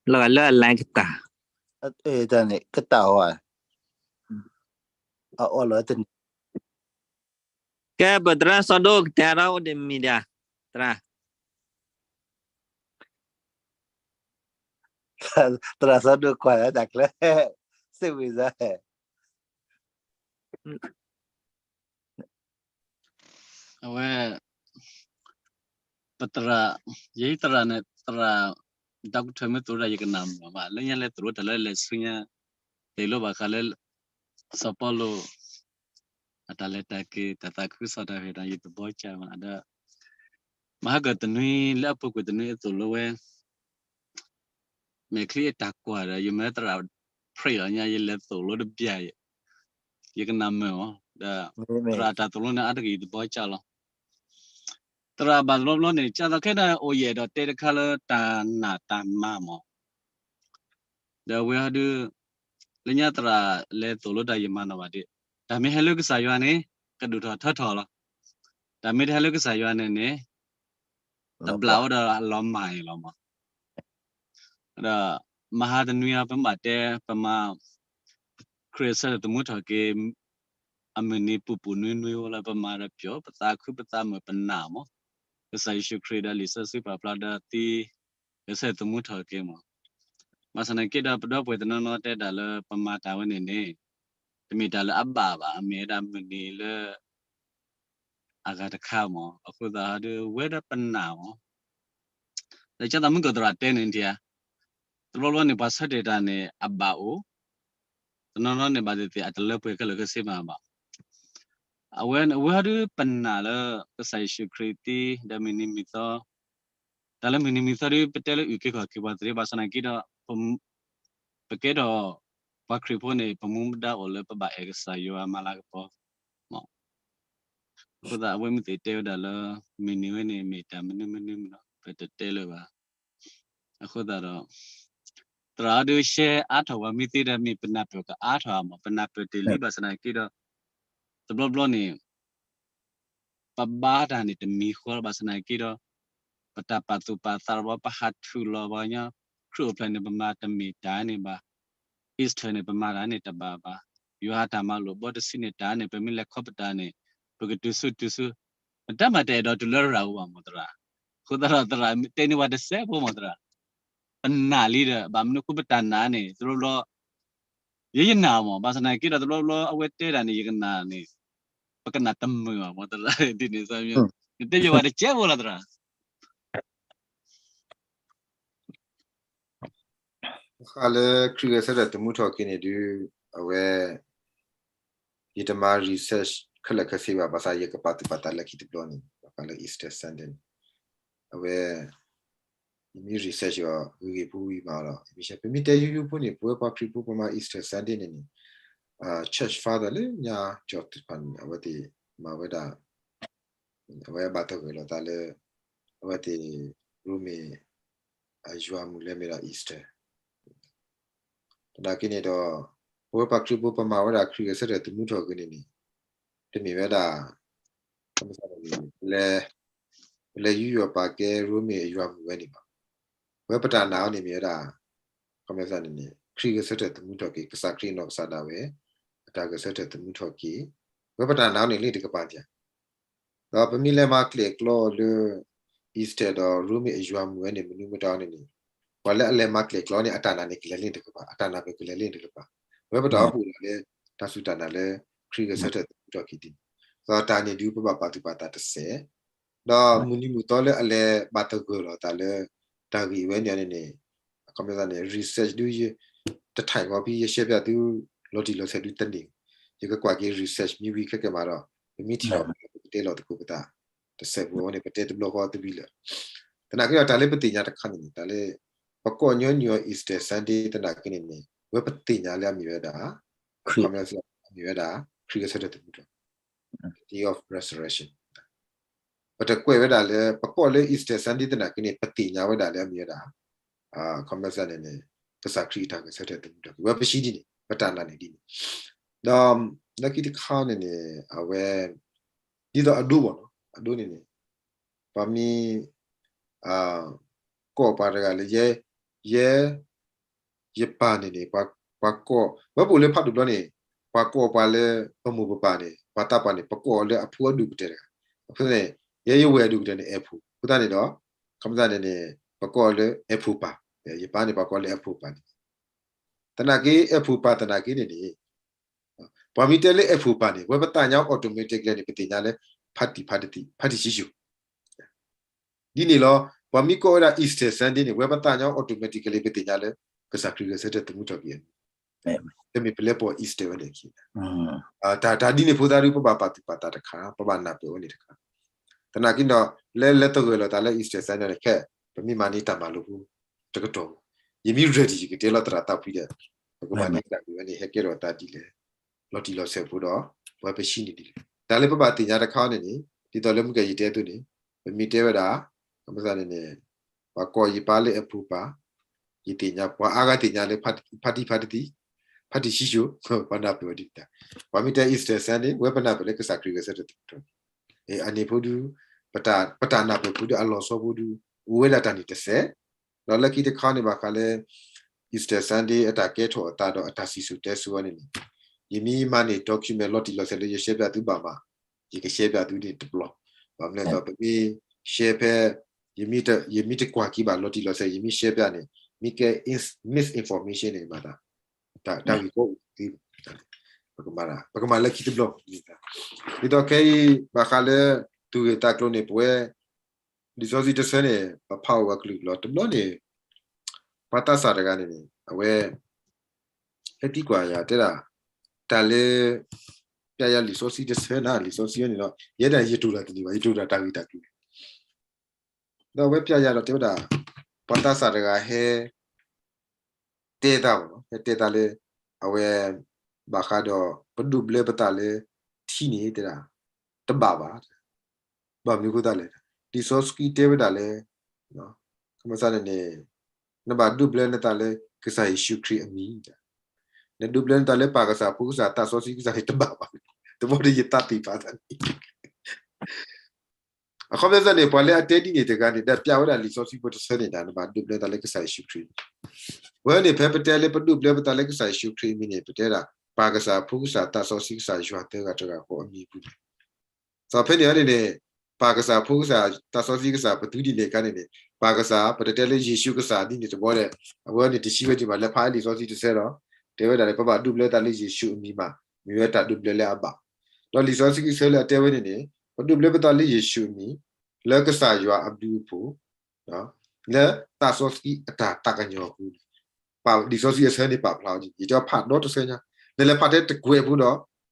လၢအလဲကတၢ် တၢ်န့ၣ် ကတၢ်အီၤ အအီၣ်လီၤတန့ၣ် ကဲ ပသရၣ်စီၤဒိၣ်ကတဲထီၣ်အိၣ်ဒံးမံၤဒံး သရၣ် သရၣ်စီၤဒိၣ်ကွၢ်လၢတၢ်ကျဲ စိတ်ဝင်စား အဝဲ ပသရၣ် ယဲသရၣ်န့ၣ် သရၣ် doctor မ့ၢ်သိၣ်လိတၢ်ယကနၣ်မုာ်ဘၣ် လၢညါလဲၤသိၣ်လိတၢ်လၢလဲၤဆူညါ တဲလိဘၣ်ဃးလၢ စီၤပီလူး အတၢ်လဲၤတၢ်က့ၤ တၢ်သးခုကစီၣ်တၢ်ဖံးတၢ်မၤ ယသဘီကၢ်မးဒီး မဟါကတနွံလၢအပူၤကွံာ်တနွံအသိၣ်လိဝဲ မဲာ်ချံအတၢ်ကွၢ်ဒီး ယမ့ၢ်သရၣ် pray လီၤညါ ယလဲၤသိၣ်လိတဘျီ ယကနၣ်မုာ်အီၤ ဒီး သရၣ်တၢ်သိၣ်လိန့ၣ် အါတက့ၢ်ယသဘီကၢ်လီၤ သရၣ်ဘၣ်တဘျီဘျီန့ၣ် ကၢ်သိးခဲဒၣ်အိၣ်ယဲၢ်ဒီးတဲတခါလၢတၢ်နာ်တၢ်မၤမး ဒီးအဝဲဟီဒုး လၢညါသရၣ်လဲၤသိၣ်လိတၢ်ယမၤနီၣ်ဘၣ်ဒံး တၢ်မ့ၢ်ဟဲလၢကစၢ်ယွၤန့ၣ် ကဒုၣ်ထီၣ်ထၢထီၣ်လီၤ တၢ်မ့ၢ်တဟဲလၢကစၢ်ယွၤန့ၣ်န့ၣ် တဘျီအိၣ်ဒီးအလီၤမၢ်အံၤလီၤမး ဒီးမဟါတနွံအံၤ ပမ့ၢ်ဘၣ်တဲ ပမၤ ခရံာ်အဆၢထၢၣ်သမူထီၣ်က့ၤ အမုၢ်နံၤပူၤပူၤနွံနွံအိၣ်လၢ ပမၤဒီးပျီၢ် ပသးခုပသးမုာ်ပနာ်မး, ကစၢ်ယ့ၣ်ၡူးခရံာ်ဒီးလံာ်စီဆှံပာ်ဖျါဒီးသံ ကဆၢထၢၣ်သမူထီၣ်က့ၤမး. ဘၣ်ဆၣ်သနာ်က့ဒီး ပဒီပုၢ်ဝဲၢ်တနီၤနီၤတဲဒၣ်လၢ ပမၤတၢ်ဝဲန့ၣ်န့ၣ် တမ့ၢ်တၢ်လၢအဘၣ်ဘၣ်, အမ့ၢ်ဝဲဒၣ်မုၢ်နံၤလၢ အဂၤတခါမး. အဃိသတးဒီး ဝဲဒၣ်ပနာ်မး. ဒီးကၢ်သးမုၢ်ကီၢ်သရၣ်တဲန့ၣ်ထံဧါ, တဘျီဘျီန့ၣ် ပှၤဆၢတဲာ်တၢ်န့ၣ် အဘၣ်အိၣ်, တနီၤနီၤန့ၣ် ဘၣ်သ့ၣ်သ့ၣ် အတလၢပှဲၤခဲလၢာ်ခဲဆ့မးဘၣ်. အဝဲ အဝဲဒၣ်ပနာ်လၢ ကစၢ်ယ့ၣ်ၡူးခရံာ်သံ ဒီးမုၢ်နံၤမုၢ်သီ, တၢ်လၢမုၢ်နံၤမုၢ်သီဒီး ပတဲလၢအုၣ်က့ၤခီၣ်က့ၤပှၤသ့ ဘၣ်ဆၣ်သနာ်က့ဒီး ပ ပကဲထီၣ်ပှၤခရံာ်ဖိန့ၣ် ပမူပဒါအိၣ်လၢပဘၣ်အဲၣ်ကစၢ်ယွၤမၤလၤကပီၤမး. အဃိသတး အဝဲမ့ၢ်သ့ၣ်တဲဝဲဒၣ်လၢ မုၢ်နံၤဝဲန့ၣ် မ့ၢ်တၢ်မနုၤမနုၤမးဒီး ပတတဲလၢၤဘၣ်. အဃိသတးဒီး သရၣ်အဒုးရှဲအါထီၣ်ပှၤမ့ၢ်သ့ဒီး မ့ၢ်ပနၢ်ပၢၢ်ကအါထီၣ်မး, ပနၢ်ပၢၢ်တ့ၢ်လံ ဘၣ်ဆၣ်သနာ်က့ဒီး တဘျီဘျီန့ၣ် ပဘါတၢ်န့ၣ်တမံၤဃီလီၤ ဘၣ်ဆၣ်သနာ်က့ဒီး ပတၢ်ပာ်သူၣ်ပာ်သးတဘျီ ပဟးထူၣ်လီၤပှၤကညီ ခရံာ်အိၣ်ဖျဲၣ်န့ၣ် ပမၤတမ့ၢ်တၢ်န့ၣ်ဘၣ်, Easter န့ၣ် ပမၤတၢ်န့ၣ်တဘၣ်ဘၣ်, ယွၤဟးတၢ်မၤလိာ်ဘီတဆံန့ၣ်တၢ်န့ၣ် ပမ့ၢ်လဲၤခီပတာ်န့ၣ် ပကတုၤဆူတုၤဆူ, ပတၢ်မၤတအဲၣ်ဒိးတုၤလၢရၤအူဘၣ်မးသရၣ်. အဃိသတးဒီးသရၣ်တဲန့ၢ်ပှၤတစဲးဖိမးသရၣ်, ပနာ်လံဒီး ဘၣ်မနုၤအဃိပတၢ်နာ်န့ၣ် တဘျီဘျီ ယဲယနာ်မး, ဘၣ်ဆၣ်သနာ်က့ဒီး တဘျီဘျီအဝဲတဲတၢ်န့ၣ် ယကနၣ်န့ၣ် ပကနၣ်တမုာ်ဘၣ်မးသရၣ်, ဒ်န့ၣ် နတဲယၤပှၤတစဲးဖိလီၤသရၣ်. ဃးလၢခရံာ်ဂဲၤဆၢထၢၣ်သမူထီၣ်က့ၤန့ၣ်ဒုး အဝဲ ယတမၤ research ခဲလၢာ်ခဲဆ့ဘၣ်, ဘၣ်ဆၣ်ယကပာ်သူၣ်ပာ်သးလၢခံတဘျီန့ၣ် ဃးလၢ Easter Sunday န့ၣ် အဝဲ ယမ့ၢ် research အီၤဂ့ၤဂ့ၤဖိဝံၤမးဒီး ပမ့ၢ်တဲယိယိဖိန့ၣ် ပဝဲပှၤခရံာ်ဖိပမၤ Easter Sunday န့ၣ်န့ၣ် church father လၢညါကၠီၤတဖၣ်န့ၣ် အဝဲသ့ၣ်မၤဝဲဒၣ် အဝဲဘၣ်သဂၢၢ်လီၤသးလၢ အဝဲသ့ၣ်ရိမ့ၤ အယွၤမုၢ်လၢမ့ၢ်ဒၣ် Easter သနာ်က့န့ၣ်ဒီး ပဝဲပှၤခရံာ်ဖိပမၤဝဲဒၣ်ခရံာ်ဂဲၤဆၢထၢၣ်သမူထီၣ်က့ၤန့ၣ်န့ၣ် တမ့ၢ်ဝဲဒၣ် ခီမ့ၢ်သးန့ၣ် ပလဲၤယူးယီၣ်ပာ်ကဲရိမ့ၤအယွၤမုၢ်ဝဲန့ၣ်ဘၣ်. ဝဲပတၢ်နာ်အီၤန့ၣ်မ့ၢ်ဝဲဒၣ် ခီမ့ၢ်သးန့ၣ်န့ၣ် ခရံာ်ဂဲၤဆၢထၢၣ်သမူထီၣ်က့ၤ ကစၢ်ခရံာ်အနီၢ်ကစၢ်ဒၣ်ဝဲ အတၢ်ဂဲၤဆၢထၢၣ်သမူထီၣ်က့ၤ ဝဲပတၢ်နာ်အီၤန့ၣ်လ့ၣ်တကပၤဒံးဧါ. ဒီးပမ့ၢ်လဲၤမၤကျဲၣ်ကျီလၢ Easter ဒီးရိမ့ၤအယွၤမုၢ်ဝဲန့ၣ် မနုၤမတၤန့ၣ်န့ၣ် ပှၤလၢအလဲၤမၤကျဲၣ်ကျီန့ၣ် အတၢ်နာ်န့ၣ်ကလဲၤလ့ၣ်တကပၤ, အတၢ်နာ်မ့ၢ်ကလဲၤလ့ၣ်တကပၤ, ဝဲပတၢ်အိၣ်ဖှိၣ်လၢ တၢ်စူၢ်တၢ်နာ်လၢ ခရံာ်ဂဲၤဆၢထၢၣ်သမူထီၣ်က့ၤဒ်န့ၣ်, ဒီးတၢ်န့ၣ်ဒုးပဘၣ်ပာ်သူၣ်ပာ်သးတစဲး, ဒီးမုၢ်နံၤမုၢ်သီလၢအလဲၤဘၣ်သဂၢၢ်လီၤသးလၢ တၢ်ဂ့ၢ်ဝဲန့ၣ်န့ၣ်န့ၣ် ခီမ့ၢ်သးန့ၣ် research ဒုးယ တထံၣ်ဂီၤဖဲယရှဲပၠးသု လီၤတံၢ်လီၤဆဲးဒုးတန့ၢ်, ယကကွၢ်က့ၤ research မ့ၢ်ဝံၤခဲကဲမးဒီး ပမ့ၢ်ထံၣ်လီၤ ပကတဲလီၤသကိးပသး တစဲးဖိန့ၣ် ပတဲတဘျီဃီသဘံၣ်လၢာ်, သနာ်က့ဒီးတၢ်လၢပသ့ၣ်ညါတခါန့ၣ်န့ၣ် တၢ်လၢ ပကိးညီနုၢ်အီၤ Easter Sunday သနာ်က့န့ၣ်န့ၣ် ဝဲပသ့ၣ်ညါလၢအမ့ၢ်ဝဲဒၣ် ခီမ့ၢ်သးန့ၣ် အမ့ၢ်ဝဲဒၣ် ခရံာ်ဂဲၤဆၢထၢၣ်သမူထီၣ် Day of Resurrection ပတကွဲးဝဲဒၣ်လၢ ပကိးလၢ Easter Sunday သနာ်က့န့ၣ် ပသ့ၣ်ညါဝဲဒၣ်လၢအမ့ၢ်ဝဲဒၣ် ခီမ့ၢ်သးန့ၣ်န့ၣ် ကစၢ်ခရံာ်အတၢ်ဂဲၤဆၢထၢၣ်သမူထီၣ်က့ၤ ဝဲပစံးဒ်န့ၣ် ပတၢ်နာ်န့ၣ်ဒ်န့ၣ်, ဒီးလၢခံတခါန့ၣ်န့ၣ် အဝဲ ဒ်သိးအဒိဘၣ်နီၤ အဒိန့ၣ်န့ၣ် ပှၤမ့ၢ် ကိးပှၤတဂၤလၢ ယဲ ယဲ ယပၢ်န့ၣ်န့ၣ် ပှၤကိး ဝဲပအိၣ်လၢဖးဒိၣ်ဘျီန့ၣ် ပှၤကိးပှၤလၢ ပမိၢ်ပပၢ်န့ၣ် ပှၤသးပှၢ်န့ၣ် ပကိးအီၤလၢအဖိအဒိၣ်ကတၢၢ်တဂၤ, အဃိန့ၣ် ယဲယဝဲၢ်အဒိၣ်ကတၢၢ်န့ၣ် အဲၣ်ဖိ, အဃိသတးန့ၣ်ဒီး ခီမ့ၢ်သးန့ၣ်န့ၣ် ပကိးအီၤလၢအဲၣ်ဖိပၢ်, ယပၢ်န့ၣ် ပှၤကိးအီၤလၢအဲၣ်ဖိပၢ်န့ၣ်, သနာ်က့ အဲၣ်ဖိပၢ်သနာ်က့န့ၣ်န့ၣ် ပှၤမ့ၢ်တဲလၢအဲၣ်ဖိပၢ်န့ၣ် ဝဲပသးညါ automatically န့ၣ် ပသ့ၣ်ညါလၢ ဖါတံၢ်ဖါတံၢ် ဖါတံၢ်ဆံၡိၣ် ဒ်န့ၣ်လီၤ. ပှၤမ့ၢ်ကိးဝဲဒၣ် Easter Sunday န့ၣ် ဝဲပသးညါ automatically ပသ့ၣ်ညါလၢ ကစၢ်ခရံာ်ဂဲၤဆၢထၢၣ်သမူထီၣ်က့ၤအမံၤ, တမ့ၢ်ပလဲၤပိာ် Easter ဝဲန့ၣ်အခံ, တၢ်ဒ်န့ၣ်ဖိသတးဒုး ပဘၣ်ပာ်သူၣ်ပာ်သးတခါ ပဘၣ်နၢ်ပၢၢ်ဝဲန့ၣ်တခါ, သနာ်က့ဒီး လၢလဲၤသဂၢၢ်လီၤသးလၢ Easter Sunday န့ၣ် ခဲ ပမ့ၢ်မၤန့ၢ်တၢ်မၤလိာ်ဖိ တကတီၢ်ဖိ, ယမ့ၢ် ready ယကတဲလီၤသရၣ်သးဖှံဒီး ပကမၤန့ၢ်တၢ်ဂ့ၢ်ဝဲန့ၣ် ဟဲကဲထီၣ်သးဒ်လဲၣ်, လီၤတံၢ်လီၤဆဲးဖိဒီး ပှၤပစံးန့ၣ်ဒ်လဲၣ်, တၢ်လၢပဘၣ်သ့ၣ်ညါတခါန့ၣ်န့ၣ် ဒ်သိးလၢမုၢ်ကယံၤတဲအသိးန့ၣ် ပမ့ၢ်တဲဝဲဒၣ် ခီမ့ၢ်သးန့ၣ်န့ၣ် ပှၤကိးယပၢ်လၢအဲၣ်ဖိပၢ်, ယသ့ၣ်ညါ ပှၤအါဂၤသ့ၣ်ညါလၢ ဖါတံၢ်ဖါတံၢ် ဖါတံၢ်ဆံၡိၣ် ပှၤနၢ်ပၢၢ်ဝဲဒ်န့ၣ်, ပှၤမ့ၢ်တဲ Easter Sunday ဝဲပနၢ်ပၢၢ်လၢကစၢ်ခရံာ်ဂဲၤဆၢထၢၣ်သမူထီၣ်, အန့ၣ်ဖိဒုး ပတၢ်နၢ်ပၢၢ်ဖိဒုး အလီၤဆီဖိဒုး အိၣ်ဝဲဒၣ်တၢ်န့ၣ်တစဲး ဒီးလၢခံတခါန့ၣ် ဘၣ်ဃးလၢ Easter Sunday အတၢ်ကဲထီၣ်အသးဒီးအတၢ်စံၣ်စိၤတဲစိၤအံၤန့ၣ်န့ၣ် ယမ့ၢ်မၤန့ၢ် document လီၤတံၢ်လီၤဆဲးလၢယရှဲပၠးသုဘၣ်မး ယကရှဲပၠးသုန့ၣ်တဘျီ, ဘၣ်မနုၤလဲၣ်ဒီး ပမ့ၢ်ရှဲဖဲ ယမ့ၢ်တကွၢ်က့ၤဘၣ်လီၤတံၢ်လီၤဆဲး ယမ့ၢ်ရှဲပၠးန့ၣ် မ့ၢ်ကဲ misinformation န့ၣ် မၤသး တၢ်ဂ့ၢ်ကီအိၣ်သ့, ပကမၤလၢခံတဘျီ, ဒ်သိးခဲအံၤ ဘၣ်ဃးလၢ သူၣ်ဂ့ၢ်သးကျိၤန့ၣ် ပဝဲ လံာ်စီဆှံတဆၢန့ၣ် ပဖးအိၣ်ဝဲကလုာ်ကလုာ် တဘျီန့ၣ် ပှၤသးစၢ်တဂၤန့ၣ်န့ၣ် အဝဲ ဟဲသံကွၢ်ယၤတဲဒၣ် တၢ်လၢ ပျးယၤလံာ်စီဆှံတဆၢန့ၣ် လံာ်စီဆှံန့ၣ်ဒီး ယဲဒၣ်ယတိၢ်တၢ်တန့ၢ်ဘၣ် ယတိၢ်တၢ်တၢ်ဂ့ၢ်တၢ်ကျိၤန့ၣ် ဒီးအဝဲပျးယၤဒီးတဲဝဲဒၣ် ပှၤသးစၢ်တဂၤဟဲ တဲသးဘၣ်နီၤ ဟဲတဲသးလၢ အဝဲ ဘၣ်ဃးဒီး ပဒိးဘျၢပသးလၢ ထံန့ၣ်တဲဒၣ် တဘၣ်ဘၣ်, ဘၣ်မနုၤအဃိသတးလဲၣ်, လံာ်စီဆှံတဲဝဲဒၣ်လၢ ခမစၢ်န့ၣ်န့ၣ် နဘၣ်ဒိးဘျၢနသးလၢကစၢ်ယ့ၣ်ၡူးခရံာ်အမံၤ, နဒိးဘျၢနသးလၢပၢ်ကစၢ်ဖိကစၢ်သးစီဆှံကစၢ်န့ၣ်တဘၣ်ဘၣ်, တဘျီဒီးယသးသ့ၣ်ဖးသးန့ၣ် အခီပညီန့ၣ် ပှၤလၢအတဲဒ်န့ၣ်တဂၤန့ၣ် ဒီးပျးဝဲဒၣ်လံာ်စီဆှံဖိတဆၢန့ၣ်ဒၣ် နဘၣ်ဒိးဘျၢသးလၢကစၢ်ယ့ၣ်ၡူးခရံာ်, ဝဲန့ၣ်ဖဲပတဲလၢပဒိးဘျၢပသးလၢကစၢ်ယ့ၣ်ၡူးခရံာ်အမံၤန့ၣ် ပတဲဒၣ် ပၢ်ကစၢ်ဖိကစၢ်သးစီဆှံကစၢ်ယွၤသၢဂၤတဂၤဃီအမံၤပူၤန့ၣ် ဒီးဖဲန့ၣ်န့ၣ်န့ၣ် ပၢ်ကစၢ်ဖိကစၢ်သးစီဆှံကစၢ်ပသူဒ်န့ၣ်အခါန့ၣ်န့ၣ် ပၢ်ကစၢ် ပတတဲလၢယ့ၣ်ၡူးကစၢ်ဒ်န့ၣ်တဘျီဒီး အဝဲန့ၣ်တဆံဝဲဒံးဘၣ် လဲၤဖးလံာ်စီဆှံတဆၢဒီး တဲဝဲဒၣ်လၢပဘၣ်ဒိးဘျၢသးလၢယ့ၣ်ၡူးအမံၤမး မ့ၢ်ဝဲတၢ်ဒိးဘျၢလၢအဘၣ်, ဒီးလံာ်စီဆှံတဆၢလၢအတဲဝဲန့ၣ်န့ၣ် ပဒိးဘျၢပသးလၢယ့ၣ်ၡူးအမံၤ လၢကစၢ်ယွၤအဘျုးအဖှိၣ် လၢသးစီဆှံအတၢ်သးကညီၤအဃိန့ၣ် လံာ်စီဆှံအဆၢန့ၣ်ပာ်ဖျါအီၤဒ်န့ၣ် ယတဲဖးဒီတဆၢညါ, နလဲၤဖးထဲတကွဲးဖိဒီး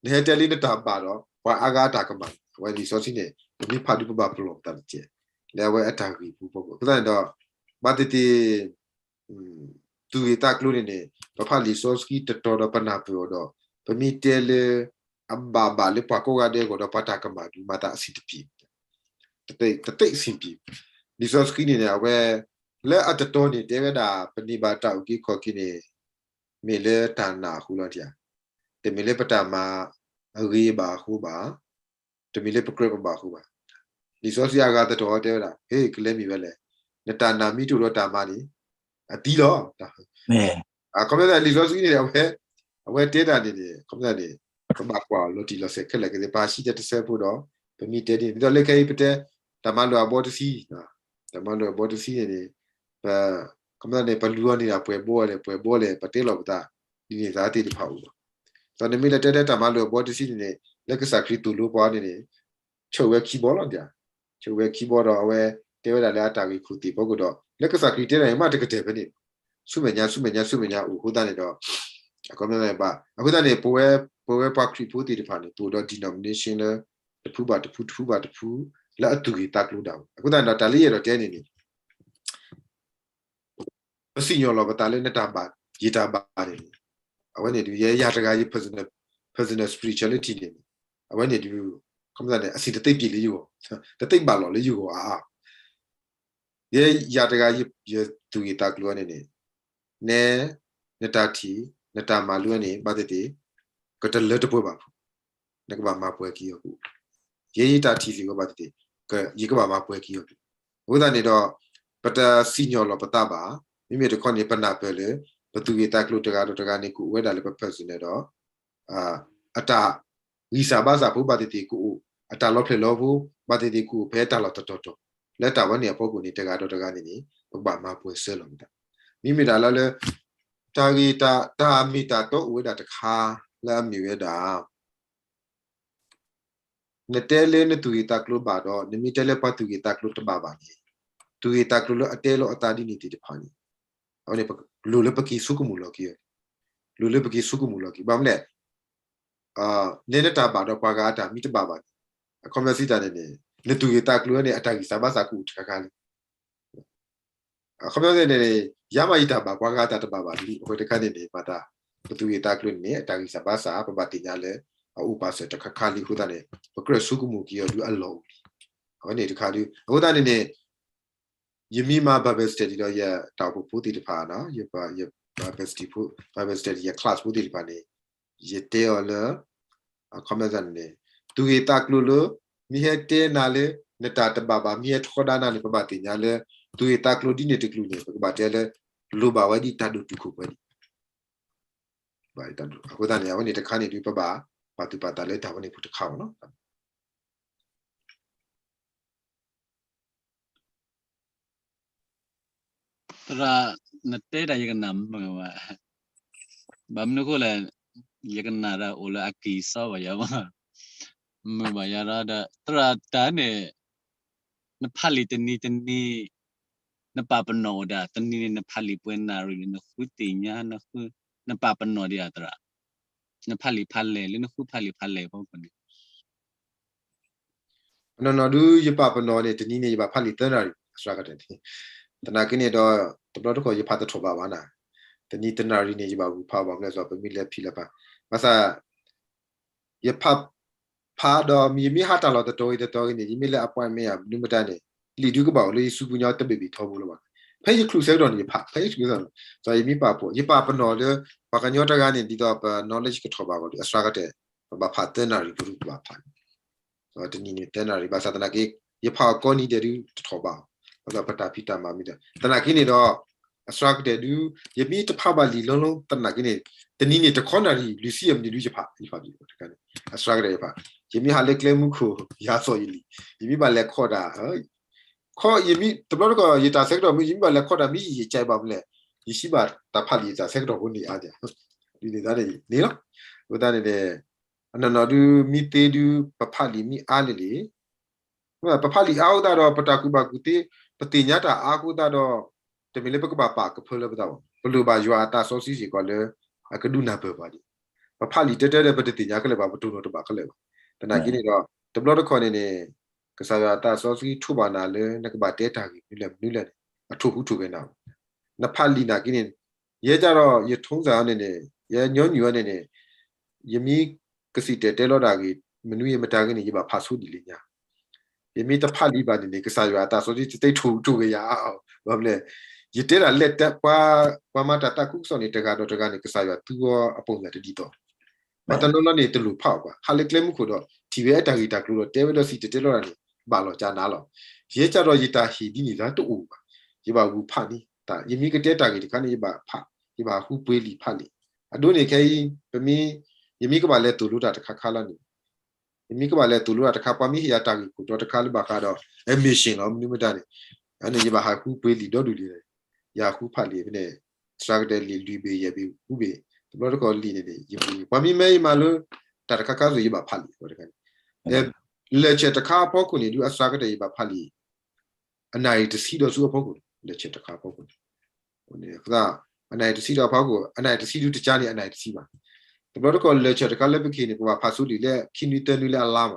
နဟဲတဲလံနတၢ်ဘၣ်ဒီး ပှၤအါဂၤအတၢ်ကမၣ်န့ၣ် အဝဲလံာ်စီဆှံန့ၣ် ပမ့ၢ်ဖးဒုးပဘၣ်ပလီၢ်ပသးတက့ၢ်, လၢအဝဲအတၢ်ဂ့ၢ်ပူၤဖီခိၣ် အဃိသတးန့ၣ်ဒီး ဘၣ်သ့ၣ်သ့ၣ် သူၣ်ဂ့ၢ်သးကျိၤန့ၣ်န့ၣ် ပဖးလံာ်စီဆှံတတီၤဒီးပနၢ်ပၢၢ်အီၤဒီး ပမ့ၢ်တဲလၢ အဘၣ်ဘၣ်လၢပှၤကိးဂၤဒဲးအဂီၢ်ဒီး ပှၤတၢ်ကမၣ်ဒုးမၤသးအဆင်တပြေ, တသ့အဆင်ပြေ, လံာ်စီဆှံန့ၣ်န့ၣ် အဝဲ လၢအတတီၤန့ၣ် တဲဝဲဒၣ် ပန့ၢ်ဘၣ်တၢ်အုၣ်က့ၤခီၣ်က့ၤန့ၣ် မ့ၢ်လၢတၢ်နာ်အဃိလီၤဧါ, တမ့ၢ်လၢပတၢ်မၤအဂ့ၤအဘၣ်အဃိဘၣ် တမ့ၢ်လၢပကြၢးပဘၣ်အဃိဘၣ်, လံာ်စီဆှံအဂၤတတီၤတဲဝဲဒၣ် ဟ့ၣ် ကလဲၤမ့ၢ်ဝဲလဲၣ်, နတၢ်နာ်မ့ၢ်တအိၣ်ဒီးတၢ်မၤန့ၣ် အသံလီၤ, အခီပညီလံာ်စီဆှံန့ၣ် အဝဲတဲတၢ်န့ၣ်န့ၣ် အခီပညီန့ၣ် ပဘၣ်ကွၢ်အီၤလီၤတံၢ်လီၤဆဲးခဲလၢာ်ကသ့ ပဟးဆှံတဲတဆၢဖိဒီး ပမ့ၢ်တဲဒ်န့ၣ် ဒ်သိးလၢခဲအံၤပတဲ တၢ်မၤလိာ်အဘီတဆံ တၢ်မၤလိာ်အဘီတဆံန့ၣ်န့ၣ် ပ အခီပညီန့ၣ် ပလူၤအီၤန့ၣ်ဒီးပှဲၤဘီလဲၣ် ပှဲၤဘီလဲၣ် ပတဲလီၤပသး ဒ်န့ၣ်သးသ့ၣ်တဖၣ်အိၣ်လီၤ, ဒီးနမ့ၢ်လဲၤတဲတဲတၢ်မၤလိာ်အဘီတဆံန့ၣ်န့ၣ် လၢကစၢ်ခရံာ်သိၣ်လိပှၤန့ၣ်န့ၣ် ဆှၢဝဲခံဘီလီၤ, ဆှၢဝဲခံဘီဒီးအဝဲတဲဝဲဒၣ်လၢအတၢ်ဂ့ၢ်ခိၣ်သ့ၣ်ဖီခိၣ်ဒီး လၢကစၢ်ခရံာ်တဲဒၣ်န့ၣ် မ့ၢ်တကတၢၢ်ဖဲန့ၣ် ဆူမဲာ်ညါ ဆူမဲာ်ညါ ဆူမဲာ်ညါအိၣ်အဃိသတးန့ၣ်ဒီး အခီပညီန့ၣ် အဃိသတးန့ၣ် ပဝဲ ပဝဲပှၤခရံာ်ဖိသ့ၣ်တဖၣ်န့ၣ် ပအိၣ်ဒီး denomination လၢ တဖုဘၣ်တဖု တဖုဘၣ်တဖု လၢအသူၣ်ဂ့ၢ်သးကျိၤဒၣ်ဝဲ အဃိသတးန့ၣ်ဒီး တၢ်လၢယအဲၣ်ဒိးတဲန့ၣ်န့ၣ် ပစံၣ်ညီၣ်လီၤပသးလၢနတၢ်ဘၣ် ယတၢ်ဘၣ်န့ၣ်န့ၣ် အဝဲန့ၣ်ဒုး ယဲ ယၤတဂၤယ personal, personal spirituality န့ၣ်န့ၣ် အဝဲန့ၣ်ဒုး ခီပညီန့ၣ် အဆ့ၣ်တသ့ပျံၤလၢယဂီၢ်, တသ့ဘၣ်လီၤလၢယဂီၢ်အါအါ ယဲယၤတဂၤ ယသူၣ်ဂ့ၢ်သးကျိၤန့ၣ်န့ၣ် နဲ နတၢ်ထံၣ် နတၢ်မၤလိန့ၣ် ဘၣ်သ့ၣ်သ့ၣ် ကတလၢတပှဲၤဘၣ်ဖုး, နကဘၣ်မၤပှဲၤက့ၤအီၤဖုး, ယဲယတၢ်ထံၣ်စ့ၢ်ကီးဘၣ်သ့ၣ်သ့ၣ် ယကဘၣ်မၤပှဲၤက့ၤအီၤဖုး, အဃိသတးန့ၣ်ဒီး ပတစံၣ်ညီၣ်လီၤပသးဘၣ်, မ့မ့ၢ်တခီန့ၣ် ပနၢ်ပၢၢ်လၢ ပသူၣ်ဂ့ၢ်သးကျိၤတဂၤဒီးတဂၤန့ၣ် ကအိၣ်ဝဲဒၣ်လၢပ personal ဒီး အတၢ်ဂံၢ်စၢ်ဘါစၢ်ဖိဘၣ်သ့ၣ်သ့ၣ်ကအိၣ်, အတၢ်လီၤဖျဲၣ်လီၤဖိ ဘၣ်သ့ၣ်သ့ၣ်ကအိၣ်ဖဲတၢ်လီၢ်တတီၤတီၤ, လၢတၢ်ဝဲန့ၣ်အဖီခိၣ်န့ၣ် တဂၤဒီးတဂၤန့ၣ်န့ၣ် ပကဘၣ်မၤပှဲၤဆၢလီၤပသး, မ့မ့ၢ်ဒၣ်လၢလၢ တၢ်ဂ့ၢ်တၢ် တၢ်မ့ၢ်တၢ်တီအိၣ်ဝဲဒၣ်တခါ လၢအမ့ၢ်ဝဲဒၣ် နတဲလၢနသူၣ်ဂ့ၢ်သးကျိၤဘၣ်ဒီး နမ့ၢ်တဲလၢပှၤသူၣ်ဂ့ၢ်သးကျိၤတဘၣ်ဘၣ်န့ၣ်, သူၣ်ဂ့ၢ်သးကျိၤလၢအတဲလီၤအသးဒ်န့ၣ်သ့ၣ်တဖၣ်န့ၣ်, အဝဲန့ၣ် လိၣ်လၢပက့ၤဆိကမိၣ်လီၤက့ၤအီၤ, လိၣ်လၢပက့ၤဆိကမိၣ်လီၤက့ၤ, ဘၣ်မနုၤလဲၣ် နဲနတၢ်ဘၣ်ဒီးပှၤဂၤအတၢ်မ့ၢ်တဘၣ်ဘၣ်န့ၣ်, အခီပညီစံးတၢ်န့ၣ်န့ၣ် နသူၣ်ဂ့ၢ်သးကျိၤန့ၣ် အတၢ်ဂံၢ်စၢ်ဘါစၢ်ကအိၣ်တခါခါလံ အခီပညီန့ၣ်န့ၣ် ယၤမးယတၢ်ဘၣ် ပှၤဂၤအတၢ်တဘၣ်ဘၣ်လံ အဝဲတခါန့ၣ်န့ၣ် မၤသး ပသူၣ်ဂ့ၢ်သးကျိၤန့ၣ်န့ၣ် အတၢ်ဂံၢ်စၢ်ဘါစၢ် ပဘၣ်သ့ၣ်ညါလၢ အအိၣ်ပာ်စၢၤတခါခါလံအဃိသတးန့ၣ် ပကြၢးဆိကမိၣ်က့ၤအီၤဒုးအလီၢ်အိၣ်လံ. အဝဲန့ၣ်တခါဒုး အဃိသတးန့ၣ်န့ၣ် ယမ့ၢ်မၤ Bible study ဒီးယတၢ်အိၣ်ဖှိၣ်ဖိသ့ၣ်တဖၣ်န့ၣ် ယ Bible study ဖိ Bible study ယ class ဖိသ့ၣ်တဖၣ်န့ၣ် ယတဲအီၤလၢ အခီပညီန့ၣ် သူၣ်ဂ့ၢ်သးကျိၤလၢ မ့ၢ်ဟဲတဲနၤလၢ နတၢ်တဘၣ်ဘၣ် မ့ၢ်ဟဲထီဒါနၤန့ၣ် ပဘၣ်သ့ၣ်ညါလၢ သူၣ်ဂ့ၢ်သးကျိၤဒ်န့ၣ်တကလုာ်န့ၣ် ပကဘၣ်တဲလၢ လိၣ်ဘၣ်ဝဲဒ်တၢ်ဒိၣ်တုာ်ခိၣ်ပှဲၤဒံး အဃိသတးန့ၣ် အဝဲန့ၣ်တခါန့ၣ်ဒုး ပဘၣ်ပာ်သူၣ်ပာ်သးလၢတၢ်ဝဲန့ၣ် ပူၤတခါအံၤလီၤ. သရၣ်, နတဲတၢ်ယကနၣ်မုာ်ဘၣ်. ဘၣ်မနုၤအဃိလဲၣ်, ယကနၣ်တၢ်အိၣ်လၢအကံၢ်စီဘၣ်ယၤဘၣ်, မုာ်ဘၣ်ယၤဒီး သရၣ်တၢ်န့ၣ် နဖးလံာ်တနံၤတနံၤ နပာ်ပနီၣ်အိၣ်ဒၣ် တနံၤန့ၣ် နဖးလံာ်ပှဲၤနၣ်ရံၣ်န့ၣ် နဃုသ့ၣ်ညါ နဃု နပာ်ပနီၣ်ဒံးဧါသရၣ်, နဖးလံာ်ဖးလဲၢ်လၢနဃုဖးလံာ်ဖးလဲၢ်အဖီခိၣ်န့ၣ် အနီၢ်နီၢ်ဒုး ယပာ်ပနီၣ်န့ၣ် တနံၤန့ၣ် ယဘၣ်ဖးလံာ်သၢနၣ်ရံၣ် အစှၤကတၢၢ်န့ၣ်, သနာ်က့န့ၣ်ဒီး တဘျီတခီၣ်ယဖးတထီၣ်ဘးဘၣ်နၤ, တနံၤတနၣ်ရံၣ်န့ၣ် ယဘၣ်ဂုာ်ဖးဘၣ်မနုၤလဲၣ် ပမ့ၢ်လဲၤဖံးလဲၤဖး, ဘၣ်ဆၣ် ယဖး ဖးဒီး ယမ့ၢ်ဟးတၢ်လီၢ်တတီၤဂ့ၤတတီၤဂ့ၤန့ၣ် ယမ့ၢ်လဲၤ appointment မနုၤမတၤန့ၣ် လံာ်ဒုးကဘၣ်အိၣ်လၢယစုပူၤညီတဘ့ၣ်ဘ့ၣ်ထီဘိလၢၤဘၣ်. ဖဲယချုးဆၢကတီၢ်န့ၣ် ယဖး ဖဲယချုးဆၢကတီၢ်န့ၣ် ဒီးယမ့ၢ်ပာ်ဖှိၣ် ယပာ်ပနီၣ်လၢ ပှၤကညီတဂၤန့ၣ် ဒ်သိးပ knowledge ကထီၣ်ဘးဂီၢ်ဒီး အစှၤကတၢၢ် ပဘၣ်ဖးသၢနၣ်ရံၣ် ပဒုးကဘၣ်ဖးန့ၣ် တနံၤန့ၣ်သၢနၣ်ရံၣ် ဘၣ်ဆၣ်သနာ်က့ ယဖးအီၤကိးနံၤဒဲးဒုးတထီၣ်ဘးအီၤ, ဒီးပတၢ်ဖံးတၢ်မၤမ့ၢ်ဒီး သနာ်က့န့ၣ်ဒီး အစှၤကတၢၢ်ဒုး ယမ့ၢ်တဖးဘၣ်လံာ်လီၤလီၤ သနာ်က့န့ၣ် တနံၤန့ၣ်တခီနၣ်ရံၣ် လွံၢ်ဆံယဲၢ်မံးနံးဒုးယဖး ယဖး အစှၤကတၢၢ်ယဖး, ယမ့ၢ်ဟးလၢကျဲမုၢ်ခိၣ် ယၤသီၣ်ယလံာ်, ယမ့ၢ်ဘၣ်လဲၤခီၣ်တၢ် ခီၣ်ယမ့ၢ် တဘျီတခီၣ် ယတၢ်ဆၢကတီၢ်မ့ၢ် ယမ့ၢ်ဘၣ်လဲၤခီၣ်တၢ်မ့ၢ်ယံာ်ယံာ်ကဲဘၣ်မနုၤလဲၣ်, ယဟံးဘၣ်တၢ်ဖးလံာ်ယတၢ်ဆၢကတီၢ်ဖိန့ၣ်အါဒ်န့ၣ်လီၤ. အဃိသတးန့ၣ် အနီၢ်နီၢ်ဒုး မ့ၢ်သ့ဒုး ပဖးလံာ်မ့ၢ်အါန့ၣ်လံ ပဖးလံာ်အါအဃိသတးဒီး ပတၢ်ကူၣ်ဘၣ်ကူၣ်သ့ ပသ့ၣ်ညါတၢ်အါအဃိသတးဒီး တမ့ၢ်လၢပကဘၣ်ပာ်ကဖၢလၢပသးဘၣ်, ပလိၣ်ဘၣ်ယွၤအသးစီဆှံစ့ၢ်ကီးလၢ အကဒုးနၢ်ပၢၢ်ပှၤဒံး, ပဖးလံာ်တၢတၢဒီး ပတသ့ၣ်ညါခဲလၢာ်ဘၣ်, ပတိၢ်နီၣ်တဘၣ်ခဲလၢာ်ဘၣ်. သနာ်က့န့ၣ်ဒီး တဘျီတခီၣ်န့ၣ်န့ၣ် ကစၢ်ယွၤအသးစီဆှံထိးဘၣ်နၤလၢ နကဘၣ်တဲတၢ်ဂ့ၢ်မနုၤလဲၣ်မနုၤလဲၣ်န့ၣ် အထိၣ်ဟူးထိၣ်ဂဲၤနၤဘၣ်. နဖးလံာ်နာ်က့န့ၣ် ယဲဒၣ်ဒီး ယထုံးစၢ်အီၤန့ၣ်န့ၣ် ယညီနုၢ်အီၤန့ၣ်န့ၣ် ယမ့ၢ်ကစံၣ်တဲၤတဲလီၤတၢ်ဂ့ၢ် မနုၤယမတၤဂ့ၤန့ၣ် ယဘၣ်ဖးဆိဒ်လဲၣ်ညါ ယမ့ၢ်တဖးလံာ်ဘၣ်န့ၣ်န့ၣ် ကစၢ်ယွၤအသးစီဆှံတသ့ထိၣ်ဟူးထိၣ်ဂဲၤယၤအါအီၤ, ဘၣ်မနုၤလဲၣ်, ယတဲဒၣ်လဲၣ်တၢ် ပှၤ ပှၤမၤတၢ်သးခုကစီၣ်န့ၣ် တဂၤဒီးတဂၤန့ၣ် ကစၢ်ယွၤသူအီၤအပိာ်ညၣ်တဒ်သိး ပှၤတနီၤနီၤန့ၣ် တလိၣ်ဖးအီၤဘၣ်, ဟးလၢကျဲမုၢ်ခိၣ်ဒီး ထံၣ်ဝဲအတၢ်ဂ့ၢ်တၢ်ကျိၤဒီး တဲဝဲဒီးစံၣ်တဲၤတဲလီၤတၢ်န့ၣ် ဘၣ်လီၤကၢ်နၤလီၤ. ယဲကၢ်ဒီးယတၢ်ဟ့ၣ်ဒ်န့ၣ် တအိၣ်ဘၣ်. ယဘၣ်ဂုာ်ဖးန့ၣ် ယမ့ၢ်ကတဲတၢ်ဂ့ၢ်တခါန့ၣ် ယဘၣ်ဖး, ယဘၣ်ဟးဃုပှ့ၤလံာ်ဖးလံာ်. အဒိန့ၣ်ခဲအံၤ ပမ့ၢ် ယမ့ၢ်ကဘၣ်လဲၤသိၣ်လိတၢ်တခါခါလီၤန့ၣ် ယမ့ၢ်ကဘၣ်လဲၤသိၣ်လိတၢ်တခါ ပှၤမ့ၢ်ဟ့ၣ်ယၤတၢ်ဂ့ၢ်ခိၣ်တီတခါလၢဘၣ်ဃးဒီး admission လီၤ မနုၤမတၤန့ၣ် အန့ၣ်ယဘၣ်ဟးဃုပှ့ၤလံာ်ဒီဒူၣ်လံာ်, ယဟးဃုဖးလံာ်ဖဲန့ၣ် စှၤကတၢၢ်လံာ်လွံၢ်ဘ့ၣ်ယဲၢ်ဘ့ၣ် ဃုဘ့ၣ်, တဘျီတခီၣ်လံာ်န့ၣ်န့ၣ် ယမ့ၢ် ပှၤမ့ၢ်မဲယမၤလၢ တၢ်တခါခါစိၤ ယဘၣ်ဖးလံာ်တခါန့ၣ် လဲၤဆၢတခါအဖီခိၣ်န့ၣ် ဒုးအစှၤကတၢၢ်ယဘၣ်ဖးလံာ် အနၣ်ရံၣ်တဆံဒီးဆူအဖီခိၣ်န့ၣ် လဲၤဆၢတခါအဖီခိၣ်န့ၣ် အဃိသတး အနၣ်ရံၣ်တဆံဒီးအဖီခိၣ် အနၣ်ရံၣ်တဆံဒုးတကါန့ၣ် အနၣ်ရံၣ်တဆံဘၣ်. တဘျီတခီၣ်လဲၤဆၢတခါလၢပကဟ့ၣ်န့ၣ် ပဘၣ်ဖးဆိလံာ်လၢခံနွံသၢနွံလၢအလါမး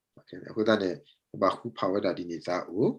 အဃိသတးန့ၣ် ပဘၣ်ဃုဖးဝဲဒၣ်ဒ်န့ၣ်သးအိၣ်,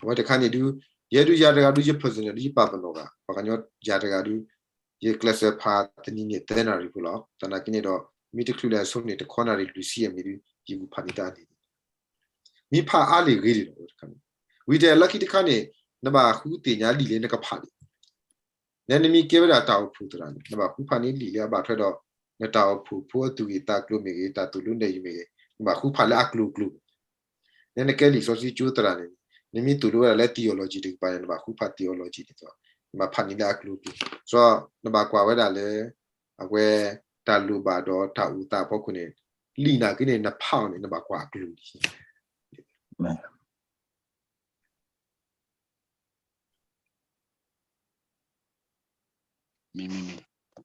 အဝဲတခါန့ၣ်ဒုး ယဲဒုးယၤတဂၤဒုး ယ personal ဒုး ယပာ်ပနီၣ်ဘၣ် ပှၤကညီယၤတဂၤဒုး ယကျဲးစၢးဖးတနံၤန့ၣ်သၢနၣ်ရံၣ်ဖိလီၤ. သနာ်က့န့ၣ်ဒီး မ့ၢ်တချုးလဲၤအဆိန့ၣ် တခီနၣ်ရံၣ်လွံၢ်ဆံယဲၢ်မံးနံးဒုး ယဂုာ်ဖးန့ၢ်တၢ်န့ၣ် မ့ၢ်ဖးအါလံာ်ဂ့ၤဒံးလီၤ အဝဲတခါန့ၣ် ဝံၤတဲလၢခံတခါန့ၣ် နဘၣ်ဃုသ့ၣ်ညါလံာ်လၢနကဖးန့ၣ် နဲနမ့ၢ်ကဲဝဲဒၣ်တၢ်အိၣ်ဖှိၣ်သရၣ်န့ၣ် နဘၣ်ဃုဖးန့ၢ်လံာ်လၢအဘၣ်ထွဲဒီး နတၢ်အိၣ်ဖှိၣ်ဖိအသူၣ်ဂ့ၢ်သးကျိၤမ့ၢ်ဂ့ၤ တၢ်သိၣ်လိနဲၣ်ယုာ်မ့ၢ်ဂ့ၤ နဘၣ်ဃုဖးလၢအကျိၤအကျိၤ နဲနကဲလံာ်စီဆှံကၠိသရၣ်န့ၣ် နမ့ၢ်သိၣ်လိဝဲဒၣ်လၢ theology တကပၤန့ၣ် နဘၣ်ဃုဖး theology ဒ်သိး နဘၣ်ဖးန့ၢ်လၢအကျိၤအကျိၤ စီနဘၣ်ကွၢ်ဝဲဒၣ်လၢ အဝဲတၢ်လိၣ်ဘၣ်ဒီးတၢ်အိၣ်သးအဖီခိၣ်န့ၣ် လံာ်နာ်က့န့ၣ် နဖးအီၤန့ၣ် နဘၣ်ကွၢ်အကျိၤလံ မ့မ့မ့ၢ် တၢ်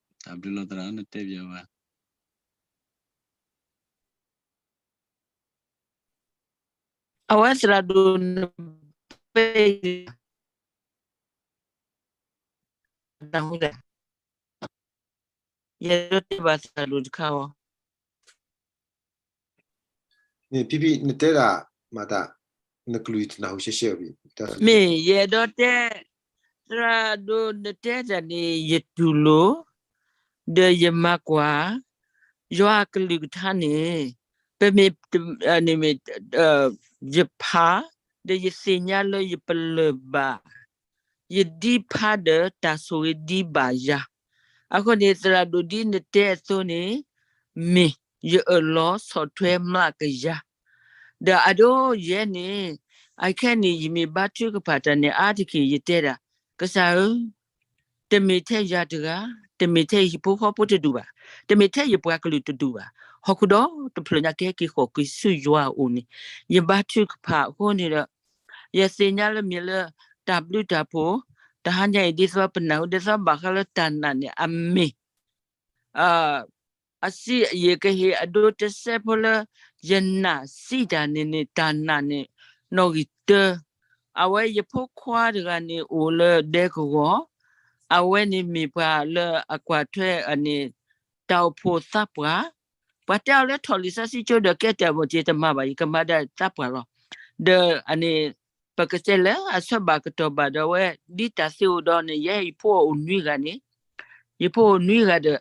ဘျုးလီၤသရၣ် နတဲပၠးဘၣ် အဝဲသရၣ်ဒိၣ်နပဲ ယဲဒိးတဲဘၣ်သရၣ်ဒိၣ်တခါအီၤ ဖံဖံ နတဲဒၣ် မၤသး နကလုၢ်တနၢ်ဟူရှဲရှဲအံၤ မ့ၢ်ယအဲၣ်ဒိးတဲ သရၣ်ဒိၣ်နတဲတၢ်န့ၣ် ယတူၢ်လိာ် ဒီးယမၤကွၢ် ယွၤအကလုၢ်ကထါန့ၣ် ပမ့ၢ် န့ၣ်မ့ၢ် ယဖး ဒီးယသ့ၣ်ညါလၢယပလၢၢ်ဘၣ် ယဒ်ဖးဒီးတၢ်ဆိၣ်ဂ့ၤဒ်ဘၣ်ယၤ အဃိန့ၣ် သရၣ်ဒိၣ်ဒ်နတဲအသိးန့ၣ် မ့ၢ်ယအၢၣ်လီၤဆီၣ်ထွဲမျးကယၤ ဒီးအဒိယဲန့ၣ် အခဲအံၤန့ၣ် ယမ့ၢ်ဘါထုကဖၣ်တၢ်န့ၣ် အါတက့ၢ်ယတဲဒၣ်, ကစၢ်ဧၢ, တမ့ၢ်ထဲယၤတဂၤ, တမ့ၢ်ထဲယဟံၣ်ဖိဃီဖိတဒူၣ်ဘၣ်, တမ့ၢ်ထဲယပှၤကလုာ်တဒူၣ်ဘၣ်, ဟီၣ်ခိၣ်ဒီတဖျၢၣ်ညါကဟဲက့ၤဃီၣ်ကွံာ်ဆူယွၤအအိၣ်န့ၣ်, ယဘါထုကဖၣ်အဃိန့ၣ်ဒီး, ယသ့ၣ်ညါလၢမ့ၢ်လၢ တၢ်ဘျုးတၢ်ဖှိၣ်, တဟါညါအံၤ ဒ်သိးပနၢ်ဟူ ဒ်သိးဘၣ်ဃးလၢတၢ်နာ်န့ၣ် အမ့ၢ် အစံး ယကဟ့ၣ်အဒိတစဲးဖိလၢ ယနာ်စံးတၢ်န့ၣ်န့ၣ် တၢ်နာ်န့ၣ် နီၣ်ဂံၢ်တၢ, အဝဲယဖိခွါတဂၤန့ၣ်အိၣ်လၢဒဲကဝီၤ, အဝဲန့ၣ်မ့ၢ်ပှၤလၢအကွၢ်ထွဲန့ၣ် တၢ်အိၣ်ဖှိၣ်သးပှၢ်, ပှၤတဲအီၤလၢထီၣ်လံာ်စီဆှံကၠိဒီးကဲတၢ်မ့ၢ်က့ၤတမၤဘၣ် ယကမၤဒၣ်သးပှၢ်လီၤ. ဒီးအန့ၣ် ပကတဲလၢအဆၢဘၣ်ကတီၢ်ဘၣ်ဒီးအဝဲ ဒ်တၢ်သ့အိၣ်ဒီးန့ၣ် ယဲယဖိအိၣ်နွံဂၤန့ၣ်, ယဖိအိၣ်နွံဂၤဒီး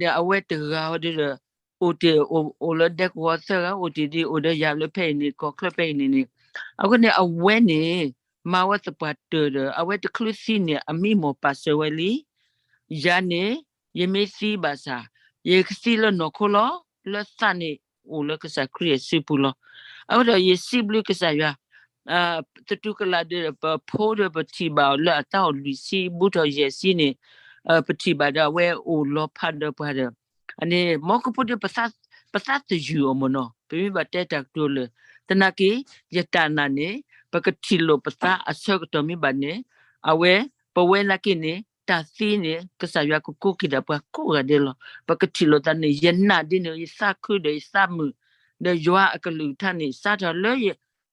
ဒီးအဝဲတဂၤဒီး အိၣ်တ့ၢ်အိၣ်လၢဒဲကဝီၤသၢဂၤ အိၣ်တ့ၢ်ဒ်အိၣ်ဒီးယၤလၢဖဲအံၤန့ၣ် ကီၢ်ချၢဖဲအံၤန့ၣ်န့ၣ်, အဃိန့ၣ် အဝဲန့ၣ် မၤဝဲသပှၢ်တၢၢ်ဒီး အဝဲတချုးသံန့ၣ် အမံမီၢ်ပာ်စၢၤဝဲလံ ယၤန့ၣ် ယမ့ၢ်သံဘၣ်ဆၣ် ယကသံလၢနီၢ်ခိလီၤ, လၢသးန့ၣ်အိၣ်လၢကစၢ်ခရံာ်အစုပူၤလီၤ. အဃိဒီးယစံးဘျုးကစၢ်ယွၤ, သတူၢ်ကလာ်ဒီးပဖိဒီးပထံၣ်ဘၣ်အီၤလၢအတၢ်အိၣ်လွံၢ်ဆံ ဘူးထီၣ်ယဲၢ်ဆံန့ၣ်, ပထံၣ်ဘၣ်ဒီးအဝဲအိၣ်လီၤဖးဒီးပှၤဒီး အန့ၣ် မ်ကဖိဒီး ပသးသယုၢ်အီၤမ့ၢ်နီၤ, ပမ့ၢ်ဘၣ်တဲတၢ်ကတိၤလၢာ်, သနာ်က့ ယတၢ်နာ်န့ၣ် ပကထံၣ်လိာ်ပသးအဆၢကတီၢ်မ့ၢ်ဘၣ်န့ၣ်, အဝဲ ပဝဲနာ်က့န့ၣ် တၢ်သံန့ၣ် ကစၢ်ယွၤကကိးက့ၤဒၣ်ပှၤကိးဂၤဒဲးလီၤ. ပကထံၣ်လိာ်သးန့ၣ် ယနာ်ဒ်န့ၣ် ယသးခုဒီးယသးမုာ်, ဒီးယွၤအကလုၢ်ကထါန့ၣ် စးထီၣ်လၢ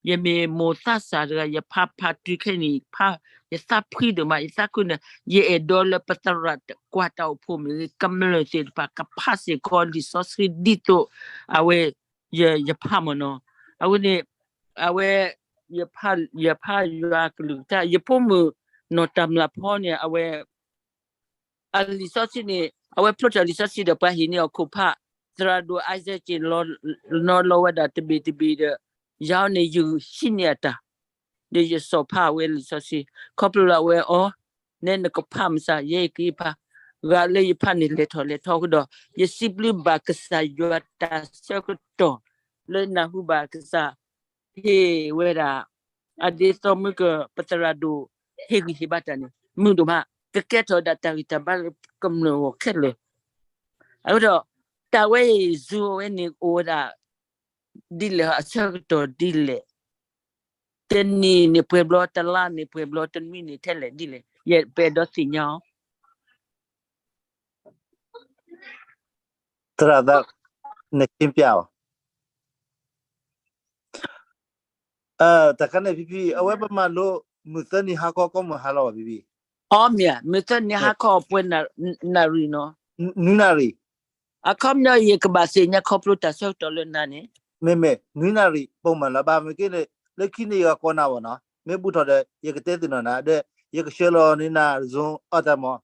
ယမ့ၢ်မိၢ်သးစၢ်တဂၤ ယဖးဖးတုၤခဲအံၤန့ၣ် ယဖး ယသးဖှံဒိၣ်မး ယသးခုန့ၣ် ယအဲၣ်ဒိးလၢပသရၣ်ကွၢ်တၢ်အိၣ်ဖှိၣ်မ့ၢ်ဂ့ၤ ကမျၢၢ်သ့ၣ်တဖၣ် ကဖးစ့ၢ်ကီးလံာ်စီဆှံဒ်သိး အဝဲ ယ ယဖးမ့ၢ်နီၤ, အဃိန့ၣ် အဝဲ ယဖး ယဖးယွၤကလုၢ်ကထါ ယဖိမုၣ်နီၢ်တၢ်မျၢ်ဖီန့ၣ် အဝဲ အလံာ်စီဆှံန့ၣ် အဝဲဖျိထီၣ်လံာ်စီဆှံဒီးပှၤဟ့ၣ်န့ၢ်အီၤခိၣ်ဖး, သရၣ်ဒိၣ်အါစဲက့ၤ နီၤလီၤဝဲဒၣ်တဘ့ၣ်တဘ့ၣ်ဒီး ယၤန့ၣ်ယုၢ်ဟံးန့ၢ်အတၢ်, ဒီးယစိာ်ဖးဝဲလံာ်စီဆှံ, ခီဖျိလၢအဝဲအီၤ နဲနကဖးမစး ယဲယကအံၤဖး, ဂၤလၢယဖးန့ၣ်လဲၤထီၣ်လဲၤထီဃုာ်ဒီး ယစံးဘျုးဘၣ်ကစၢ်ယွၤတၢ်ဆၢကတီၢ် လၢနၢ်ဟူဘၣ်ကစၢ် ဟ့ၣ်ဝဲဒၣ် အဒ်သိးမုၢ်က ပသရၣ်ဒိၣ် ဟ့ၣ်ဂံၢ်ဟ့ၣ်ဘါတၢ်န့ၣ် မုာ်ဒိၣ်မး ကကဲထီၣ်ဒၣ်တၢ်ဂံၢ်တၢ်ဘါလၢကမျၢၢ်အဂီၢ်ခဲလၢာ်, အဃိဒီး တၢ်ဝဲအံၤ Zoom ဝဲန့ၣ်အိၣ်ဝဲဒၣ် ဒ်လဲၣ်အဆၢကတီၢ်ဒ်လဲၣ်, တနံၤန့ၣ်ပှဲၤဘျီ တလါန့ၣ်ပှဲၤဘျီ တနွံန့ၣ်ထဲလဲၣ်ဒ်လဲၣ် ယပအဲၣ်ဒိးသ့ၣ်ညါအီၤ သရၣ်သး နရှင်းပြအီၤ တခါန့ၣ်ဖံဖံ အဝဲပမၤလိ မုၢ်သၢနံၤဟါခီ ကီမုၢ်ဟါလီၤဘၣ်ဖံဖံ, အီမ့ၢ် မုၢ်သၢနံၤဟါခီ ပှဲၤနၣ်ရံၣ်နီၤ, နွံနၣ်ရံၣ်, အခီပညီ ယကဘၣ်သ့ၣ်ညါခီဖျိတၢ်ဆၢကတီၢ်လၢနၤန့ၣ်, မ့မ့ၢ် နွံနၣ်ရံၣ် ပိာ်မုၣ်လီၤ ဘၣ်မ့ၢ်က့န့ၣ် လၢခံန့ၣ်ယကကိးနၤဘၣ်နီၤ, မ့ၢ်ဘူးထီၣ်ဒီး ယကတဲသ့ၣ်နီၣ်နၤ ဒီး ယကဆှၢလီၤန့ၢ်နၤ Zoom အီၣ်တၢ်မး,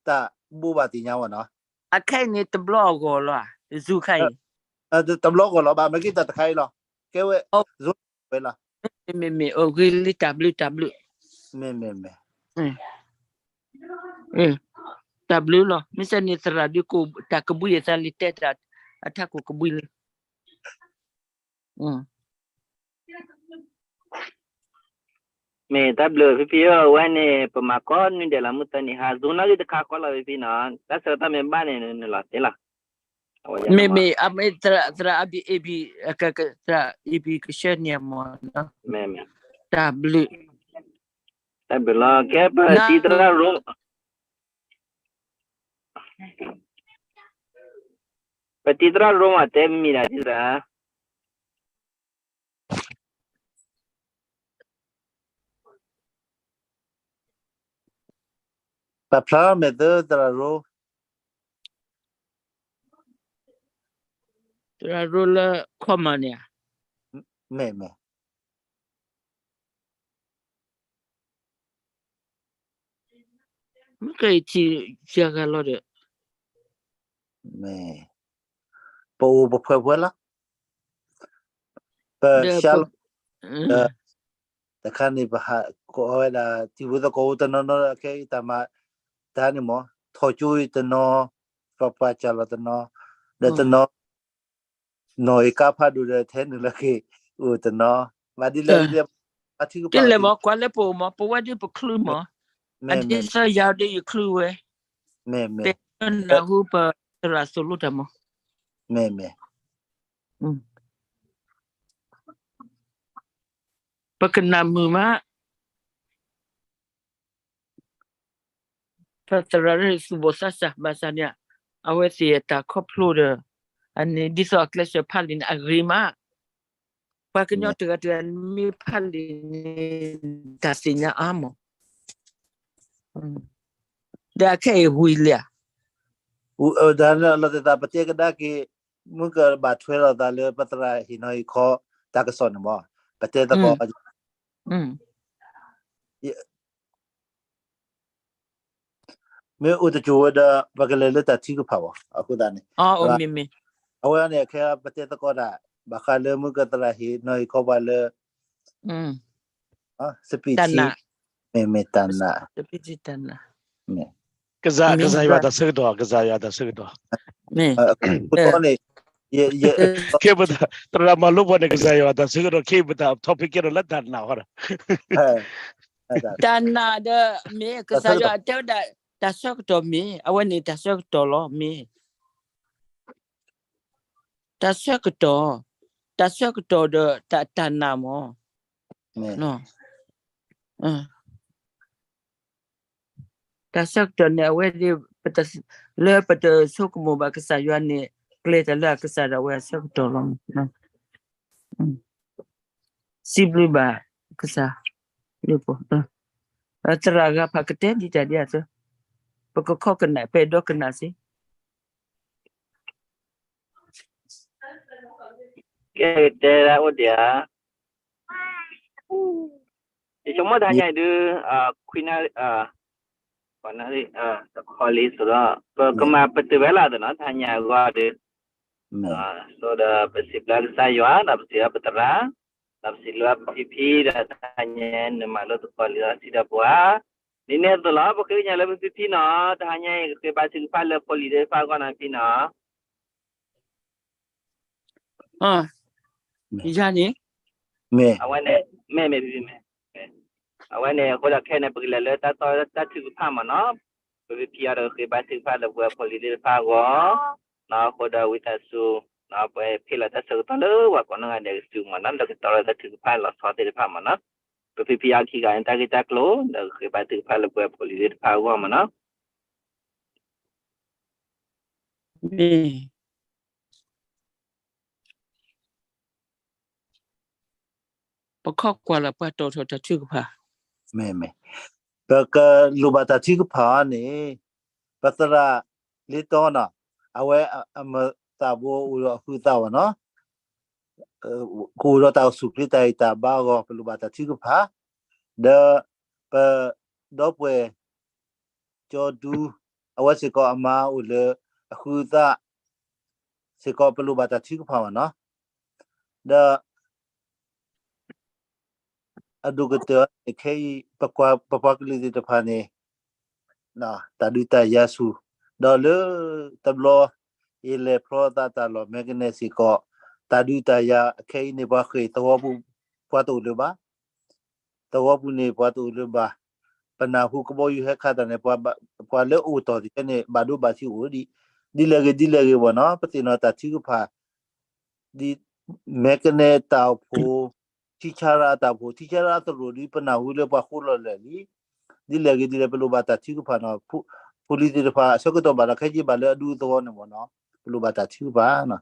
တၢ်ဘိးဘၣ်သ့ၣ်ညါဝဲနီၤ, အခဲအံၤန့ၣ် တဘျီအဂီၢ်လီၤ, Zoom ခဲအံၤ တဘျီဂီၢ်လီၤ ဘၣ်မ့ၢ်က့တၢ်တခါအံၤလီၤ, ကဲဝဲ Zoom ဝဲလီၤ, မ့မ့ၢ် အိၣ်ဂ့ၤလံ တၢ်ဘျုး တၢ်ဘျုး, မ့မ့ၢ် တၢ်ဘျုးလီၤ, မ့ၢ်စ့ၢ်န့ၣ် သရၣ်ဒုးကိးတၢ်ကဘှံးယသးလံ တဲတၢ်အထးခိၣ်ကဘှံးလံ မ့ၢ်တၢ်ဘျုးဖံဖံဧၢ, အဝဲန့ၣ် ပမၤကိးနွံဒဲးလီၤ မုၢ်သၢနံၤဟါ, Zoom နီၣ်ဂံၢ်တခါဃီလီၤဖံဖံနီၤ, တၢ်ဆၢကတီၢ်မ့ၢ်ဘၣ်န့ၣ် နလီၤတဲလီၤ, မ့မ့ၢ် အမ့ၢ်သရၣ် အဘံၣ် အဘံၣ် သရၣ် အဘံၣ် ကဆှၢန့ၢ်မးနီၤ, တၢ်ဘျုး တၢ်ဘျုးလီၤ, ကဲပတံၤသရၣ်ရိ ပတံၤသရၣ်ရိမး တဲမံၤဒၣ်တံၤသရၣ် ပာ်ဖျါမဲာ်သၢသရၣ်ရိ, သရၣ်ရိလၢခီမၤန့ၣ်ဧါ, မ့ၢ်မ့ၢ်, မ့ၢ်ကထံၣ်ယၤဂၤလီၤဒီး မ့ၢ်, ပအိၣ်ပဖှဲးဖှဲးလီၤ, ပရှါလီၤ, တခါန့ၣ် ပဟးကိးဝဲဒၣ် ထံဖိသကိးဖိတနီၤနီၤ ခဲအံၤတၢ်မၤ တၢ်န့ၣ်မ့ၢ် ထီၣ်ကၠိအံၤတနီၤ, ပှၤပှၤစၢ်လီၤတနီၤ, ဒီးတနီၤ နီၢ်အံၤကါဖးဒိၣ်ဒီး ထဲနုာ်လီၤက့ၤအိၣ်တနီၤ, ဘၣ်ဒ်လဲၣ်ဒ်လဲၣ် တလဲၤမၤကွၢ်လၢပအိၣ်မး, ပဝဲဒ်ပချုးမး, အဒ်သိးယၤဒ်ယချုးဝဲ, မ့ၢ်မ့ၢ်, တဲနၢ်ဟူပသရၣ်သိၣ်လိတၢ်မး, မ့ၢ်မ့ၢ်, ပကနၣ်မုာ်မး ပသရၣ်ရ့ၣ်သူၣ်ဘီၣ်သးစၢ်ဘၣ်ဆၣ်န့ၣ်, အဝဲသ့ၣ်အတၢ်ခီဖျိဒီး, အန့ၣ်ဒ်သိးအကျဲးစၢးဖးလံာ်န့ၣ် အဂ့ၤမး, ပှၤကညီတဂၤတဂၤမ့ၢ်ဖးလံာ်န့ၣ်, တၢ်သ့ၣ်ညါအါမး, ဒီးအခဲအံၤဝံၤလံဧါ, လီၤသး ပတဲကဒါက့ၤ, မုၢ်ကဘၣ်ထွဲလီၤသးလၢပသရၣ်ဟ့ၣ်နီၤဟ့ၣ်ခီတၢ်ကစီၣ်န့ၣ်မး, ပတဲသကိး မ့ၢ်အိၣ်တစိၤဝဲဒီး ပကလဲၤလၢတၢ်ထုကဖၣ်ဘၣ် အဃိသတးန့ၣ်, အဝဲန့ၣ် အခဲပတဲသကိးတၢ် ဘၣ်ဃးလၢမုၢ်ကသရၣ်ဟ့ၣ်နီၤဟ့ၣ်ခီပှၤလၢ စပံးထံ, မ့မ့ၢ်တၢ်နာ်, ကစၢ်ယွၤတၢ်ဆၢကတီၢ်, ကစၢ်ယွၤတၢ်ဆၢကတီၢ်, အဃိန့ၣ် ခဲပသရၣ်မၤလိပှၤန့ၣ် ကစၢ်ယွၤတၢ်ဆၢကတီၢ် ခဲပတၢ် topic ကဲထီၣ်လၢတၢ်နာ်ဃီဒီး တၢ်နာ်ဒီး မ့ၢ်ကစၢ်ယွၤတဲဝဲဒၣ် တၢ်ဆၢကတီၢ်မ့ၢ် အဝဲန့ၣ်တၢ်ဆၢကတီၢ်လီၤ မ့ၢ် တၢ်ဆၢကတီၢ်, တၢ်ဆၢကတီၢ်ဒီးတၢ်နာ်မး, တၢ်ဆၢကတီၢ်န့ၣ် အဝဲ လၢပတဆိကမိၣ်ဘၣ်ကစၢ်ယွၤန့ၣ် ကျဲၤတၢ်လၢအကစၢ်ဒၣ်ဝဲအဆၢကတီၢ်လီၤ. စံးဘျုးဘၣ်ကစၢ်, သရၣ်ဂၤဖးကတဲဒ်တၢ်ဒ်အသိး, ပကခီကနၣ် ပအဲၣ်ဒိးကနၣ်စ့ၢ် ကဲတဲဒၣ်အိၣ်ဒံးဧါ, ယဆိကမိၣ်တဟါညါအံၤဒုး ခွံနၣ်ရံၣ်, တခီလံ ဆိုတော့ ပကမၤပတုာ်ဝဲလၢ်သနီၤ တဟါညါအဂီၢ်ဒီး, ဆိုဒီးပစံးဘျုးကစၢ်ယွၤ ဒီးပစံးဘျုးပသရၣ်, ဒီးပစံးဘျုးပဖံဖံ ဒီးတဟါညါနမၤလိသကိးလံာ်စီဆှံဒီးပှၤ, ဒ်န့ၣ်အသိးလီၤ ပဃ့ကညးလၢပဖံဖံနီၤ တဟါညါအံၤ ကဃ့ဘါထုကဖၣ်လၢဖိလံၤသ့ၣ်တဖၣ်အဂီၢ်နီၤဖံနီၤ ယၤန့ၣ်, အဝဲန့ၣ်, မ့ၢ်မ့ၢ်ဖံဖံမ့ၢ်, အဝဲန့ၣ် အဃိဒီးခဲအံၤန့ၣ် ပကလဲၤလၢတၢ်တီတၢ်ထုကဖၣ်မ့ၢ်နီၤ, ပဖံဖံအံၤဒီးဃ့ဘါထုကဖၣ်လၢပဝဲဖိလံၤသ့ၣ်တဖၣ်အဂီၢ်, နီၤ အဃိဒီးဝံသးစူၤ, နီၤ ပဝဲဖ့ၣ်လီၤတၢ်ဆၢကတီၢ်လၢပှၤကိးနီၢ်ဂၤဒဲးကစုမ့ၢ်နီၤ လၢကတီၢ်လၢတၢ်ထုကဖၣ်လီၤဆီသ့ၣ်တဖၣ်မ့ၢ်နီၤ, ပဖံဖံအံၤခံဂၤန့ၣ် တၢ်ဂ့ၢ်တၢ်ကျိၤ ဒီးဃ့ဘါထုကဖၣ်လၢပဝဲဖိလံၤသ့ၣ်တဖၣ်အဂီၢ်မ့ၢ်နီၤ မ့ၢ် ပခီကွၢ်လၢပှၤတီၣ်ထီၣ်တၢ်ထုကဖၣ်, မ့ၢ်မ့ၢ်, ပကလိၣ်ဘၣ်တၢ်ထုကဖၣ်အံၤန့ၣ်, ပသရၣ်လ့တီနီၤ, အဝဲအမၤသးဘိအိၣ်ဒီးအဟုးအသးဘၣ်နီၤ, ကအိၣ်ဒီးတၢ်အိၣ်ဆူၣ်ချ့တၢ်ဂံၢ်တၢ်ဘါအဂီၢ် ပလိၣ်ဘၣ်တၢ်ထုကဖၣ်, ဒီးပဒီပုၢ်ဝဲၢ် ကၠီဒူ, အဝဲစ့ၢ်ကီးအမါအိၣ်လၢအဟုးအသးစ့ၢ်ကီး ပလိၣ်ဘၣ်တၢ်ထုကဖၣ်ဘၣ်နီၤ, ဒီး အဒိၣ်ကတၢၢ်န့ၣ် ခဲအံၤ ပပှၤကလုာ်သ့ၣ်တဖၣ်န့ၣ် တၢ်ဒုးတၢ်ယၤဆူၣ်, ဒီးလၢတဘျီ ယလဲၤဖျီသးတၢ်လီၢ်မဲကနဲစ့ၢ်ကီး တၢ်ဒုးတၢ်ယၤခဲအံၤန့ၣ် ပှၤဃ့ၢ်သဝီပူၤ ပှၤတအိၣ်လၢၤဘၣ် သဝီပူၤန့ၣ် ပှၤတအိၣ်လၢၤဘၣ်, ပနၢ်ဟူကဘီယူၤဟဲခးတၢ်န့ၣ် ပှၤလၢအအိၣ်တီၢ်တကဲန့ၣ် ဘၣ်ဒိဘၣ်ထံးအိၣ်ဒံး, ဒ်လဲၣ်ဂ့ၤဒ်လဲၣ်ဂ့ၤဘၣ်နီၤ ပသ့ၣ်နီၣ်တၢ်ထုကဖၣ် ဒ်မဲကနဲတၢ်အိၣ်ဖှိၣ်, ထံဆါရၣ်အတၢ်အိၣ်ဖှိၣ်, ထံဆါရၣ်အသရိာ်ဒ်ပနၢ်ဟူလၢပှၤဃိလီၤလၢာ်လံ, ဒ်လဲၣ်ဂ့ၤဒ်လဲၣ် ပလိၣ်ဘၣ်တၢ်ထုကဖၣ်နီၤ, ဖိလံၤသ့ၣ်တဖၣ် အဆၢကတီၢ်ဘၣ်ဒီးခဲက့ဘၣ်လၢအဒူသဝီန့ၣ်မ့ၢ်နီၤ, ပလိၣ်ဘၣ်တၢ်ထုကဖၣ်နီၤ မ့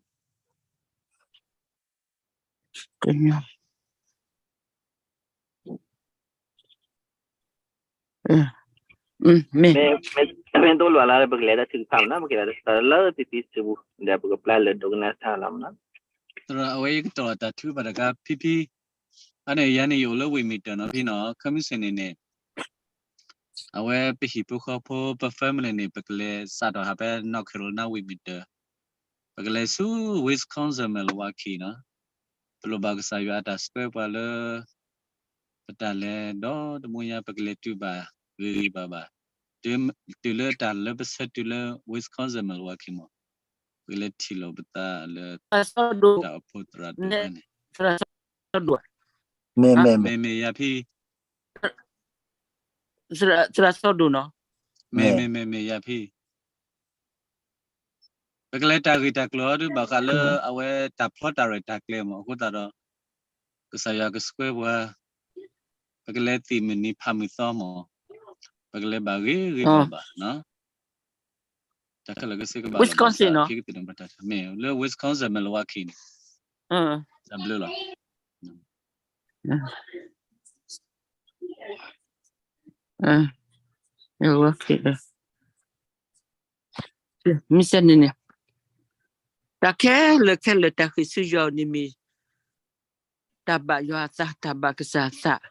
ၢ်တိလိၤလၢပကလဲၤတၢ်ထုကဖၣ်မ့ၢ်နီၤ, ပကလဲၤတၢ်ထုကဖၣ်လၢဖံဖံစုပူၤ ဒီးပကပျၢ်လၢဒိကနၣ်တၢ်လီၤမ့ၢ်နီၤ, အဝဲယကတီၢ်တၢ်ထုကဖၣ်တခါ ဖံဖံ, အန့ၣ် ယၤန့ၣ်ယအိၣ်လၢ Wilmington နီၤဖံနီၤ, ခီမ့ၢ်စ့ၢ်န့ၣ်န့ၣ် အဝဲပဟံၣ်ဖိဃီဖိ ပ family န့ၣ် ပကလဲၤစးထီၣ်ဟးဖဲ North Carolina Wilmington, ပကလဲၤဆူ Wisconsin Milwaukee နီၤ, ပလိၣ်ဘၣ်ကစၢ်ယွၤအတၢ်ဆှၢပှၤလၢ ပတၢ်လဲၤဒီတမူညါ ပကလဲၤတုၤဘၣ်ဂ့ၤဂ့ၤဘၣ်ဘၣ်, တုၤလၢတၢ်လၢပဆၢတုၤလၢ Wisconsin Milwaukee မး, ပကလဲၤထံၣ်လိာ်ပသးလၢ တၢ်အိၣ်ဖှိၣ်သရၣ်ဒိၣ်ဖဲန့ၣ် မ့ၢ်မ့ၢ်မ့ၢ် မ့ၢ်မ့ၢ်ယၤဖံ သရၣ်စီၤဒိၣ်နီၤ မ့ၢ်မ့ၢ်မ့ၢ်မ့ၢ်ယၤဖံ ပကလဲၤတၢ်ဂ့ၢ်တၢ်ကျိၤအီၤဒုးဘၣ်ဃးလၢအဝဲတၢ်ဖျီတၢ်ရဲၣ်တၢ်ကျဲၤမး အဃိသတးဒီး ကစၢ်ယွၤကဆှၢပှၤ ပကလဲၤသ့ၣ်မုၢ်နံၤဖးမုၢ်သီမး ပကလဲၤဘၣ်ဂ့ၤဂ့ၤဘၣ်ဘၣ် တၢ်ခဲလၢာ်ကစ့ကဘၣ်လီၤ Wisconsin နီၤ ဖံကသ့ၣ်နီၣ်ပတၢ်မ့ၢ် လၢ Wisconsin Milwaukee န့ၣ် တၢ်ဘျုးလီၤ မ့ၢ်စဲန့ၣ်န့ၣ် တၢ်ခဲလၢာ်ခဲလၢာ်တၢ်ဃ့ၢ်ဆူယွၤန့ၣ်မ့ၢ် တၢ်ဘၣ်ယွၤအသး တၢ်ဘၣ်ကစၢ်အသး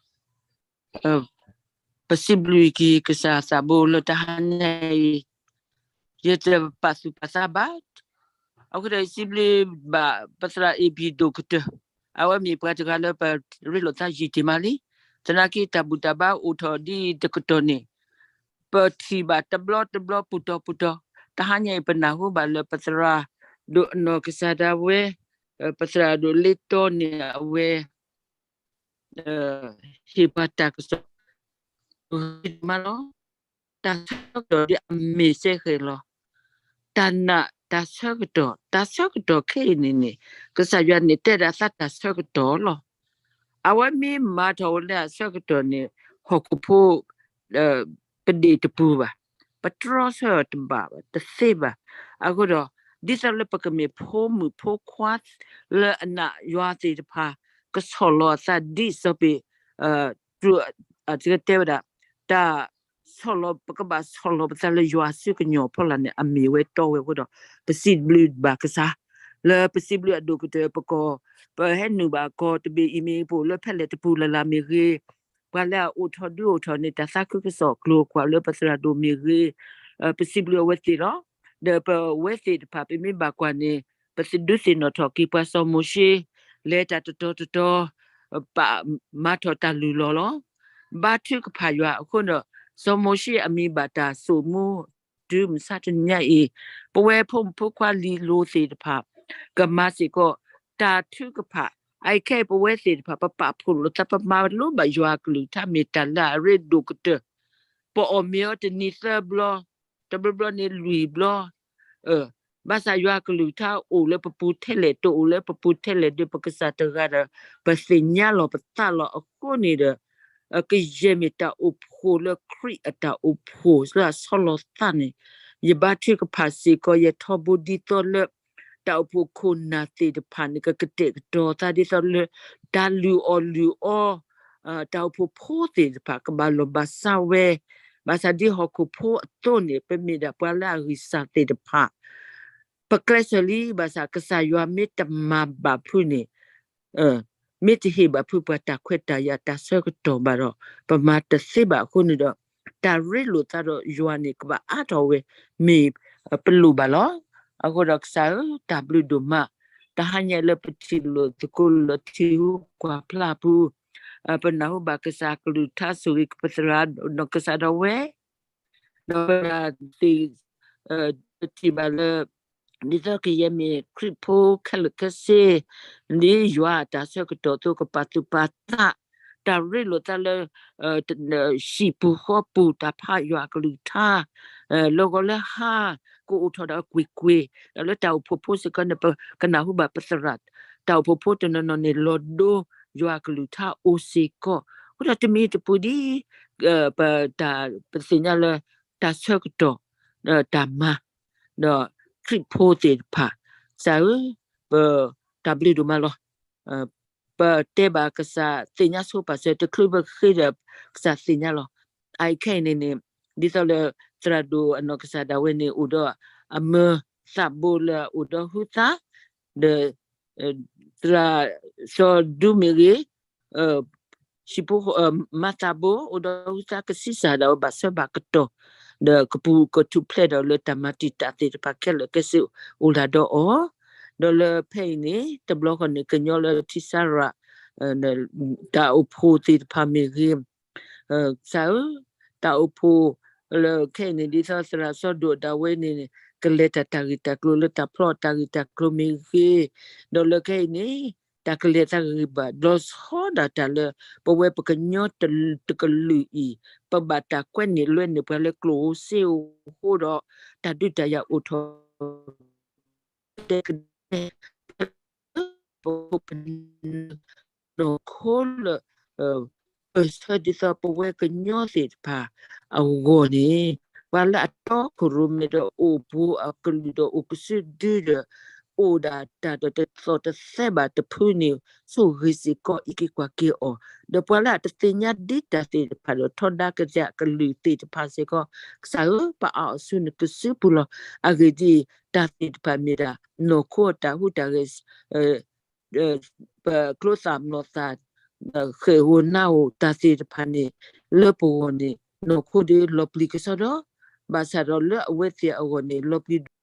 ပစံးဘျုးက့ၤကစၢ်အသးဘိလၢတဟါညါအံၤ ယတပာ်သူၣ်ပာ်သးဘၣ် အဃိဒီးယစံးဘျုးဘၣ်ပသရၣ်အ့ၣ်ဘံၣ်ဒိၣ်ကတၢၢ် အဝဲမ့ၢ်ပှၤတဂၤလၢပရ့လိာ်သးယံာ်တ့ၢ်မးလံ သနာ်က့တၢ်ဘူၣ်တၢ်ဘါအိၣ်ထီၣ်ဒ်တကတီၢ်န့ၣ် ပထံၣ်ဘၣ်တဘျီတဘျီပူၤတီၤပူၤတီၤ တဟါညါအံၤပနၢ်ဟူဘၣ်လၢပသရၣ်ဒိၣ်အနီၢ်ကစၢ်ဒၣ်ဝဲ ပသရၣ်ဒိၣ်လ့တီန့ၣ်အဝဲ ဟ့ၣ်ပှၤတၢ်ကစီၣ် ဂ့ၤမးလီၤ. တၢ်ဆၢကတီၢ်ဒ်အမ့ၢ်စဲဃဲၤလီၤ. တၢ်နာ်တၢ်ဆၢကတီၢ် တၢ်ဆၢကတီၢ်ခဲအံၤန့ၣ်န့ၣ် ကစၢ်ယွၤန့ၣ်တဲဒၣ်သးတၢ်ဆၢကတီၢ်လီၤ. အဝဲမ့ၢ်မၤထီၣ်ဝဲလၢအဆၢကတီၢ်န့ၣ် ဟီၣ်ခိၣ်ဖိ ပဒ့ၣ်တပူၤဘၣ်, ပတြီဆၢတဘၣ်ဘၣ် တသ့ဘၣ်. အဃိဒီး ဒ်သိးလၢပကမ့ၢ်ဖိမုၣ်ဖိခွါလၢအနာ်ယွၤသ့ၣ်တဖၣ် ကဆီၣ်လီၤအသးဒ်စီၤပ့းတရူး တဲဝဲဒၣ် တၢ်ဆီၣ်လီၤ ပကဘၣ်ဆီၣ်လီၤပသးလၢယွၤစုကညီၤဖီလာ်န့ၣ် အမ့ၢ်ဝဲတီဝဲအဃိဒီး ပစံးဘျုးဘၣ်ကစၢ် လၢပစံးဘျုးအဒိၣ်ကတၢၢ်ပကီၢ် ပဟဲနုာ်ဘၣ်ကီၢ်တဘ့ၣ်အံၤမ့ၢ် ပအိၣ်လၢဖဲလဲၣ်တပူၤလၢ်လၢ်မ့ၢ်ဂ့ၤ, ပှၤလၢအအိၣ်ထီၣ်ဒုးအိၣ်ထီၣ်န့ၣ် တၢ်သးခုကစီၣ်ကျိၤကွၢ်လၢပသရၣ်ဒိၣ်မ့ၢ်ဂ့ၤ, ပစံးဘျုးအဝဲသ့ၣ်လီၤ. ဒီးပဝဲသ့ၣ်တဖၣ်ပမ့ၢ်ဘၣ်ကွၢ်န့ၣ် ပသုဒုးသ့ၣ်နီၣ်ထီၣ်က့ၤပှၤစီၤမိၤၡ့ လဲၤတၢ်တတီၤတတီၤ ပာ်မၤထီၣ်တၢ်လုၢ်လီၢ်လီၤ. ဘါထုကဖၣ်ယွၤအဃိဒီး စီၤမိၤၡ့အမံၤဘၣ်တၢ်ဆိၣ်မူ တုၤမုၢ်ဆါတနံၤညါအံၤ ပဝဲဖိမုၣ်ဖိခွါလံာ်လိၤသ့ၣ်တဖၣ် ကမၤစ့ၢ်ကီး တၢ်ထုကဖၣ် အခဲအံၤပဝဲသ့ၣ်တဖၣ် ပပာ်ဖှိၣ်လိာ်သး ပမၤလိဘၣ်ယွၤအကလုၢ်ကထါမ့ၢ်တၢ်လၢအရ့ဒိၣ်ကတၢၢ်, ပအီၣ်မ့ၤအီၤတနံၤသၢဘျီ, တဘျီဘျီန့ၣ်လွံၢ်ဘျီ, ဘၣ်ဆၣ်ယွၤအကလုၢ်ကထါအိၣ်လၢပပူၤထဲလဲၣ် တအိၣ်လၢပပူၤထဲလဲၣ်ဒီး ပကစၢ်တဂၤဒီး ပသ့ၣ်ညါလီၤပသးလီၤအဃိန့ၣ်ဒီး ကယဲၢ်မ့ၢ်တၢ်အိၣ်ဖှိၣ်လၢခရံာ်အတၢ်အိၣ်ဖှိၣ်လၢအဆီလီၤသးန့ၣ်, ယဘါထုကဖၣ်စ့ၢ်ကီး ယထီဘိဒ်သိးလၢ တၢ်အိၣ်ဖှိၣ်ခိၣ်နၢ်သ့ၣ်တဖၣ်န့ၣ် ကကတဲာ်ကတီၤသးဒ်သိးလၢ တၢ်လုၢ်အီၣ်လုၢ်အီ တၢ်အိၣ်ဖှိၣ်ဖိသ့ၣ်တဖၣ် ကဘၣ်လီၢ်ဘၣ်စးဝဲ, ဘၣ်ဆၣ်ဒ်ဟီၣ်ခိၣ်ဖိအသိးန့ၣ် ပမ့ၢ်ဒၣ်ပှၤလၢအဂံၢ်စၢ်သ့ၣ်တဖၣ် ပကျဲးစၢးလံ, ဘၣ်ဆၣ်ကစၢ်ယွၤမ့ၢ်တမၤဘၣ်ဖုးန့ၣ်, မ့ၢ်တဟ့ၣ်ဘၣ်ဖုးပှၤတၢ်ခွဲးတၢ်ယာ်တၢ်ဆၢကတီၢ်ဘၣ်ဒီး ပမၤတသ့ဘၣ်အဃိန့ၣ်ဒီး တၢ်ရ့လိာ်သးဒီးယွၤန့ၣ် ကဘၣ်အါထီၣ်ဝဲ မ့ၢ်ပလိၣ်ဘၣ်လီၤ. အဃိဒီးကစၢ်ဧၢ, တၢ်ဘျုးဒိၣ်မး, တဟါညါလၢပထံၣ်လိာ်သကိးလၢထံဂုၤကီၢ်ဂၤဖျၢၣ်အပူၤ, ပနၢ်ဟူဘၣ်ကစၢ်ကလုၢ်ကထါ ဆိၣ်ဂ့ၤပသရၣ်နီၢ်ကစၢ်ဒၣ်ဝဲ ဒီးပသ့ၣ်, ပထံၣ်ဘၣ်လၢ ဒ်သိးကယဲၢ်မ့ၢ်ခရံာ်ဖိခဲလၢာ်ခဲဆ့, ဒ်ယွၤအတၢ်ဆၢကတီၢ်အသိး ကပာ်သူၣ်ပာ်သး, တၢ်ရ့လိာ်သးလၢ ဟံၣ်ပူၤဃီပူၤ တၢ်ဖးယွၤအကလုၢ်ကထါ လၢဂီၤလၢဟါ ကအိၣ်ထီၣ်ဒီးကွ့ၢ်ကွ့ၢ်, ဒီးလၢတၢ်အိၣ်ဖှိၣ်ဖိစ့ၢ်ကီးန့ၣ် ပကနၢ်ဟူဘၣ်ပသရၣ်, တၢ်အိၣ်ဖှိၣ်ဖိတနီၤနီၤန့ၣ် လီၤဒိယွၤအကလုၢ်ကထါအိၣ်စ့ၢ်ကီး, အဃိဒီးတမံၤတပူၤဒ် ပတၢ်, ပသ့ၣ်ညါလၢ တၢ်ဆၢကတီၢ်, တၢ်မၤ, ဒီးခရံာ်ဖိသ့ၣ်တဖၣ်, ကစၢ်ဧၢ, ပတၢ်ဘျုးဒိၣ်မးလီၤ. ပတဲဘၣ်ကစၢ်သ့ၣ်ညါဆိပာ်စၢၤ တချုးပဃ့ဒီးကစၢ်သ့ၣ်ညါလီၤ. အခဲအံၤန့ၣ်န့ၣ် ဒ်သိးလၢ သရၣ်ဒိၣ်အနီၢ်ကစၢ်ဒၣ်ဝဲန့ၣ် အိၣ်ဒီးအမၢသးဘိလၢအအိၣ်ဒီးဟုသး, ဒီး သရၣ်စီၤဒူမ့ၢ်ဂ့ၤ, ဟံၣ်ဖိ မၤသးဘိ အိၣ်ဒီးဟုသးကဆံးစၢ်ဒၣ်ဝဲဘၣ်ဆၢဘၣ်ကတီၢ်, ဒီးကပူၤကထူၣ်ဖျဲးဒီးလၢတၢ်မၤတံာ်တာ်သ့ၣ်တဖၣ်ခဲလၢာ်ခဲဆ့အိၣ်လၢဒီးအီၤ, ဒီးလၢဖဲအံၤန့ၣ် တဘျီဃီန့ၣ် ကညီလၢထံဆးရၤ တၢ်အိၣ်ဖှိၣ်သ့ၣ်တဖၣ်မ့ၢ်ဂ့ၤ, ကစၢ်ဧၢ, တၢ်အိၣ်ဖှိၣ်လၢခဲအံၤန့ၣ် ဒ်သိးသရၣ်စီၤဒိၣ်ဒၣ်ဝဲန့ၣ် ကလဲၤတၢ်တၢ်ဂ့ၢ်တၢ်ကျိၤလၢတၢ်ဖျီတၢ်ဂ့ၢ်တၢ်ကျိၤမ့ၢ်ဂ့ၤ, ဒီးလၢခဲအံၤန့ၣ် တၢ်ကလဲၤသးဂ့ၤဘၣ် ဒီးဆီဒၣ်တၢ်လၢ ပဝဲပကညီတကလုာ်အံၤ ပဘၣ်တၢ်ကွဲန့ၢ်လွဲန့ၢ်ပှၤလၢကျိၣ်ဧိၤစ့ဧိၤအဃိဒီး တၢ်ဒုးတၢ်ယၤအိၣ်ထီၣ် ဒဲကဒဲ ပ နီၢ်ခိလၢ ပဆၢဒ်သိးပဝဲကညီသ့ၣ်တဖၣ်အဂီၢ်န့ၣ် ပှၤလၢအတီခိၣ်ရိၣ်မဲဒီးအိၣ်ဘူးအကလုာ်ဒီးအိၣ်ကစုဒုဒီး အိၣ်ဒၣ်တၢ်ဒီးတသီၣ်တသဲဘၣ်တဖုန့ၣ် ဆိၣ်ဂ့ၤစ့ၢ်ကီးအံးက့ၤကွၢ်က့ၤအီၤ, ဒီးပှၤလၢအတသ့ၣ်ညါဒ်တၢ်သ့ၣ်တဖၣ်ဒီးထီဒါက့ၤအကလုာ်သ့ၣ်တဖၣ်စ့ၢ်ကီး ကစၢ်ဧၢ ပအါအီၤဆူနကစုပူၤလီၤ. အဂ့ၢ်ဒ်အံၤ, တၢ်သ့ၣ်တဖၣ်မ့ၢ်ဒၣ် နီၢ်ခိအတၢ်ဟူးတၢ်ဂဲၤ ပကျိသၣ်မျိာ်သၣ် ဃဲၣ်ဧိၤနါဧိၤတၢ်သ့ၣ်တဖၣ်န့ၣ် လၢပဂီၢ်န့ၣ် နီၢ်ခိဒုးလီၤပျံၤကစီဒီ, ဘၣ်ဆၣ်ဒီးလၢအဝဲသ့ၣ်အဂီၢ်န့ၣ် လီၤပျံၤ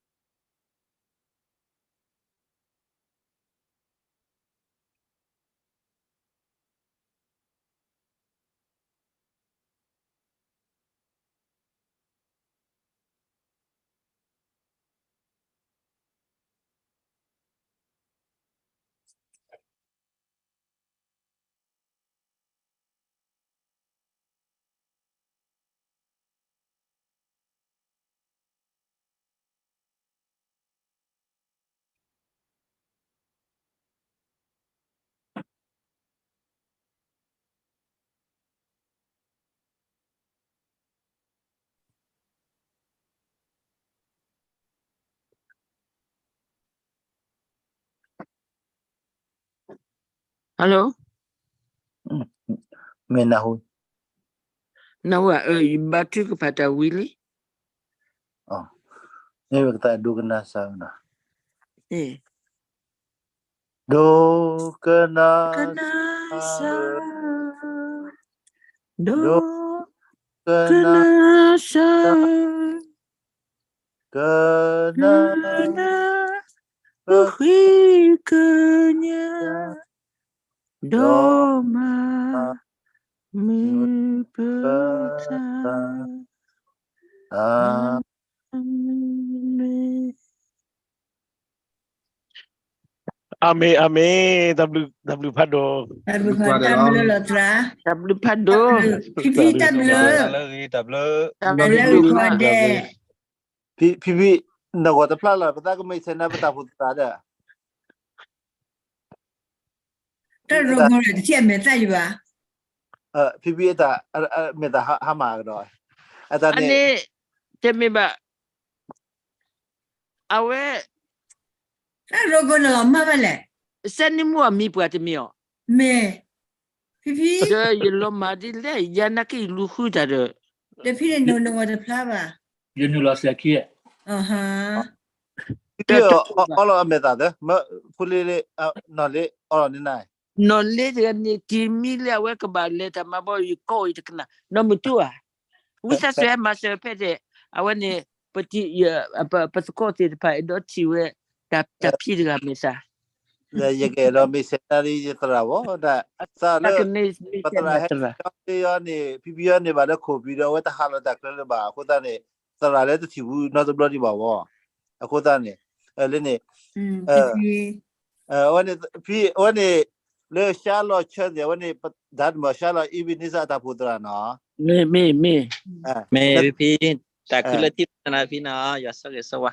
Hello. မ့ၢ်နၢ်ဟူ, နၢ်ဟူဧါ, ယဘါထုကဖၣ်တၢ်ဝံၤလံ. မ့ၢ်ဝဲကသးဒိကနၣ်စၢ်နီၤ, ဒိကနၣ်စၢ်, ဒိကနၣ်စၢ်, ကနၣ်, ပဃ့ကညး, ဒီးမၤမုာ်ပသး, အၤမ့ၣ်. အၤမ့ၣ်, အၤမ့ၣ်, တၢ်ဘျုး, တၢ်ဘျုးဖးဒိၣ်, တၢ်ဘျုးဖးဒိၣ်, တၢ်ဘျုး, ဖံဖံတၢ်ဘျုး, တၢ်ဘျုးဒိၣ်မး, တၢ်ဘျုးဒိၣ်မး, ဖံဖံ, နဂီၢ်တဖျါလီၤ ပသးကမ့ၢ်ဆဲးနၤပတၢ်ဖိသရၣ်ဒီး တၢ်ရိမိတထံၣ်အမဲာ်သၣ်ယဘၣ်, ဖံဖံအတၢ်, မဲာ်သၣ်ဟါမၢ်ကဒီး, အတၢ်န့ၣ်, တမ့ၢ်ဘၣ်, အဝဲ, တၢ်ရိမိနလီၤမၢ်ဘၣ်လဲၣ်, စဲနံမူအမံၤပှၤတမ့ၢ်အီၤ, မ့ၢ်, ဖံဖံ, ဒီးယလီၤမၢ်ဒ်လဲၣ် ယၤနာ်က့ယလူၤဃုတၢ်ဒီး, ဒီးဖံန့ၣ်နဂီၢ်တဖျါဘၣ်, ယနုာ်လီၤစဲးခံ, ဖံဖံအီၣ်လီၤအမဲာ်သၣ်သၢ, ဖိလ့လ့, နီၢ်လ့အီၣ်လီၤန့ၣ်နၤ, နီၢ်လ့တဂၤန့ၣ် တံၤမံလၢအဝဲကဘၣ်လဲၤတၢ်မၤဘီ ယကိးအံၤတကနၣ် နီၢ်မုၢ်တူၢ်ဧါ, ဝံသးစူၤဟဲမၤစၢၤဖဲတဲ, အဝဲန့ၣ်, ပသကိးသ့ၣ်တဖၣ်အဲၣ်ဒိးထံၣ်ဝဲ, တၢ်ဖံးတဂၤမဲာ်သၣ် ယကအဲၣ်ဒိးမ့ၢ်စဲးနၤလံယသရၣ်ဝဲ, ဒ်သးလၢ, ပသရၣ်ဟဲ, န့ၣ်, ဖံဖံအီၤန့ၣ်ဘၣ်လၢခိၣ်ပံၤဒီးအဝဲတဟးလီၤတၢ်ကျဲလၢၤဘၣ် အဃိသတးန့ၣ်, သရၣ်လၢတထံၣ်ဘူးနီတဘျီဒံးဘၣ်ဝဲ, အဃိသတးန့ၣ်, လၢန့ၣ်, အဝဲန့ၣ်, ဖံ, အဝဲန့ၣ်, လၢရှါလီၤဆၢန့ၣ် အဝဲန့ၣ်, ဒၣ်တမၤရှါလီၤ အံၣ်ဘံန့စၢ်အတၢ်ဖိသရၣ်နီၤ, မ့ၢ်, မ့ၢ်, မ့ၢ်, မ့ၢ်ဖံဖံ, တၢ်ခုလၢထံၣ်သနၤဖံနီၤ ယွၤဆိၣ်ဂ့ၤဆိၣ်ဝါ,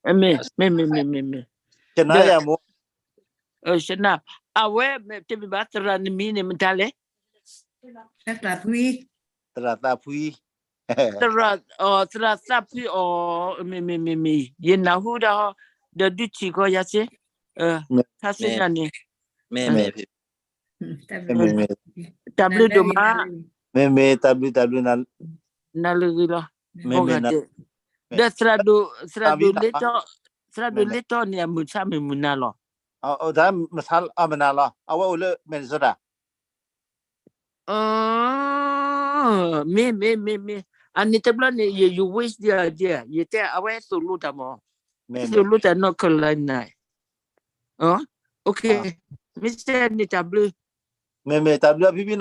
မ့ၢ်, မ့ၢ်, မ့ၢ်, မ့ၢ်, မ့ၢ်, မ့ၢ်, ကနၣ်ယၤမ့ၢ်, အဝဲ, တမ့ၢ်ဘၣ်သရၣ်နမံၤန့ၣ်မတၤလဲၣ်, သရၣ်သးဖှံ, သရၣ်သးဖှံ, သရၣ်, သရၣ်သးဖှံအီၤ, မ့ၢ်, မ့ၢ်, မ့ၢ်, မ့ၢ်, ယနၢ်ဟူဒၣ်, ဒီးဒုးထံၣ်ကီးယၤစ့, ခါဆူညါန့ၣ်, မ့ၢ်, မ့ၢ်, တၢ်ဘျုးဒိၣ်မး, မ့ၢ်, မ့ၢ်, တၢ်ဘျုး, တၢ်ဘျုး, နၤလၢဂ့ၤလီၤ, မ့ၢ်, မ့ၢ်, ဒီး, သရၣ်ဒိၣ်လ့တီ, သရၣ်ဒိၣ်လ့တီန့ၣ် အမုၢ်ဆါမုၢ်မုၢ်နၤလီၤ, မနၤလီၤ, အဝဲအိၣ်လၢ Minnesota မ့ၢ်, မ့ၢ်, မ့ၢ်, မ့ၢ်, အန့ၣ်တဘျီန့ၣ် ယ, ယ wish ဒ်, ဒ်, ယတဲအဝဲသိၣ်လိတၢ်မး, သိၣ်လိတၢ် North Carolina, မ့ၢ်စဲန့ၣ်တၢ်ဘျုး, မ့ၢ်, မ့ၢ်, တၢ်ဘျုးဖံဖံနီၤ